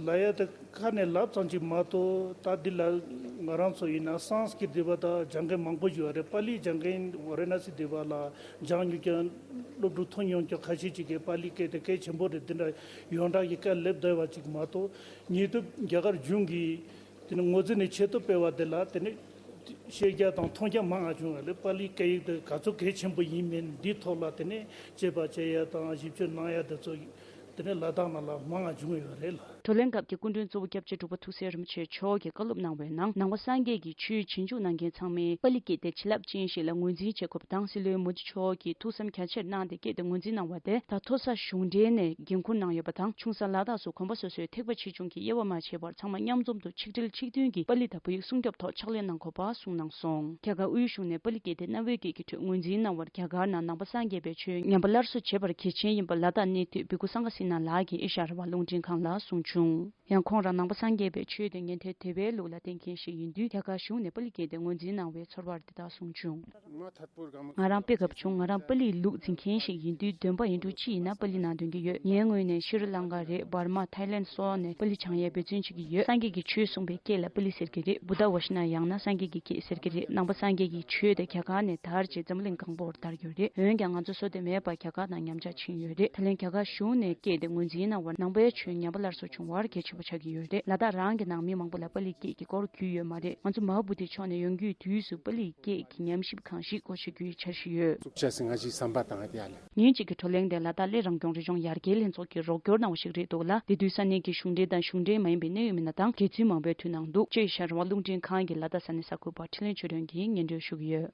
ལབ་ཡ་དེ་ཁ་ནས་ལབ་ཙམ་ཅིག་མ་གཏོགས། ད་འདི་ལ་ང་རང་ཚོ་ཡིན་ན་སཾ་སྐྲྀཏ་འདི་པ་ད་སྦྱང་མཁན་མང་པོ་ཡོད་རེད། པཱ་ལི་སྦྱང་མཁན་ཝཱ་ར་ཎ་སི་འདི་པ་ལ་སྦྱང་མྱོང་མཁན་སློབ་ཕྲུག་ཐོན་མྱོང་མཁན་ཁ་ཤས་ཅིག་གིས་པཱ་ལི་སྐད་དེ་གལ་ཆེན་པོ་རེད། འདི་འདྲ་ཡོངས་གྲགས་ཀྱི་སྐད་སླེབས་བསྡད་པ་ཅིག་མ་གཏོགས། ཉེ་དུས་རྒྱ་གར་གཞུང་གིས་དེ་ནི་ངོས་འཛིན་ནས་ཆེད་དུ་སྤེལ་བ་དེ་ལ་དེ་ནི་ཤེས་རྒྱ་དང་མཐོང་རྒྱ་མང་ང་བྱུང་བ་ལས། པཱ་ལིའི་སྐད་ཡིག་དེ་ག་ཚོད་གལ་ཆེན་པོ་ཡིན་མིན་འདིའི་ཐོག་ལ་དེ་ནི་དཔྱད་པ་བྱེད་ཡ་དང་ཞིབ་དཔྱོད་གནང་ཡ་དེ་ཚོ་དེ་ནི་ལ་དྭགས་ནང་ལ་མང་ང་བྱུང་ཡོད་རེད་ལ། བགྲོ་གླེང་སྐབས་ཀྱི་སྐུ་མགྲོན་གཙོ་བོ་སྐྱབས་རྗེ་འབྲུག་པ་ཐུགས་སྲས་རིན་པོ་ཆེ་མཆོག་གིས་བཀའ་སློབ་གནང་བའི་ནང་། ནང་པ་སངས་རྒྱས་ཀྱི་ཆོས་རྗེས་འཇུག་གནང་མཁན་ཚང་མས་པཱ་ལི་སྐད་དེ་བྱིན་རླབས་ཅན་ཞིག་ལ་ངོས་འཛིན་བྱེད་དགོས་པ་དང་། སྲིད་བློན་མོ་དི་མཆོག་གིས་ཐུགས་བསམ་རྒྱ་ཆེར་གནང་སྟེ་སྐད་དེ་ངོས་འཛིན་གནང་བ་དེ་དང་། མཐོ་ས་གཞུང་འབྲེལ་ནས་འགན་འཁུར་གནང་ཡོད་པ་དང་། ཆུང་ས་ལ་དྭགས་སུ་དགོན་པ་སོ་སོའི་ཐེག་པ་ཆེ་ཆུང་གི་དབྱེ་བ་མ་ཕྱེ་བར་ཚང་མ་མཉམ་འཛོམས་དུ་ཆིག་སྒྲིལ་གཅིག་མཐུན་གྱིས་པཱ་ལི་དང་བོད་ཡིག་སྲུང་སྐྱོབ་ཐོག་ཕྱག་ལས་གནང་དགོས་པ་གསུངས་གནང་སོང་། རྒྱ་གར་དབུས་གཞུང་ནས་པཱ་ལི་སྐད་དེ་གནའ་བོའི་སྐད་ཀྱི་ཁྲོད་ངོས་འཛིན་གནང་བར་རྒྱ་གར་ནང་ནང་པ་སངས་རྒྱས་པའི་ཆོས་ཉམས་པ་སླར་གསོ་བྱེད་པར་གལ་ཆེན་ཡིན་པ་ལ་དྭགས་གནས་སྡོད་བི་ཀུ་སངྒ་སེ་ ནང་ལགས་ཀྱིས་ཨེ་ཤ་ཡ་རང་དབང་རླུང་འཕྲིན་ཁང་ལ་གསུངས་བྱུང་། ཡང་ཁོང་རང་ནང་པ་སངས་རྒྱས་པའི་ཆོས་དེ་ཉན་ཐོས་དད་པའི་ལུགས་ལ་བརྟེན་མཁན་ཞིག་ཡིན་དུས། རྒྱ་གར་གཞུང་ནས་པཱ་ལི་སྐད་དེ་ངོས་འཛིན་གནང་བའི་ཚོར་བར་འདི་ལྟར་གསུངས་བྱུང་། ང་རང་དཔེ་དགའ་པོ་བྱུང་། ང་རང་པཱ་ལིའི་ལུགས་འཛིན་མཁན་ཞིག་ཡིན་དུས། འདོན་པ་ཡིན་འགྲོ་ཅི་ཡིན་ན་པཱ་ལི་ནང་འདོན་གྱི་ཡོད། ངའི་ངོས་ནས་ཤྲི་ལང་ཀ་རེད། འབར་མ། ཐའི་ལེན་སོགས་ནས་པཱ་ལི་སྦྱང་ཡས་འབད་བརྩོན་བྱེད་ཀྱི་ཡོད། སངས་རྒྱས་ཀྱིས་ཆོས་གསུངས་པའི་སྐད་ལ་པཱ་ལི་ཟེར་གྱི་རེད། བུདྡྷ་བྷ་ཤ་ན་ཡང་ན་སངས་རྒྱས་ཀྱི་སྐད་ཟེར་གྱི་རེད། ནང་པ་སངས་རྒྱས་ཀྱི་ཆོས་དེ་རྒྱ་གར་ནས་དར་རྗེས་འཛམ་གླིང་གང་པོར་དར་ཡོད་རེད། འོན་ཀྱང་ང་ཚོ་བཟོ་དེ་མེད་པར་རྒྱ་གར་ནང་ཉམས་ཆག་ཕྱིན་ཡོད་རེད། ད་ལན་རྒྱ་གར་གཞུང་ནས་སྐད་དེ་ངོས་འཛིན་གནང་བར་ནང་པའི་ཆོས་ཉམས་པ་སླར་གསོ་བྱུང་བར་གལ་ཆེན་པོ་ཆགས་ཀྱི་ཡོད་རེད། ལ་དྭགས་རང་གི་ནང་མི་མང་པོ་ལ་པཱ་ལིའི་སྐད་ཀྱི་སྐོར་རྒྱུས་ཡོད་མ་རེད། ང་ཚོ་མ་ཧཱ་བོ་དྷི་མཆོག་ནས་ཡོང་རྒྱུའི་དུས་སུ་པཱ་ལིའི་སྐད་ཀྱི་ཉམས་ཞིབ་ཁང་ཞིག་སྒོ་ཕྱེ་རྒྱུའི་འཆར་གཞི་ཡོད། བཙུགས་བྱ་ཟིན་ང་ཞིག་བསམ་པ་དང་དེ་ཡ་ལས། ཉིན་གཅིག་གི་བགྲོ་གླེང་དེ་ལ་དྭགས་གླེ་རང་སྐྱོང་རི་ལྗོངས་ཡར་རྒྱས་ལྷན་ཚོགས་ཀྱིས་རོགས་སྐྱོར་གནང་བ་ཞིག་རེད་འདུག་ལ། དེ་དུས་ས་གནས་ཀྱི་གཞུང་འབྲེལ་དང་གཞུང་འབྲེལ་མ་ཡིན་པའི་གནད་ཡོད་མི་སྣ་དང་དགེ་ཚུལ་མང་པོས་མཐུན་གནང་འདུག་ཅེས་ཤར་རང་དབང་རླུང་འཕྲིན་ཁང་གི་ལ་དྭགས་ས་གནས་གསར་འགོད་པ་འཕྲིན་ལས་ཆོས་སྒྲོན་གྱིས་སྙན་སྒྲོན་ཞུ་གི་ཡོད།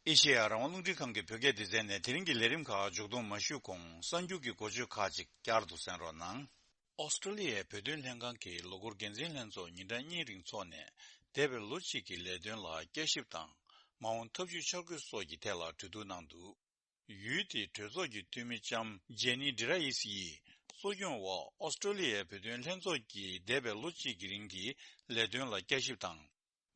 ཨེ་ཤེ་ཡ་རང་དབང་རླུང་འཕྲིན་ཁང་གི་བོད་སྐད་སྡེ་ཚན་ནས་དེ་རིང་གི་ལས་རིམ་ཁག་མཇུག་སྡོམ་མ་ཞུས་གོང་། གསར་འགྱུར་གྱི་འགོ་བརྗོད་ཁག་ཅིག་བསྐྱར་དུ་གསན་རོགས་གནང་། ཨོ་སི་ཀྲོ་ལི་ཡའི་བོད་དོན་ལྷན་ཁང་གི་ལོ་འཁོར་འགན་འཛིན་ལྷན་ཚོགས་ཉིན་གྲངས་གཉིས་རིང་འཚོགས་ནས། འདས་པའི་ལོ་གཅིག་གི་ལས་དོན་ལ་བསྐྱར་ཞིབ་དང་། མ་འོངས་ཐབས་ཇུས་འཆར་འགོད་སོགས་ཀྱི་ཐད་ལ་གྲོས་བསྡུར་གནང་འདུག་ཡུལ་དེའི་གྲོས་ཚོགས་ཀྱི་འཐུས་མི་ལྕམ་ཇེ་ནི་ཌི་ར་ཡིས་ཡིས་གཙོ་སྐྱོང་འོག་ཨོ་སི་ཀྲོ་ལི་ཡའི་བོད་དོན་ལྷན་ཚོགས་ཀྱིས་འདས་པའི་ལོ་གཅིག་གི་རིང་གི་ལས་དོན་ལ་བསྐྱར་ཞིབ་དང་།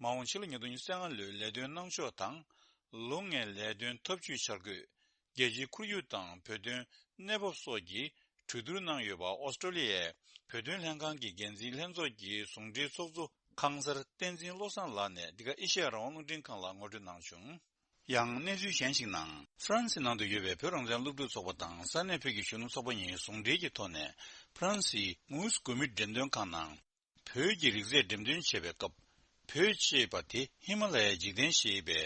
མ་འོངས་ཕྱི་ལོ་ཉིས་སྟོང་ཉི་ཤུ་རྩ་ལྔ་ལོའི་ལས་དོན་གནང་ཕྱོགས་དང་། ལོ་ལྔའི་ལས་དོན་ཐབས་ཇུས་འཆར་འགོད། རྒྱལ་སྤྱིའི་ཁོར་ཡུག་དང་བོད་དོན་གནས་བབ་སོགས་ཀྱི་གྲོས་བསྡུར་གནང་ཡོད་པ། ཨོ་སི་ཀྲོ་ལི་ཡའི་བོད་དོན་ལྷན་ཁང་གི་འགན་འཛིན་ལྷན་ཚོགས་ཀྱི་ཟུང་འབྲེལ་ཚོགས་གཙོ་ཁང་གསར་བསྟན་འཛིན་བློ་བཟང་ལགས་ནས་འདི་ག་ཨེ་ཤེ་ཡ་རང་དབང་རླུང་འཕྲིན་ཁང་ལ་ངོ་སྤྲོད་གནང་བྱུང་། ཡང་གནས་ཚུལ་གཞན་ཞིག་ནང་། ཧྥ་རན་སི་ནང་དུ་ཡོད་པའི་བོད་རང་བཙན་སློབ་ཕྲུག་ཚོགས་པ་དང་ས་གནས་བོད་ཀྱི་གཞོན་ནུ་ཚོགས་པ་གཉིས་ཟུང་འབྲེལ་གྱི་ཐོག་ནས། ཧྥ་རན་སིའི་མུའུ་སི་གོ་མིད་འགྲེམས་སྟོན་ཁང་ནང་། བོད་ཀྱི་རིག་རྫས་འགྲེམས་སྟོན་བྱེད་པའི་སྐབས། བོད་ཅེས་པ་དེ་ཧི་མ་ལ་ཡའི་འཇིག་རྟེན་ཞེས་པའི་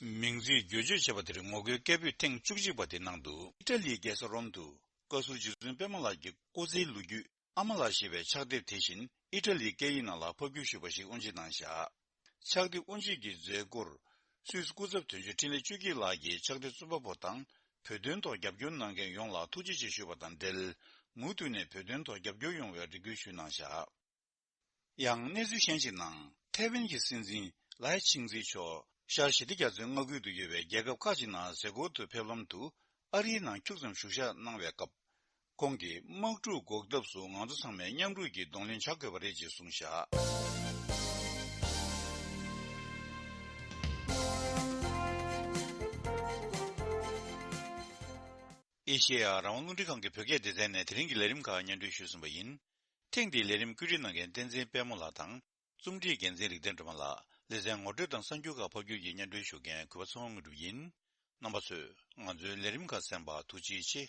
མིང་ཚིག་བརྗོད་བརྗོད་བྱས་པ་དེར་ངོ་རྒོལ་སྐད་འབོད་ཐེངས་བཅུ་གཅིག་པ་དེ་གནང་འདུག་ཨི་ཊ་ལིའི་རྒྱལ་ས་རོམ་དུ་བཀའ་ཟུར་རྗེ་བཙུན་པད་མ་ལགས་ཀྱི་སྐུ་ཚེའི་ལོ་རྒྱུས། ཨ་མ་ལགས་ཞེས་པའི་ཕྱག་དེབ་དེ་བཞིན་ཨི་ཊ་ལིའི་སྐད་ཡིག་ནང་ལ་ཕབ་བསྒྱུར་ཞུས་པ་ཞིག་དབུ་འབྱེད་གནང་བཞག་ཕྱག་དེབ་དབུ་འབྱེད་ཀྱི་མཛད་སྒོར། སུད་སི་སྐུ་ཚབ་དོན་གཅོད་འཕྲིན་ལས་བཅུ་དགེ་ལགས་ཀྱིས་ཕྱག་དེབ་རྩོམ་པ་པོ་དང་བོད་དོན་ཐོག་རྒྱབ་སྐྱོར་གནང་མཁན་ཡོངས་ལ་ཐུགས་རྗེ་ཆེ་ཞུས་པ་དང་འབྲེལ། མུ་མཐུད་ནས་བོད་དོན་ཐོག་རྒྱབ་སྐྱོར་ཡོང་བའི་རེ་སྐུལ་ཞུས་གནང་བཞག་ཡང་གནས་ཚུལ་གཞན་ཞིག་ནང་། ཐའེ་ཝན་གྱི་སྲིད་འཛིན་ལའེ་ཆིང་ཙེ་མཆོག་ཤར་ཞི་བདེ་རྒྱ་མཚོའི་མངའ་ཁུལ་དུ་ཡོད་པའི་རྒྱལ་ཁབ་ཁག་ཅིག་ནང་གཟའ་འཁོར་དུ་ཕེབས་ལམ་དུ་ཨ་རིའི་ནང་ཁྱུག་ཙམ་བཞུགས་ཞག་གནང་བའི་སྐབས། ཁོང་གིས་དམག་འཁྲུག་འགོག་ཐབས་སུ་ང་ཚོ་ཚང་མས་མཉམ་རུབ་ཀྱིས་གདོང་ལེན་བྱ་དགོས་པ་རེད་ཅེས་གསུངས་བཞག་ཨེ་ཤེ་ཡ་རང་དབང་རླུང་འཕྲིན་ཁང་གི་བོད་སྐད་སྡེ་ཚན་ནས་དེ་རིང་གི་ལས་རིམ་ཁག་སྙན་སྒྲོན་ཞུས་ཟིན་པ་ཡིན། ཐེངས་འདིའི་ལས་རིམ་བཀོད་སྒྲིག་གནང་མཁན་བསྟན་འཛིན་དཔལ་མོ་ལགས་དང་། རྩོམ་སྒྲིག་འགན་འཛིན་རིག་ལྡན་སྒྲོལ་མ་ལགས། ལེ་ཚན་ངོ་སྤྲོད་དང་གསར་འགྱུར་ཁག་ཕབ་སྒྱུར་གྱིས་སྙན་སྒྲོན་ཞུ་མཁན་གུས་པ་ཚེ་དབང་དངོས་གྲུབ་ཡིན། རྣམ་པ་ཚོས་ང་ཚོའི་ལས་རིམ་ཁག་གསན་པར་ཐུགས་རྗེ་ཆེ།